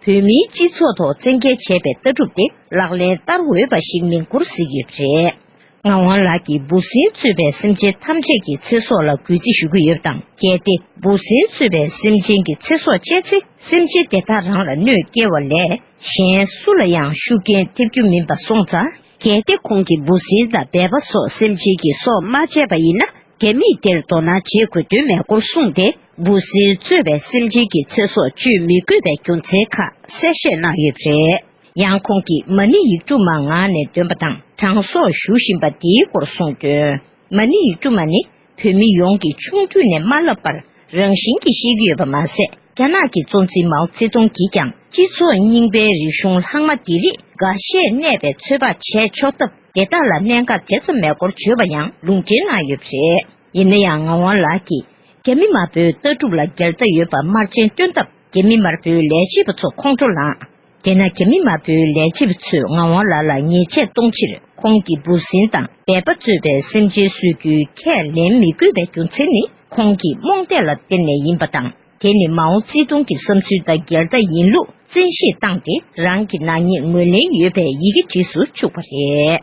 བོད་མིའི་སྤྱི་ཚོགས་ཐོག་བཙན་འགེལ་བྱས་པའི་ལྟ་གྲུབ་དེ་ལག་ལེན་བསྟར་འོས་པ་ཞིག་མིན་སྐོར་གཟིགས་ཡོད་པ་རེད། ངག་དབང་ལགས་ཀྱིས་འབུ་སྲིན་གཙོས་པའི་སེམས་ཅན་ཐམས་ཅད་ཀྱི་ཚེ་སྲོག་ལ་གུས་བརྩི་ཞུ་གི་ཡོད་པ་དང་། གལ་ཏེ་འབུ་སྲིན་གཙོས་པའི་སེམས་ཅན་གྱི་ཚེ་སྲོག་བཅད་ཚེ། སེམས་ཅན་དེ་དག་རང་ལ་གནོད་སྐྱེལ་བ་ལས་གཞན་སུ་ལ་ཡང་ཤུགས་རྐྱེན་ཐེབས་རྒྱུ་མིན་པ་སོང་ཙང་། གལ་ཏེ་ཁོང་གིས་འབུ་སྲིན་དང་སྦལ་པ་སོགས་སེམས་ཅན་གྱི་སྲོག་མ་བཅད་པ་ཡིན་ན། རྒྱ་མིས་དེར་དོ་སྣང་བྱེད་དགོས་དོན་མེད་སྐོར་གསུངས་ཏེ། འབུ་སྲིན་གཙོས་པའི་སེམས་ཅན་གྱི་ཚེ་སྲོག་གཅོད་མི་དགོས་པའི་རྒྱུ་མཚན་ཁག་གསལ་བཤད་གནང་ཡོད་པ་རེད། ཡང་ཁོང་གིས་མ་ཎི་ཡིག་དྲུག་མ་ངག་ནས་འདོན་པ་དང་། གྲངས་གསོག་ཞུ་བཞིན་པ་འདིའི་སྐོར་གསུངས་དོན། མ་ཎི་ཡིག་དྲུག་མ་ནི་བོད་མི་ཡོངས་ཀྱིས་ཆུང་དུས་ནས་མ་བསླབས་པར་རང་བཞིན་གྱིས་ཤེས་ཀྱི་ཡོད་པ་མ་ཟད། རྒྱ་ནག་གི་གཙོ་འཛིན་མའོ་ཙེ་ཏུང་གིས་ཀྱང་སྤྱི་ཚོགས་རྙིང་པའི་རིག་གཞུང་ལྷག་མ་འདི་རིགས་འགའ་ཤས་གནས་པའི་ཚོད་དཔག་བྱས་ཆོག་སྟབས། དེ་དག་ལ་གནད་འགག་དེ་ཙམ་མེད་སྐོར་བརྗོད་པ་ཡང་ལུང་འདྲེན་གནང་ཡོད་པ་རེད། ཡིན་ན་ཡང་། ངག་དབང་ལགས་ཀྱིས་རྒྱ་མི་དམར་པོའི་ལྟ་གྲུབ་ལ་འགལ་ཟླ་ཡོད་པ་དམར་རྗེན་སྟོན་སྟབས། རྒྱ་མི་དམར་པོའི་ལས་བྱེད་པ་ཚོ་ཁོང་ཁྲོ་ལངས། དེས་ན། རྒྱ་མི་དམར་པོའི་ལས་བྱེད་པ་ཚོས་ངག་དབང་ལགས་ལ་ཉེས་ཆད་གཏོང་ཕྱིར། ཁོང་གིས་འབུ་སྲིན་དང་སྦལ་པ་གཙོས་པའི་སེམས་ཅན་གསོད་རྒྱུའི་ཁས་ལེན་མི་དགོས་པའི་རྒྱུ་མཚན་ནི། ཁོང་གིས་རྨོངས་དད་ལ་བརྟེན་ནས་ཡིན་པ་དང་། དེ་ནི་མའོ་ཙེ་ཏུང་གི་བསམ་ཚུལ་དང་འགལ་ཟླ་ཡིན་ལུགས་བཙན་ཤེད་བཏང་སྟེ། རང་གི་ནག་ཉེས་ངོས་ལེན་ཡོད་པའི་ཡི་གེ་བྲིས་སུ་བཅུག་པ་རེད།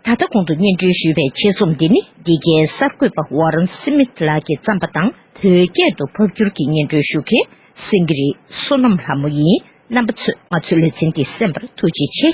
ད་ལྟ་གོང་དུ་སྙན་སྒྲོན་ཞུས་པའི་ཆེད་རྩོམ་འདི་ནི། འདི་གའི་གསར་འགོད་པ་ཝ་རན་སི་མིད་ལགས་ཀྱིས་བརྩམས་པ་དང་། བོད་སྐད་དུ་ཕབ་བསྒྱུར་གྱིས་སྙན་སྒྲོན་ཞུ་མཁན་སེང་གེ་རི་བསོད་ནམས་ལྷ་མོ་ཡིན། རྣམ་པ་ཚོས་ང་ཚོའི་ལེ་ཚན་འདི་གསན་པར་ཐུགས་རྗེ་ཆེ།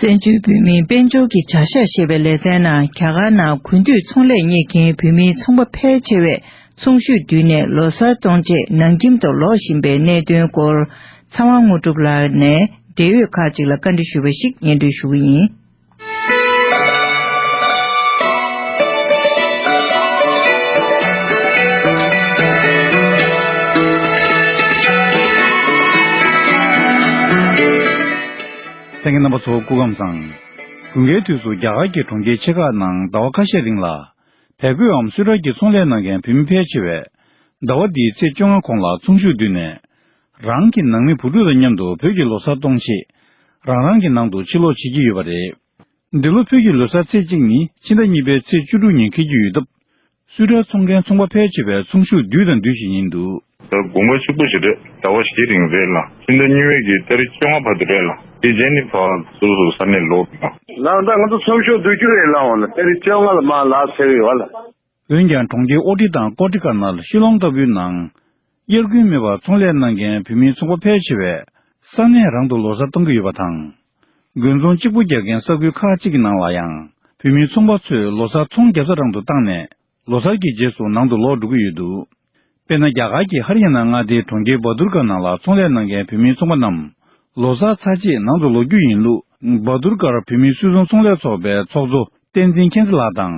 བཙན་བྱོལ་བོད་མིའི་དཔལ་འབྱོར་གྱི་བྱ་གཞག་ཞེས་པའི་ལེ་ཚན་ནང་། རྒྱ་གར་ནང་དགུན་དུས་ཚོང་ལས་གཉེར་མཁན་བོད་མིའི་ཚོང་པ་ཕལ་ཆེ་བས་ཚོང་གཞུག་བསྡུས་ནས་ལོ་གསར་གཏོང་ཆེད་ནང་ཁྱིམ་དུ་ལོག་བཞིན་པའི་གནད་དོན་སྐོར། ཚེ་དབང་དངོས་གྲུབ་ལགས་ནས་འབྲེལ་ཡོད་ཁག་ཅིག་ལ་བཀའ་འདྲི་ཞུས་པ་ཞིག་སྙན་སྒྲོན་ཞུ་གི་ཡིན། གསན་མཁན་རྣམ་པ་ཚོ་སྐུ་ཁམས་བཟང་། དགུན་ཁའི་དུས་སུ་རྒྱ་གར་གྱི་གྲོང་ཁྱེར་ཆེ་ཁག་ནང་ཟླ་བ་ཁ་ཤས་རིང་ལ། བལ་གོས་འམ་སུད་ཊར་གྱི་ཚོང་ལས་གནང་མཁན་བོད་མི་ཕལ་ཆེ་བས། ཟླ་བ་འདིའི་ཚེས་བཅོ་ལྔ་གོང་ལ་ཚོང་གཞུག་བསྡུས་ནས། རང་གི་ནང་མི་བུ་ཕྲུག་དང་མཉམ་དུ་བོད་ཀྱི་ལོ་གསར་གཏོང་ཆེད། རང་རང་གི་ནང་དུ་ཕྱིར་ལོག་བྱེད་ཀྱི་ཡོད་པ་རེད། འདི་ལོ་བོད་ཀྱི་ལོ་གསར་ཚེས་གཅིག་ནི་ཕྱི་ཟླ་གཉིས་པའི་ཚེས་བཅུ་དྲུག་ཉིན་འཁེལ་རྒྱུ་ཡོད་སྟབས། སུད་ཊར་འཚོང་མཁན་ཚོང་པ་ཕལ་ཆེ་བས་ཚོང་གཞུག་བསྡུས་དང་བསྡུ་བཞིན་ཡིན་འདུག། ད་དགུན་ཁ་ཕྱུག་པོ་ཞིག་རེད། ཟླ་བ་བཞི་རིང་རེད་ལ། ཕྱི་ཟླ་གཉིས་པའི་གི་ཏ་རིག་བཅོ་ལྔ་བར་དུ་རེད་ལ། དེ་རྗེས་ནི་ཕར་སོ་སོ་ས་གནས་ལོག་འདུག། ལགས། ད་ང་ཚོ་ཚོང་གཞུག་བསྡུ་རྒྱུ་རེད་ལ། འོ་ན་ཏ་རིག་བཅོ་ལྔ་ལ་མར་ལག་འཚལ་གི་ཡོད་ལ། འོན་ཀྱང་། གྲོང་ཁྱེར་ཨོ་ཏི་དང་ཀོ་ཏི་ཀ་ན་ལ་ཤི་ལོང་ལྟ་བུའི་ནང་། དབྱར་དགུན་མེད་པར་ཚོང་ལས་གནང་མཁན་བོད་མིའི་ཚོང་པ་ཕལ་ཆེ་བས་ས་གནས་རང་དུ་ལོ་གསར་གཏོང་གི་ཡོད་པ་དང་། དགུན་ཚོང་གཅིག་པུ་རྒྱག་མཁན་ས་ཁུལ་ཁག་ཅིག་གི་ནང་ལ་ཡང་། བོད་མིའི་ཚོང་པ་ཚོས་ལོ་གསར་ཚོང་བརྒྱབ་ས་རང་དུ་བཏང་ནས། ལོ་གསར་གྱི་རྗེས་སུ་ནང་དུ་ལོག་འགྲོ་གི་ཡོད་འདུག། དཔེར་ན། རྒྱ་གར་གྱི་ཧ་རི་ཡ་ན་མངའ་སྡེའི་གྲོང་ཁྱེར་བ་དུར་གྷ་ནང་ལ་ཚོང་ལས་གནང་མཁན་བོད་མིའི་ཚོང་པ་རྣམས། ལོ་གསར་ཚར་རྗེས་ནང་དུ་ལོག་རྒྱུ་ཡིན་ལུགས། བ་དུར་གྷར་བོད་མིའི་སུད་ཚོང་ཚོང་ལས་ཚོགས་པའི་ཚོགས་གཙོ་བསྟན་འཛིན་མཁྱེན་བརྩེ་ལགས་དང་།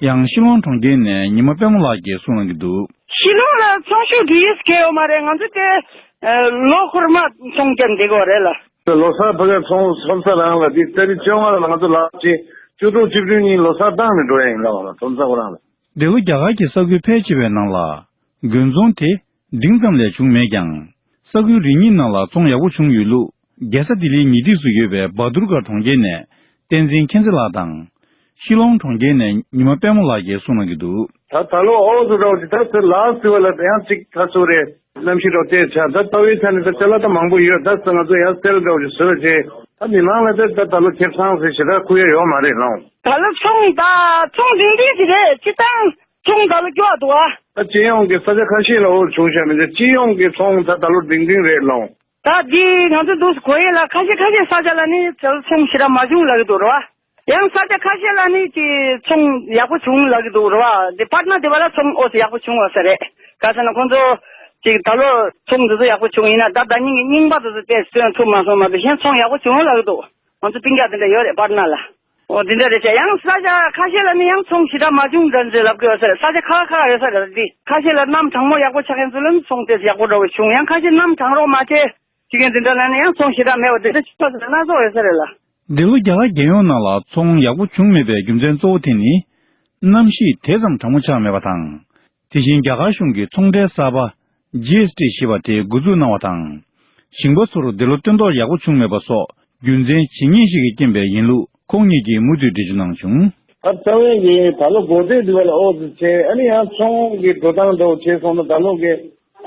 ཡང་ཤི་ལོང་གྲོང་ཁྱེར་ནས་ཉི་མ་དཔལ་མོ་ལགས་ཀྱིས་གསུངས་གནང་གི་འདུག། ཤི་ལོང་ལ་ཚོང་ཤུགས་འདི་ཡིས་སྐྱེལ་ཡོད་མ་རེད། ང་ཚོ་དེ་ལོ་འཁོར་མ་ཚོང་རྒྱག་འདི་གོ་རེད་ལ། ལོ་གསར་ཕ་གིར་ཚོང་ཚོང་ས་རང་ལ་འདི་ཏ་རིག་བཅོ་ལྔ་ལ་ང་ཚོ་ལག་ཅིག་བཅུ་དྲུག་བཅུ་བདུན་ཉིན་ལོ་གསར་བཏང་ནས་འགྲོ་ཡ་ཡིན་ལ། འོ་ན་ཚོང་ས་ཁོ་རང་ལ། འདི་ལོ་རྒྱ་གར་གྱི་ས་ཁུལ་ཕལ་ཆེ་བའི་ནང་ལ་དགུན་ཚོང་དེ་འབྲིང་ཙམ་ལས་བྱུང་མེད་ཀྱང་། ས་ཁུལ་རེ་གཉིས་ནང་ལ་ཚོང་ཡག་པོ་བྱུང་ཡོད་ལུགས། རྒྱལ་ས་ལྡི་ལིའི་ཉེ་འཁྲིས་སུ་ཡོད་པའི་བ་དུར་གྷར་གྲོང་ཁྱེར་ནས་བསྟན་འཛིན་མཁྱེན་བརྩེ་ལགས་དང་། ཤི་ལོང་གྲོང་ཁྱེར་ནས་ཉི་མ་དཔལ་མོ་ལགས་ཀྱིས་གསུངས་གནང་གི་འདུག། ད་ད་ལོ་ཨོ་ཙི་འདྲ་བོ་ཅིག་ད་ཚེ་ལག་ཟེར་བ་ལ་ཡང་ཅིག་ད་སུ་རེད། གནམ་གཤིས་འདྲ་བོ་བལྟས་ཆ་ད་ལྟ་བའི་ཆ་ནས་ད་ཅ་ལག་ད་མང་པོ་ཡོད། ད་ཚེ་ང་ཚོ་ཡང་སེལ་འདྲ་བོ་ཅིག་བཟོས་རྗེས་ད་མི་མང་ལ་ད་ད་ད་ལོ་ཁེ་བཟང་ཟེར་ཞེ་དྲག་ཁུར་ཡ་ཡོད་མ་རེད་ལགས། ད་ལོ་ཚོང་ད་ཚོང་འབྲིང་འབྲིང་ཞིག་རེད། སྤྱིར་བཏང་ཚོང་ད་ལོ་སྐྱོ་བ་འདུག་ཨ། ད་སྤྱི་ཡོངས་ཀྱི་ས་ཆ་ཁ་ཤས་ལ་འོར་བྱུང་བཞག་མི་འདུག། སྤྱི་ཡོངས་ཀྱི་ཚོང་ད་ད་ལོ་འབྲིང་འབྲིང་རེད་ལགས། ད་འདི་ང་ཚོ་འདུག་གོ་ཡས་ལ་ཁ་ཤས་ཁ་ཤས་ས་ཆ་ལ་ནི་ཚོང་ཞེ་དྲག་མ་བྱུང་ལབ་ཀྱི་འདུག་རེད་བ། ཡང་ས་ཆ་ཁ་ཤས་ལ་ནི་ཅིག་ཚོང་ཡག་པོ་བྱུང་ལབ་ཀྱི་འདུག་རེད་བ། འདི་པཊ་ན་དེ་བ་ལ་ཚོང་ཨོ་ཙི་ཡག་པོ་བྱུང་བ་ས་རེད། ག་ཟེར་ན་ཁོང་ཚོ་ཅིག་ད་ལོ་ཚོང་འདི་ཚོ་ཡག་པོ་བྱུང་ཡིན་ན་ད་ཟླ་ཉིན་གྱི་རྙིང་པ་འདི་ཚོ་ཏོག་ཙམ་སོན་ཐུབ་མ་སོང་མ་གཏོགས་གཞན་ཚོང་ཡག་པོ་བྱུང་ལབ་ཀྱི་འདུག། ང་ཚོ་སྤུན་ཀྱག་དེ་འདྲ་ཡོད་རེད་པཊ་ན་ལ། ཨོ་དེ་འདྲ་རེད་བྱས། ཡང་ས་ཆ་ཁ་ཤས་ལ་ནི་ཡང་ཚོང་ཞེ་དྲག་མ་བྱུང་འདྲ་འདྲ་ལབ་ཀྱི་ཡོད་ས་རེད། ས་ཆ་ཁ་ཁ་ཡོད་ས་རེད། འདི་ཁ་ཤས་ལ་གནམ་གྲང་མོ་ཡག་པོ་ཆགས་མཁན་ཚོ་ལ་ནི་ཚོང་དེ་ཡག་པོ་འདྲ་བོ་བྱུང་། ཡང་ཁ་ཤས་གནམ་གྲང་རོགས་མ་བྱས། ཅི་གན་དེ་འདྲ་ལ་ནི་ཡང་ཚོང་ཞེ་དྲག་མེད་པ་དེ་འདྲ་ཅིག་ཆགས་སོང་ན་སྣ་ཚོགས་ཡོད་ས་རེད་ལ། འདི་ལོ་རྒྱ་གར་རྒྱལ་ཡོངས་ནང་ལ་ཚོང་ཡག་པོ་བྱུང་མེད་པའི་རྒྱུ་མཚན་གཙོ་བོ་དེ་ནི། གནམ་གཤིས་དེ་ཙམ་གྲང་མོ་ཆགས་མེད་པ་དང་། དེ་བཞིན་རྒྱ་གར་གཞུང་གིས་ཚོང་ཁྲལ་གསར་པ། ཇི་ཨེས་ཊི་ཞེས་པ་དེ་འགོ་འཛུགས་གནང་བ་དང་། ཞིང་པ་ཚོར་འདི་ལོ་སྟོན་ཐོག་ཡག་པོ་བྱུང་མེད་པ་སོགས་རྒྱུ་མཚན་ཇི་སྙེད་ཞིག་གི་རྐྱེན་པས་ཡིན་ལུགས་ཁོང་ཉིད་ཀྱིས་མུ་མཐུད་འགྲེལ་བརྗོད་གནང་བྱུང་། ད་རྩ་བའི་གི་ད་ལོ་འགོ་སྟོད་འདི་བ་ལ་ཨོ་ཙི་ཆེ། ཨ་ནི་ཡང་ཚོང་གི་འགྲོ་སྟངས་འདྲ་བོ་བྱས་སོང་ན་ད་ལོ་གི་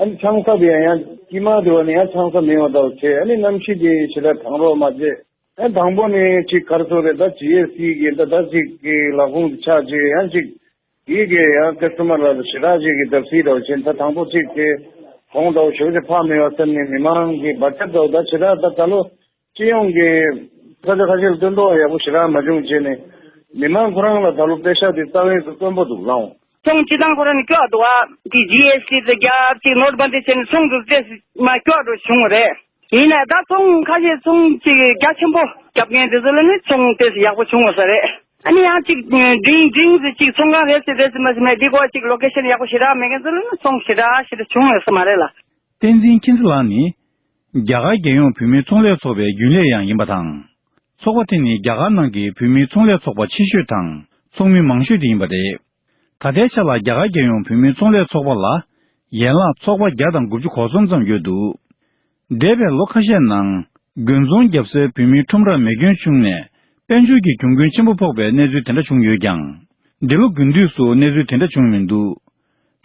ཨ་ནི་ཆང་ས་དེ་ཡང་ཡང་དཀྱིལ་མ་དེ་བ་ནི་ཡང་ཆང་ས་མེད་པ་འདྲ་བོ་བྱས། ཨ་ནི་གནམ་གཤིས་དེ་ཞེ་དྲག་གྲང་རོགས་མ་བྱས། ཨ་དང་པོ་ནི་ཅིག་ག་རེ་ཟེར་རེད། ད་ཇི་ཨེས་ཊི་གི་ད་ད་ཅིག་གི་ལག་ཁུངས་དེ་ཆག་བྱས། ཡང་ཅིག་དེ་གི་ཡང་ཀ་སི་ཊ་མར་ལ་ཞེ་དྲག་ཅིག་གི་བརྡབ་གསིག་འདྲ་བོ་བྱས། ད་དང་པོ་ཅིག་དེ་གོང་འདྲ་བོ་ཞེ་པོ་ཅིག་འཕར་མེད་པ་སེམས་ནས་མི་མང་གི་བར་ཆད་འདྲ་བོ་ད་ཞེ་དྲག་ད་ད་ལོ། སྤྱི་ཡོངས་ཀྱི་ས་ཆ་ཁ་ཤས་ལ་སྟོན་ཐོག་ཡག་པོ་ཞེ་དྲག་མ་བྱུང་བྱས་ནས། མི་མང་ཁོ་རང་ལ་ད་ལོ་པེ་ཤག་དེ་རྩ་བའི་དཀོན་པོ་འདུག་ལགས། ཚོང་སྤྱི་བཏང་ཁོ་རང་ནས་སྐྱོ་བ་འདུག་ཨ། དེ་ཇི་ཨེས་ཊི་དེ་རྒྱབ་ཅིག་ནོར་བ་འདི་བྱས་ནས་ཚོང་འདུག་སྟེ་མ་སྐྱོ་བ་འགྲོ་བྱུང་བ་རེད། ཡིན་ནའི་ད་ཚོང་ཁ་ཤས་ཚོང་ཅིག་རྒྱ་ཆེན་པོ་རྒྱབ་མཁན་དེ་ཚོ་ལ་ནི་ཚོང་ཏོག་ཙམ་ཡག་པོ་བྱུང་བ་ས་རེད། ཨ་ནི་ཡང་ཅིག་འབྲིང་འབྲིང་ཙམ་ཅིག་ཚོང་ཁང་རེད་ཟེར་རེད་ཟེར་མ་ཟེར་མེད། འདི་གོ་ཅིག་ལོ་ཀེ་ཤན་ཡག་པོ་ཞེ་དྲག་མེད་མཁན་ཚོ་ལ་ནི་ཚོང་ཞེ་དྲག་ཞེ་དྲག་བྱུང་ཡོད་ས་མ་རེད་ལ། བསྟན་འཛིན་མཁྱེན་བརྩེ་ལགས་ནི། རྒྱ་གར་རྒྱལ་ཡོངས་བུད་མེད་ཚོང་ལས་ཚོགས་པའི་རྒྱུན་ལས་ཡང་ཡིན་པ་དང་། ཚོགས་པ་དེ་ནི་རྒྱ་གར་ནང་གི་བུད་མེད་ཚོང་ལས་ཚོགས་པ་ཆེ་ཤོས་དང་ཚོགས་མི་མང་ཤོས་དེ་ཡིན་པ་རེད། ད་ལྟའི་ཆ་ལ་རྒྱ་གར་རྒྱལ་ཡོངས་བུད་མེད་ཚོང་ལས་ཚོགས་པ་ལ་ཡན་ལག་ཚོགས་པ་བརྒྱ་དང་དགུ་བཅུ་གོ་གསུམ་ཙམ་ཡོད་འདུག་འདས་པའི་ལོ་ཁ་ཤས་ནང་དགུན་ཚོང་བརྒྱབ་སའི་བུད་མེད་ཁྲོམ་རར་མེ་སྐྱོན་བྱུང་ནས་དཔལ་འབྱོར་གྱི་གྱོང་གུན་ཆེན་པོ་ཕོག་པའི་གནས་ཚུལ་དེ་འདྲ་བྱུང་ཡོད་ཀྱང་། འདི་ལོ་དགུན་དུས་སུ་གནས་ཚུལ་དེ་འདྲ་བྱུང་མི་འདུག་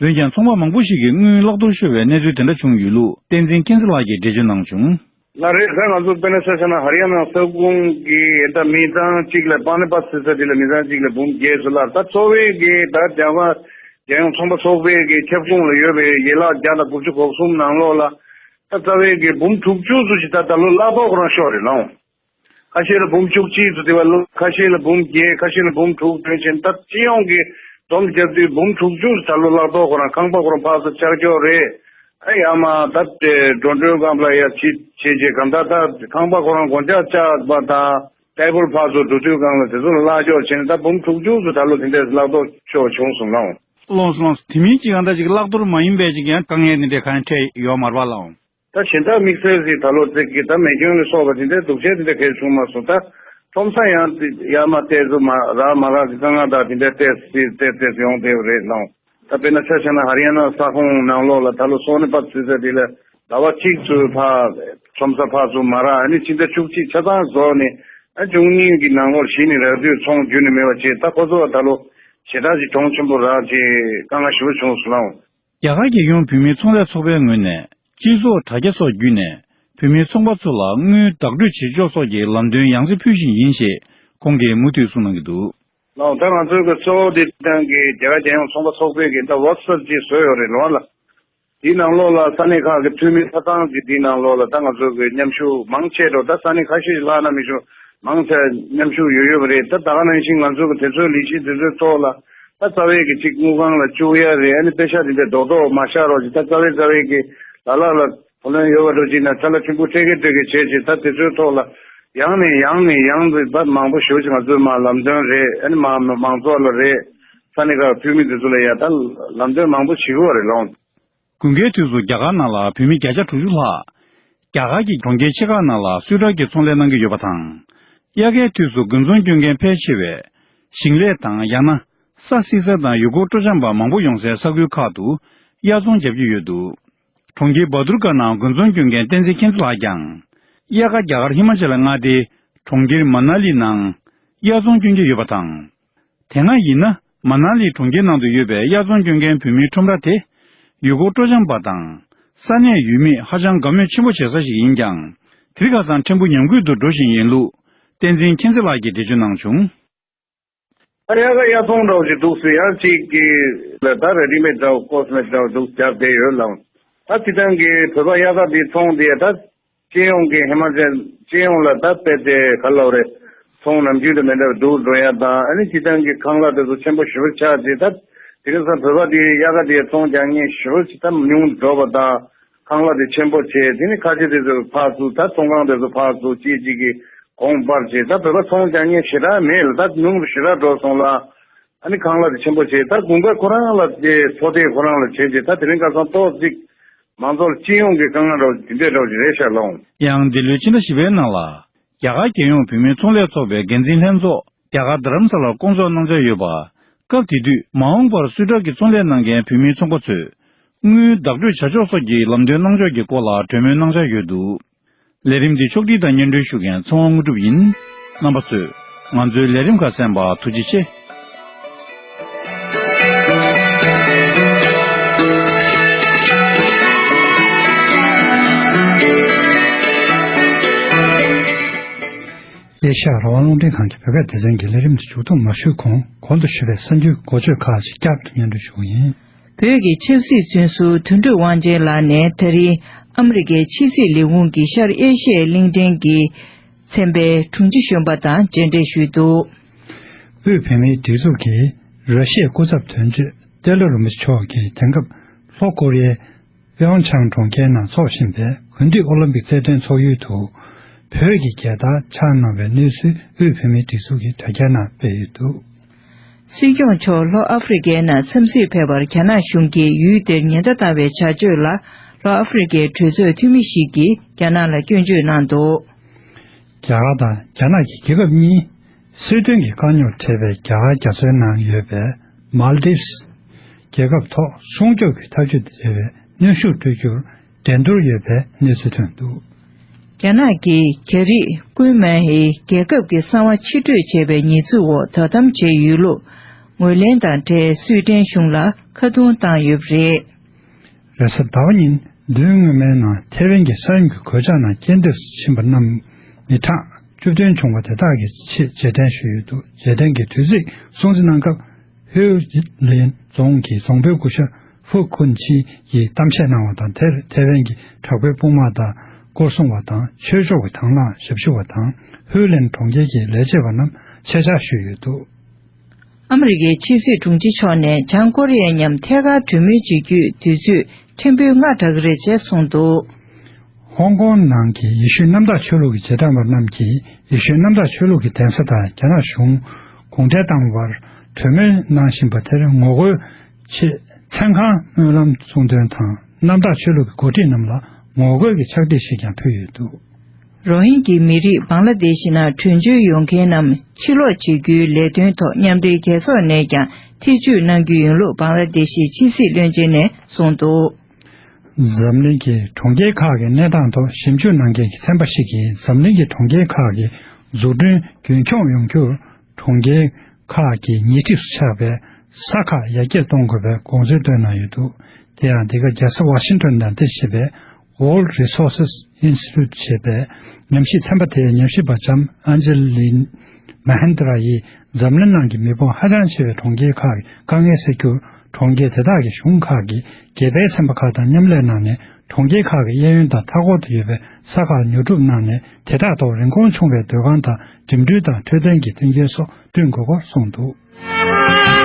འོན་ཀྱང་ཚོང་པ་མང་པོ་ཞིག་གིས་དངུལ་བརླག་གཏོར་ཤོར་བའི་གནས་ཚུལ་དེ་འདྲ་བྱུང་ཡོད་ལུགས་བསྟན་འཛིན་མཁྱེན་བརྩེ་ལགས་ཀྱིས་འགྲེལ་བརྗོད་གནང་བྱུང་། ལགས་རེད། ད་ང་ཚོ་དཔེར་ན་ཆ་བཞག་ན་ཧ་རི་ཡ་ན་ས་ཁོངས་ཀྱི་ད་མི་གྲངས་གཅིག་ལ་པ་ནི་པ་ཚིག་ས་དེ་ལ་མི་གྲངས་གཅིག་ལ་འབུམ་བརྒྱད་ཚོ་ལ་ད་གཙོ་བའི་གི་ད་རྒྱ་གར་རྒྱལ་ཡོངས་ཚོང་པ་ཚོགས་པའི་གི་ཁྱབ་ཁོངས་ལ་ཡོད་པའི་ཡན་ལག་བརྒྱ་དང་དགུ་བཅུ་གོ་གསུམ་ནང་ལོགས་ལ་ད་རྩ་བའི་གི་འབུམ་དྲུག་ཅུ་ཙམ་ཞིག་ད་ད་ལོ་བརླག་གཏོར་ཁོ་རང་ཤོར་རེད་ལགས། ཁ་ཤས་ལ་འབུམ་བཅུ་གཅིག་ཙམ་དེ་བ་ལོ། ཁ་ཤས་ལ་འབུམ་བརྒྱད། ཁ་ཤས་ལ་འབུམ་དྲུག་དོན་ཆེན་ད་སྤྱི་ཡོངས་ཀྱི་བསྡོམས་བརྒྱབ་དུས་འབུམ་དྲུག་ཅུ་ཙམ་ད་ལོ་བརླག་གཏོར་ཁོ་རང་ཁང་པ་ཁོ་རང་ཕར་ཚུར་ཆག་ཆོག་རེད། ཨ་ཡ་མ་ད་དེ་འགྲོ་གྲོན་སྒང་ལ་ཡ་ཕྱི་བྱེད་བྱེད་གང་ད་ད་ཁང་པ་ཁོ་རང་སྒོ་ལྕགས་བཅག་པ་དང་ཊེ་བལ་ཕར་ཚུར་འགྲོ་དུས་སྒང་ལ་དེ་ཚོ་ལ་བརླག་ཆོག་བྱས་ནས་ད་འབུམ་དྲུག་ཅུ་ཙམ་ད་ལོ་དེ་འདྲས་བརླག་གཏོར་ཤོར་བྱུང་སོང་ལགས། ལོངས་སོང་། དེ་མིན་ཅིག་ཡང་ད་ཅིག་བརླག་གཏོར་མ་ཡིན་པའི་ཅིག་ཡང་དཀའ་ངལ་དེ་འདྲས་གང་ཡང་འཕྲད་ཡོད་མ་རེད་པ་ལགས། ད་གཞན་དག་དམིགས་བསལ་ཞིག་ད་ལོ་ཙིག་གི་ད་མེ་སྐྱོན་ལ་སོགས་པ་དེ་འདྲའི་སྡུག་ཅག་དེ་འདྲ་གལ་བྱུང་མ་སོང་། ད་ཁྲོམ་ས་ཡང་ཡར་མར་བལྟས་ཚུལ་མ་རག་མ་རག་གི་དཀའ་ངལ་དག་དེ་འདྲ་ཏོག་ཙམ་ཏོག་ཙམ་ཡོང་བསྡད་པ་རེད་ལགས། ད་དཔེར་ན་ཆ་བཞག་ན་ཧ་རི་ཡ་ན་ས་ཁོངས་ནང་ལོགས་ལ་ད་ལོ་སོ་ནི་པ་ཚུད་ས་དེ་ལ་ཟླ་བ་གཅིག་ཚུད་ཕར་ཁྲོམ་ས་ཕར་ཚུར་མ་རག་ཨ་ནི་ཕྱི་ཟླ་བཅུ་གཅིག་ཆ་ཚང་རྫོགས་ནས་ཨ་བཅུ་གཉིས་ཀྱི་ནང་ལོགས་གཞི་ནས་རག་དུས་ཚོང་རྒྱུན་ནས་མེད་པ་བྱས། ད་ཁོ་ཚོ་ད་ལོ་ཞེ་དྲག་ཅིག་གྱོང་ཆེན་པོ་རག་བྱས་དཀའ་ངལ་ཞེ་པོ་བྱུང་སོང་ལགས། རྒྱ་གར་རྒྱལ་ཡོངས་བུད་མེད་ཚོང་ལས་ཚོགས་པའི་ངོས་ནས་སྤྱི་ཚོགས་དྲ་རྒྱ་སོགས་བརྒྱུད་ནས་བུད་མེད་ཚོང་པ་ཚོ་ལ་དངུལ་བདག་སྤྲོད་བྱེད་ཕྱོགས་སོགས་ཀྱི་ལམ་སྟོན་ཡང་སེ་ཕུལ་བཞིན་ཡིན་ཞེས་ཁོང་གིས་མུ་མཐུད་གསུངས་གནང་གི་འདུག་ལགས། ད་ང་ཚོའི་གི་གཙོ་བོ་དེ་ཏང་གི་རྒྱ་གར་རྒྱལ་ཡོངས་ཚོང་པ་ཚོགས་པའི་གི་ད་ཝོག་སོབ་ཅིག་བཟོས་ཡོད་རེད་ལོ་ལ། དེའི་ནང་ལོགས་ལ་ས་གནས་ཁག་གི་འཐུས་མི་ཆ་ཚང་གི་དེའི་ནང་ལོགས་ལ་ད་ང་ཚོ་གི་མཉམ་ཞུགས་མང་ཆེ་འགྲོ། ད་ས་གནས་ཁ་ཤས་ལྷག་ན་མི་ཞུ་མང་ཆེ་མཉམ་ཞུགས་ཡོད་ཡོད་པ་རེད། ད་ད་ག་ནང་བཞིན་ང་ཚོ་གི་དེ་ཚོའི་ལས་གཞི་དེ་ཚོའི་ཐོག་ལ་ད་རྩ་བའི་གི་གཅིག་དངུལ་ཁང་ལ་བཅུག་ཡ་རེད། ཨ་ནི་པེ་ཤག་དེ་འདྲ་རྡོག་རྡོག་མ་བཞག་རོགས་གྱིས། ད་རྩ་བའི་རྩ་བའི་གི་ལ་ལ་ལ་བུ་ལོན་ཡོད་པ་འགྲོ་གཅིག་ན་ཚ་ལ་ཆུན་པོ་སྤྲད་གི་སྤྲད་གི་བྱས་བྱས། ད་དེ་ཚོའི་ཐོག་ལ་ཡང་ནས་ཡང་ནས་ཡང་དུ་ད་མང་པོ་ཞེ་པོ་ཅིག་ང་ཚོའི་མ་ལམ་སྟོན་རེད། ཨ་ནི་མ་མང་ཚོགས་ལ་རེད། ས་གནས་ཁག་འཐུས་མི་དེ་ཚོ་ལ་ཡ་ད་ལམ་སྟོན་མང་པོ་བྱེད་དགོས་པ་རེད་ལགས། དགུན་ཁའི་དུས་སུ་རྒྱ་གར་ནང་ལ་བོད་མི་བརྒྱ་ཆ་དྲུག་ཅུ་ལྷག་རྒྱ་གར་གྱི་གྲོང་ཁྱེར་ཆེ་ཁག་ནང་ལ་སུའི་ཊར་གྱི་ཚོང་ལས་གནང་གི་ཡོད་པ་དང་། དབྱར་ཁའི་དུས་སུ་དགུན་ཚོང་སྐྱོན་མཁན་ཕལ་ཆེ་བས་ཞིང་ལས་དང་ཡང་ན་ས་བསིལ་ས་དང་ཡུལ་སྐོར་སྤྲོ་འཆམ་པ་མང་པོ་ཡོང་སའི་ས་ཁུལ་ཁག་ཏུ་དབྱར་ཚོང་བརྒྱབ་ཀྱི་ཡོད་འདུག་གྲོང་ཁྱེར་བ་དུར་ཀ་ནང་དགུན་ཚོང་སྐྱོན་མཁན་བསྟན་འཛིན་མཁྱེན་བརྩེ་ལགས་ཀྱང་། དབྱར་ཁ་རྒྱ་གར་ཧི་མ་ཅལ་མངའ་སྡེའི་གྲོང་ཁྱེར་མ་ན་ལི་ནང་དབྱར་ཚོང་སྐྱོན་གྱི་ཡོད་པ་དང་། དེ་སྔ་ཡིན་ན་མ་ན་ལི་གྲོང་ཁྱེར་ནང་དུ་ཡོད་པའི་དབྱར་ཚོང་སྐྱོན་མཁན་བོད་མིའི་ཁྲོམ་ར་དེ་ཡུལ་སྐོར་སྤྲོ་འཆམ་པ་དང་ས་གནས་ཡུལ་མིས་ཧ་ཅང་དགའ་མོས་ཆེན་པོ་བྱེད་ས་ཞིག་ཡིན་ཀྱང་། དེ་རིང་ཁ་སང་ཕྲན་བུ་ཉམས་རྒུད་དུ་འགྲོ་བཞིན་ཡིན་ལུགས་བསྟན་འཛིན་མཁྱེན་བརྩེ་ལགས་ཀྱིས་འགྲེལ་བརྗོད་གནང་བྱུང་། ད་དབྱར་ཁ་དབྱར་ཚོང་འདྲ་བོ་ཞིག་འདུག་ཟེར། ཡང་གཅིག་གི་ལ་ད་རེ་ཌི་མེད་འདྲ་བོ་ཀོ་སི་མེ་ཊིག་འདྲ་བོ་འདུག་རྒྱབ་བསྡད་ཡོད་ལགས། ད་སྤྱིར་བཏང་གི་བོད་པ་དབྱར་ཁ་འདི་ཚོང་འདི་ད་སྤྱི་ཡོངས་ཀྱི་ཧི་མ་ཅལ་སྤྱི་ཡོངས་ལ་ད་དཔེ་དེ་ག་ལབ་རེད། ཚོང་ནམ་རྒྱུན་དང་མི་འདྲ་བ་འདུག་འགྲོ་ཡ་དང་། ཨ་ནི་སྤྱིར་བཏང་གི་ཁང་གླ་དེ་ཚོ་ཆེན་པོ་ཞེ་པོ་ཆགས་རྗེས་ད་དེ་རིང་སང་བོད་པ་དེ་དབྱར་ཁ་དེ་ཚོང་རྒྱག་མཁན་ཞེ་པོ་ཅིག་ད་ཉུང་འགྲོ་བ་དང་། ཁང་གླ་དེ་ཆེན་པོ་བྱས། དེ་ནི་ཁ་ཆེ་དེ་ཚོ་ཕར་ཚུར་ད་ཚོང་ཁང་དེ་ཚོ་ཕར་ཚུར་གཅིག་གཅིག་གི་གོང་སྤར་བྱས། ད་བོད་པ་ཚོང་རྒྱག་མཁན་ཞེ་དྲག་མེད་ལ་ད་ཉུང་རུ་ཞེ་དྲག་འགྲོ་སོང་ལ། ཨ་ནི་ཁང་གླ་དེ་ཆེན་པོ་བྱས། ད་དགུན་ཁ་ཁོ་རང་ལ་དེ་ཚོ་དེ་ཁོ་རང་ལ་བྱས་རྗེས་ད་དེ་རིང་ཁ་སང་ཏོག་ཙིག་ མང་ཚོགས་ལ་སྤྱི་ཡོངས་ཀྱི་དཀའ་ངལ་འདྲ་བོ་དེ་འདྲས་འདྲ་བོ་ཞིག་རེད་ཤག་ལགས། ཡང་འདི་ལོའི་ཕྱི་ཟླ་བཞི་པའི་ནང་ལ། རྒྱ་གར་རྒྱལ་ཡོངས་བུད་མེད་ཚོང་ལས་ཚོགས་པའི་འགན་འཛིན་ལྷན་ཚོགས་རྒྱ་གར་རྡ་རམ་ས་ལར་བསྐོང་ཚོགས་གནང་འཆར་ཡོད་པ། སྐབས་དེ་དུས་མ་འོངས་པར་སུད་ཊར་གྱི་ཚོང་ལས་གནང་མཁན་བུད་མེད་ཚོང་པ་ཚོས་དངུལ་བདག་སྤྲོད་བྱ་ཕྱོགས་སོགས་ཀྱི་ལམ་སྟོན་གནང་ཕྱོགས་ཀྱི་སྐོར་ལ་གྲོས་མོལ་གནང་འཆར་ཡོད་འདུག། ལས་རིམ་འདི་ཕྱོགས་སྒྲིག་དང་སྙན་སྒྲོན་ཞུ་མཁན་ཚེ་དབང་དངོས་གྲུབ་ཡིན། རྣམ་པ་ཚོས་ང་ཚོའི་ལས་རིམ་ཁག་གསན་པར་ཐུགས་རྗེ་ཆེ། ཨེ་ཤ་ཡ་རང་དབང་རླུང་འཕྲིན་ཁང་གི་བོད་སྐད་སྡེ་ཚན་གྱི་ལས་རིམ་འདི་མཇུག་བསྡོམས་མ་ཞུས་གོང་གོང་དུ་ཞུས་པའི་གསར་འགྱུར་འགོ་བརྗོད་ཁག་ཅིག་བསྐྱར་དུ་སྙན་སྒྲོན་ཞུ་བ་ཡིན། བོད་ཀྱི་ཆབ་སྲིད་བཙོན་ཟུར་དོན་གྲུབ་དབང་ཆེན་ལགས་ནས་ད་རིང་ཨ་མི་རི་ཀའི་ཕྱི་སྲིད་ལས་ཁུངས་ཀྱི་ཤར་ཨེ་ཤི་ཡའི་གླིང་ཕྲན་གྱི་ཚན་པའི་དྲུང་ཆེ་གཞོན་པ་དང་མཇལ་འཕྲད་ཞུས་འདུག། དབུས་བོད་མིའི་སྒྲིག་འཛུགས་ཀྱིས་ར་ཤི་ཡའི་སྐུ་ཚབ་དོན་གཅོད་ཏེ་ལོ་རིན་པོ་ཆེ་མཆོག་གིས་དེང་སྐབས་ལྷོ་ཀོ་རི་ཡའི་པེའོང་ཆང་གྲོང་ཁྱེར་ནང་འཚོགས་བཞིན་པའི་དགུན་དུས་ཨོ་ལིམ་པིག་རྩེད་འགྲན་འཚོགས་ཡུལ་དུ་བོད་ཀྱི་རྒྱལ་དར་འཕྱར་གནང་བའི་གནས་ཚུལ་དབུས་བོད་མིའི་སྒྲིག་འཛུགས་ཀྱི་དྲ་རྒྱའི་ནང་སྤེལ་ཡོད་འདུག། སྲིད་སྐྱོང་མཆོག་ལྷོ་ཨ་ཧྥེ་རི་ཁའི་ནང་འཚམས་གཟིགས་ཕེབས་པར་རྒྱ་ནག་གཞུང་གིས་ཡུལ་དེར་ཉེན་བརྡ་བཏང་བའི་བྱ་སྤྱོད་ལ་ལྷོ་ཨ་ཧྥེ་རི་ཁའི་གྲོས་ཚོགས་འཐུས་མི་ཞིག་གིས་རྒྱ་ནག་ལ་སྐྱོན་བརྗོད་གནང་འདུག། རྒྱ་གར་དང་རྒྱ་ནག་གི་རྒྱལ་ཁབ་གཉིས་སྲིད་དོན་གྱི་དཀའ་རྙོག་འཕྲད་པའི་རྒྱ་གར་རྒྱ་མཚོའི་ནང་ཡོད་པའི་མཱལ་ཌིབས་རྒྱལ་ཁབ་ཐོག་སྲུང་སྐྱོབ་ཀྱི་ཐབས་ཇུས་དང་འབྲེལ་བའི་གནོན་ཤུགས་སྤྲོད་རྒྱུར་འགྲན་བསྡུར་ཡོད་པའི་གནས་ཚུལ་ཐོན་འདུག། རྒྱ་ནག་གིས་རྒྱ་རིགས་ཀུན་མན་ཧེ་རྒྱལ་ཁབ་ཀྱི་གསང་བ་ཕྱིར་སྤྲོད་བྱས་པའི་ཉེས་འཛུགས་འོག་དོ་དམ་བྱས་ཡོད་ལུགས་ངོས་ལེན་དང་འབྲེལ་སུའེ་ཏེན་གཞུང་ལ་ཁ་རྡུང་བཏང་ཡོད་པ་རེད། རེས་གཟའ་ཟླ་བ་ཉིན་བདུན་སྔོན་མའི་ནང་ཐེ་ཝན་གྱི་ས་ཡོམ་གྱི་གོད་ཆག་ནང་རྐྱེན་འདས་སུ་ཕྱིན་པ་རྣམས་མི་གྲངས་བཅུ་བདུན་བྱུང་བ་དེ་དག་གི་ཆེད་རྗེས་དྲན་ཞུས་ཡོད་འདུག། རྗེས་དྲན་གྱི་དུས་ཚིགས་སྲུང་བརྩི་གནང་སྐབས། ཧུའུ་ལེན་རྫོང་གི་རྫོང་དཔོན་སྐུ་ཞབས་ཧྥུ་ཁུན་ཆི་ཡིས་གཏམ་བཤད་གནང་བ་དང་། དེར་ཐེ་ཝན་གྱི་དྲག་པོའི་དཔུང་དམག་དང་། སྐོར་སྲུང་བ་དང་། ཆོས་ཕྱོགས་ཀྱི་དང་བླངས་ཞབས་ཞུ་བ་དང་། ཧུའུ་ལེན་གྲོང་ཁྱེར་གྱི་ལས་བྱེད་པ་རྣམས་ཆེད་བཅར་ཞུས་ཡོད་འདུག། ཨ་མི་རི་ཀའི་ཕྱི་སྲིད་དྲུང་ཆེ་མཆོག་ནས་བྱང་ཀོ་རི་ཡ་མཉམ་ཐད་ཀར་གྲོས་མོལ་བྱེད་རྒྱུའི་དུས་ཚོད་ཕྲན་བུ་སྔ་དྲགས་ཀྱི་རེད་ཅེས་གསུངས་འདུག། ཧོང་ཀོང་ནང་གི་ཡེ་ཤུའི་གནམ་བདག་ཆོས་ལུགས་ཀྱི་རྗེས་འབྲང་པ་རྣམས་ཀྱིས་ཡེ་ཤུའི་གནམ་བདག་ཆོས་ལུགས་ཀྱི་གདན་ས་དང་རྒྱ་ནག་གཞུང་གུང་ཁྲན་ཏང་བར་གྲོས་མོལ་གནང་བཞིན་པ་དེར་ངོ་རྒོལ་ཆེད་མཚན་གང་སྨོན་ལམ་གསུང་འདོན་དང་། གནམ་བདག་ཆོས་ལུགས་ཀྱི་འགོ་ཁྲིད་རྣམས་ལ་ངོ་རྒོལ་གྱི་ཕྱག་བྲིས་ཤིག་ཀྱང་ཕུལ་ཡོད་འདུག། རོ་ཧིན་གྱི་མི་རིགས་བང་ལ་དེ་ཤི་ནང་བྲོས་བྱོལ་ཡོང་མཁན་རྣམས་ཕྱིར་ལོག་བྱེད་རྒྱུའི་ལས་དོན་ཐོག་མཉམ་འབྲེལ་རྒྱལ་ཚོགས་ནས་ཀྱང་ཐེ་བྱུས་གནང་རྒྱུ་ཡིན་ལུགས་བང་ལ་དེ་ཤིའི་ཕྱི་སྲིད་བློན་ཆེན་ནས་གསུངས་འདུག། འཛམ་གླིང་གི་གྲོང་ཁྱེར་ཁག་གི་གནས་སྟངས་ཐོག་ཞིབ་འཇུག་གནང་མཁན་གྱི་ཚན་པ་ཞིག་གིས། འཛམ་གླིང་གི་གྲོང་ཁྱེར་ཁག་གི་འཛུགས་སྐྲུན་རྒྱུན་འཁྱོངས་ཡོང་རྒྱུར། གྲོང་ཁྱེར་ཁག་གི་ཉེ་འཁྲིས་སུ་ཆགས་པའི་ས་ཁག་ཡར་རྒྱས་གཏོང་དགོས་པའི་དགོངས་ཚུལ་བཏོན་གནང་ཡོད་འདུག། དེ་ཡང་འདི་ག་རྒྱལ་ས་ཝ་ཤིང་ཊོན་ནང་རྟེན་གཞི་བྱས་པའི་World Resources Institute ཞེས་པའི་ཉམས་ཞིབ་ཚན་པ་དེའི་ཉམས་ཞིབ་པ་ལྕམ་ཨན་ཇེ་ལིན་མ་ཧན་དྲ་ཡིས། འཛམ་གླིང་ནང་གི་མི་འབོར་ཧ་ཅང་ཆེ་བའི་གྲོང་ཁྱེར་ཁག་གི་དཀའ་ངལ་སེལ་རྒྱུར། གྲོང་ཁྱེར་དེ་དག་གི་གཞུང་ཁག་གིས་རྒྱལ་པོའི་ཚན་པ་ཁག་དང་མཉམ་ལས་གནང་ནས། གྲོང་ཁྱེར་ཁག་གི་གཡས་གཡོན་དང་མཐའ་འཁོར་དུ་ཡོད་པའི་ས་ཁག་ཉོ་སྒྲུབ་གནང་ནས། དེ་དག་ཐོག་རིན་གོང་ཆུང་བའི་སྡོད་ཁང་དང་། འགྲིམ་འགྲུལ་དང་འཕྲོད་བསྟེན་གྱི་མཐུན་རྐྱེན་སོགས་བསྐྲུན་དགོས་སྐོར་གསུངས་འདུག།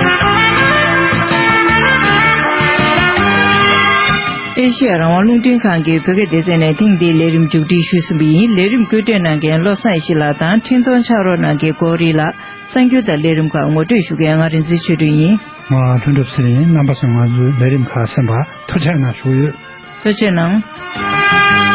ཨེ་ཤེ་ཡ་རང་དབང་རླུང་འཕྲིན་ཁང་གི་བོད་སྐད་སྡེ་ཚན་ནས་ཐེངས་འདིའི་ལས་རིམ་མཇུག་སྒྲིལ་ཞུས་ཟིན་པ་ཡིན། ལས་རིམ་བཀོད་སྒྲིག་གནང་མཁན་བློ་བཟང་ཡེ་ཤེས་ལགས་དང་། འཕྲིན་གཏོང་ཕྱག་རོགས་གནང་མཁན་ཀོ་རི་ལགས། གསར་འགྱུར་དང་ལས་རིམ་ཁག་ངོ་སྤྲོད་ཞུ་མཁན་ང་རིག་འཛིན་ཆོས་སྒྲོན་ཡིན། ང་ལྷུན་གྲུབ་ཚེ་རིང་། རྣམ་པ་ཚོས་ང་ཚོའི་ལས་རིམ་ཁག་གསན་པར་ཐུགས་རྗེ་གནང་ཞུ་གི་ཡོད། ཐུགས་རྗེ་གནང་།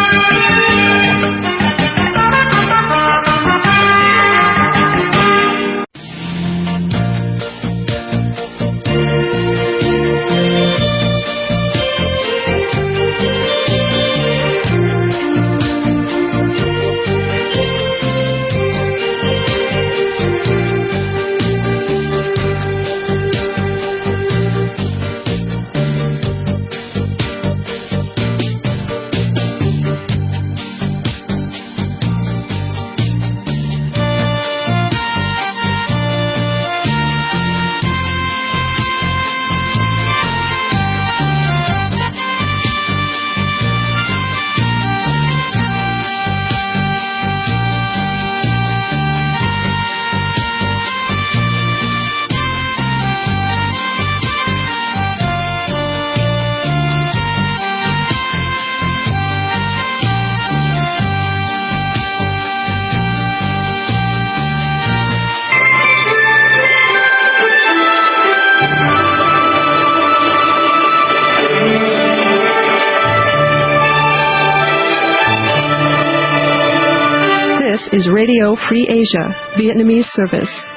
is Radio Free Asia, Vietnamese service.